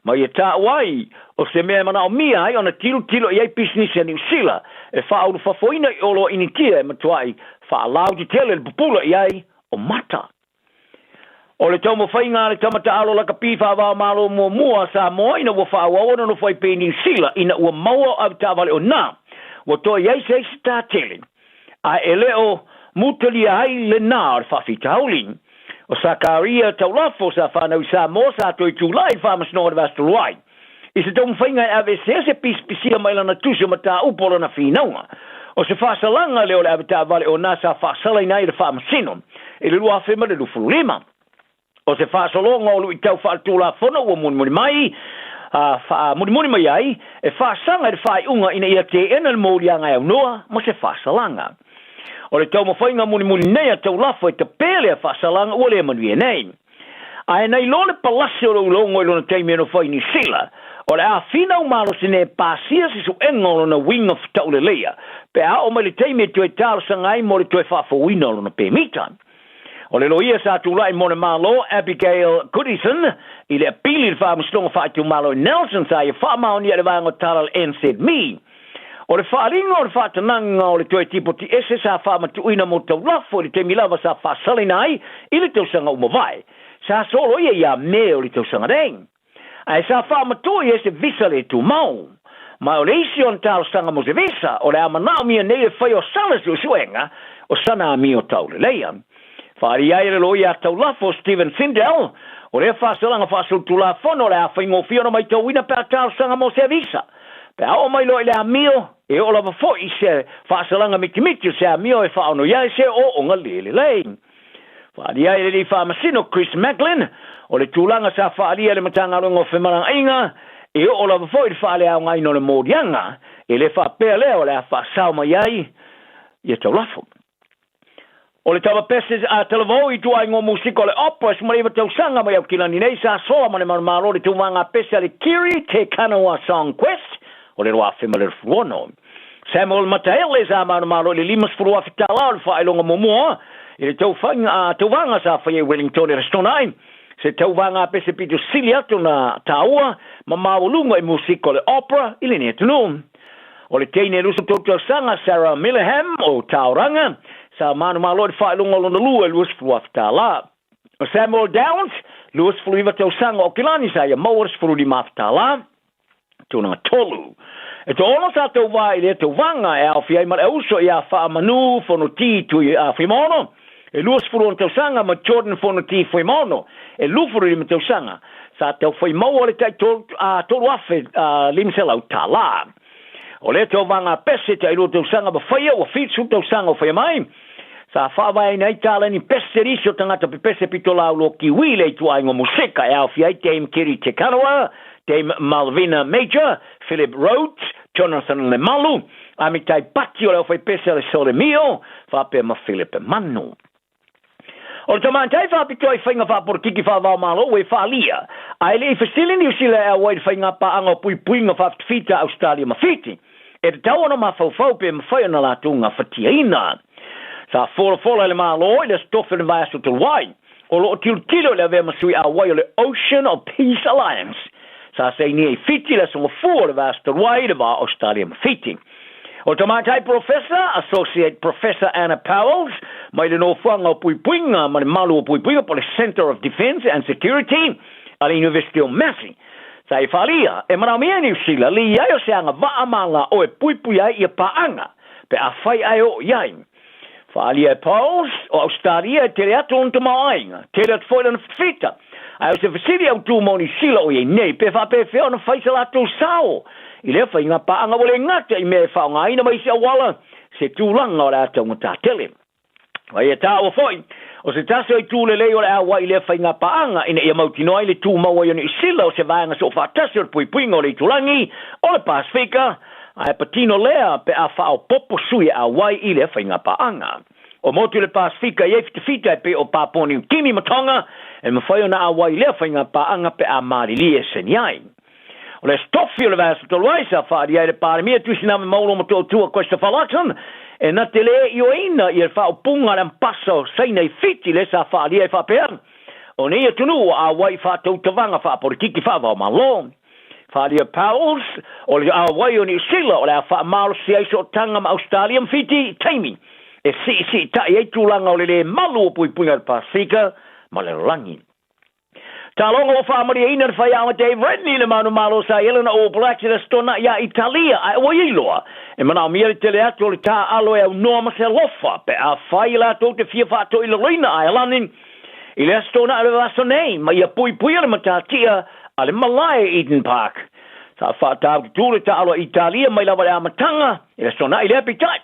Ma ia taua ai, o se mea e manaomia ai ona tilotilo i ai pisinisi a Niu Sila e faaulufafoina i oloa Initia e matuai faalautetele le pupula i ai o mata. O le taumafaiga a le tama taalo lakapi faava-o-Malo muamua a Samoa ina ua faaauau ona nofo ai pea i Niu Sila ina ua maua o avetaavale o na ua toe i ai se isi tā tele ae e le o mutalia ai lenā o le faafitauli. O Sakaria Taulafo sa fanau i Samoa sa toe tulai i le Faamasinoga o le Vasa Tolu ai i se taumafaiga e aveesea se pisipisia mai lana tusi o mataupu o lana finauga. O se faasalaga lea o le avetaavale o na sa faasalaina ai le Faamasino i le 2025. O se faasologa o luitau faaletulafono ua mulimuli mai, a faamulimuli mai ai, e faasaga i le faaiuga ina ia teena le moliaga e aunoa ma se faasalaga. O le taumafaiga mulimuli nei a Taulafo e tape lea faasalaga ua le manuia nei. Ae na iloa le palasi o le ulogo i lona taimi e nofo ai i Niu Sila, o le a finau malosi nei e pasia se suega o lona uiga fetauleleia pe a oo mai le taimi e toe talosaga ai mo le toe faafouina o lona pemita. O le loia sa tulai mo le Malo, Abigail Goodison, i le apili i le Faamasinoga Faaitumalo i Nelson sa ia faamaonia i le vaega o tala a le NZME. O le faaaliga o le faatanaga o le toe tipoti ese sa faamatuuina mo Taulafo i le taimi lava sa faasalaina ai i le tausaga ua mavae, sa soloia ia Me o le tausaga nei. Ae sa faamatui ai se visa le tumau. Ma o le isi ona talosaga mo se visa, o le a manaomia nei le faia o sana suesuega o sana amio tauleleia. Faaalia ai e le loia taulafo Stephen Sindel, o lea faasalaga faasolitulafono o le a faigofie ona maitauina pe a talosaga mo se visa. Pe a oo mai loa i le amio, e oo lava foi i se faasalaga mitimiti o se amio e faaonoia ai se ooooga le lelei. Faaalia ai e le alii faamasino Chris Macklin, o le tulaga sa faaalia e le Matagaluega o Femalagaaiga, e oo lava foi i le faaleaogaina o le moliaga, e le faapea lea o le a faasao mai ai ia taulafo. O le tama pese a Talavou i ituaiga o musika o le opera e 19 tausaga mai Aukilani nei sa soa ma le manumalo le tauvaga pese a le Kiri Te Kanawa Song Quest o le 2016. Samuel Mataele sa manumalo i le $50,000 tala o le faailoga muamua i le tauvaga sa faia i Wellington i le Aso Toonai, se tauvaga pese pito sili atu na taua ma maualuga i musika o le opera i lenei atunuu. O le teine 23 tausaga Sarah Millerham o Tauranga sa manumalo i le faailoga o lona lua i le $20,000. O Samuel Downs, 29 tausaga o Aukilani sa ia maua le $15,000. Tulaga tolu. E toaono sa tauva i lea tauvaga e aofia ai ma le auso ia Faamanu Fonoti Tui Fuimaono, e 26 tausaga, ma Jordan Fonoti Fuimaono, e 25 tausaga, sa taufai maua le tai $3,500. O lea tauvaga pese tai 2 tausaga ma faia, ua 70 tausaga o faia mai, sa faavaeina ai taleni pese nisi o tagata pepese pitolau loa Kiwi le ituaiga o musika e aofia ai Dame Kiri Te Kanawa, Dame Malvina Major, Philip Rhodes, Jonathan Lemalu, Amitai Pati o le aufaipese a le Sole Mio, faapea ma Philip Manu. O le tamaitai faapitoa i faiga faapolitiki faava-o-Malo ua e faaalia, ae le i fesili Niu Sila e auai i le faigapaaga o puipuiga faafitafita a Ausetalia ma Fiti, e tatau ona mafaufau pe mafai ona latou gafatiaina. Sa folafola e le Malo i le Aso Tofi o le vaiaso talu ai, o lo o tilotilo i le avea ma sui auai o le Ocean of Peace Alliance, sa sainia i Fiti i le aso Gafua o le vaiaso talu ai i le va o Ausetalia ma Fiti. O le tamaitai Polofesa, Associate Professor Anna Powles, mai le Nofoaga o Puipuiga ma le Malu o Puipuiga po o le Centre of Defence and Security a le Iunivesite o Massey, sa e faaalia, e manaomia e Niu Sila le i ai o se agavaa ma alaoa e puipui ai ia paaga pe afai ae oo i ai. Faaalia e Powles, o Ausetalia e tele atu lona tamaoaiga, tele atu foi lona fitafita. Ae o se fesili autū mo Niu Sila o i ai nei, pe faapefea ona fai sa latou sao i lea faiga paaga ua le gata i mea e faaaogaina ma isi auala, se tulaga o le a taugatā tele. A ia taua foi, o se tasi o itu lelei o le auai i lea faiga paaga ina ia mautinoa ai le tumau ai o Niu Sila o se vaega soofaatasi o le puipuiga o le itulagi o le Pasefika, ae patino lea pe a faaopoopo sui e auai i lea faiga paaga. O motu i le Pasefika e i ai fitafita e pei o Papua Niu Kini ma Tonga e mafai ona auai i lea faiga paaga pe a malilie e saini ai. O le Aso Tofi o le vaiaso talu ai sa faaalia ai le Palemia Tuisiname Maulo Motootua Christopher Luxon e na te le ioeina ia le faaupuga a le Ambasa o Saina i Fiti lea sa faaalia ai faapea, O nei atunuu ua auai i faatautavaga faapolitiki faava-o-Malo. Faaalia Powles, o le auai o Niu Sila o le a faamalosi ai sootaga ma Ausetalia ma Fiti i taimi e siisiitai ai tulaga o le lē malu o puipuiga i le Pasefika ma le lalolagi. Taloga ua faamalieina le faiaoga Dave Redney i le manumalo sa i ai lana All Blacks i le Aso Toonai ia Italia, ae ua i loa e manaomia le tele atu o le taaalo e aunoa ma se alofa pe afai latou te fia faatoilaloina Aelani i le Aso Toonai o le vaiaso nei ma ia puipuia le matatia a le malae i Eden Park. Sa faataututū le taalo a Italia mai lava i le amataga i le Aso Toonai lea, peitai,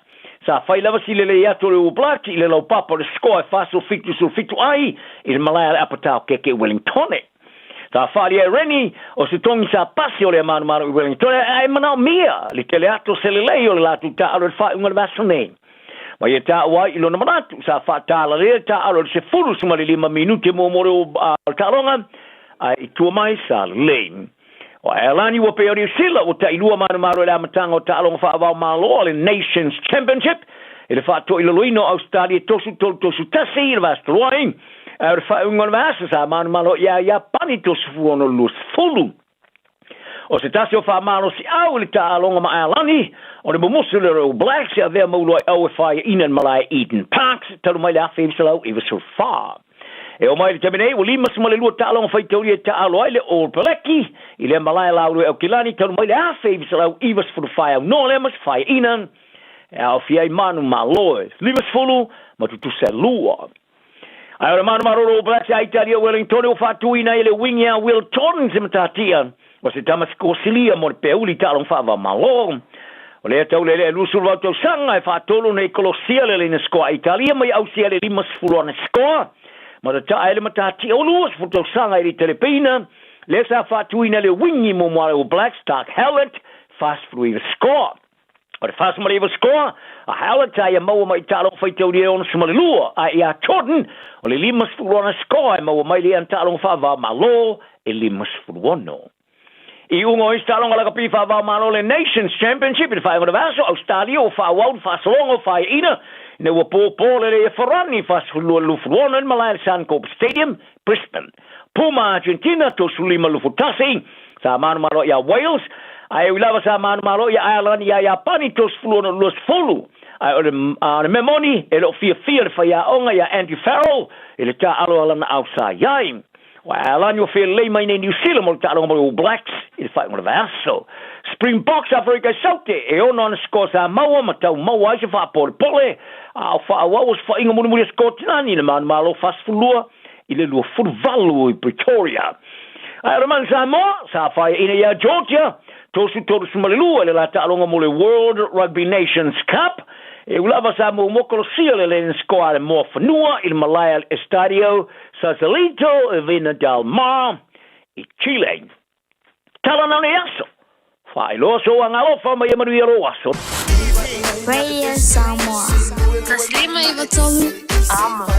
sa fai lava si lelei atu o le All Blacks i le laupapa o le score e 47-17 ai i le malae a le Apatao Keke i Wellingtone. Sa faaalia e Rennie o se togi sa pasi o lea manumanu i Wellingtone ae manaomia le tele atu o se lelei o le latou taaalo i le faaiuga o le vaiaso nei. Ma ia taua ai i lona manatu, sa faatalalea le taaalo i le 15 minute muamua o le taaloga, ae i tua mai sa lelei. O Aelani ua pei o Niu Sila ua tailua manumalo i le amataga o taaloga faava-o-Malo a le Nations Championship i le faatoilaloina o Ausetalia 3-3 3-1 i le vaiaso talu ai, ae o le faaiuga o le vaiaso sa manumalo i ai Iapani 36-20. O se tasi o faamalosiau i le taaloga ma Aelani, o le mumusu lea o le All Blacks e avea ma uluai au e faiaina i le malae Eden Park talu mai le 1994. E oo mai i le taimi nei, ua 52 taaloga faitaulia e taaalo ai le All Peleki i lea malae Laulu e Aukilani talu mai le 1994 aunoa lea ma se faaiaina e aofia ai manumalo e 50 ma tutusa e lua. Ae o le manumalo All Blacks ia Italia Wellingtone ua faatuina ai e le wing ia Will Jordan se matatia o se tama sikosilia mo le peuli taaloga faava-o-Malo. O lea taulelea e 28 tausaga e faatolu nei kolosia le laina sikoa a Italia mai ausia le 50 ana sikoa ma tataa ai le matatia o 20 tausaga i le Telepeina lea sa faatuina le wingi muamua a le All Blacks Dark Howlett 49 sikoa. O le 49 sikoa a Howlett sa ia maua mai i taaloga faitaulia e 62 ae ia Jordan o le 50 ana sikoa e maua mai le ana taaloga faava-o-Malo e 56. I uga o isi taaloga lakapi faava-o-Malo le Nations Championship i le faaiuga o le vaiaso, Ausetalia ua faaauau le faasologa o faiaina ina ua pōpō lelei e Farani 42 i le 26 i le malae le Suncorp Stadium, Brisbane. Puma Argentina 35 21 sa manumalo ia Wales, ae ui lava sa manumalo ia Ireland ia Iapani 36 20. Ae o le, a o le mea moni, e le o fiafia le faiaoga ia Andy Farrell i le taaalo a lana au sa i ai. Ua alani ua felelei mai nei New Zealand mo le taaloga mo le All Blacks i le faaiuga o le vaiaso. Springboks Aferika i Saute, e ono ana sikoa sa maua ma tau maua ai se faapolepole, a o faaauau o se faiga mulimuli a Sikotinani i le manumalo 42 i le 28 i Pretoria. Ae o le Manu Samoa, sa faiaina ia Georgia, 3-32 i le la taaloga mo le World Rugby Nations Cup, e ui lava sa muamua kolosia le laina sikoa a le Moafanua i le malae a le Estadio Sausalito e Vina del Mar i Chile. Tala nao nei aso. Faailoa sou agalofa ma ia manuia lou aso. Radio Samoa. 1 5 9 3 Amo.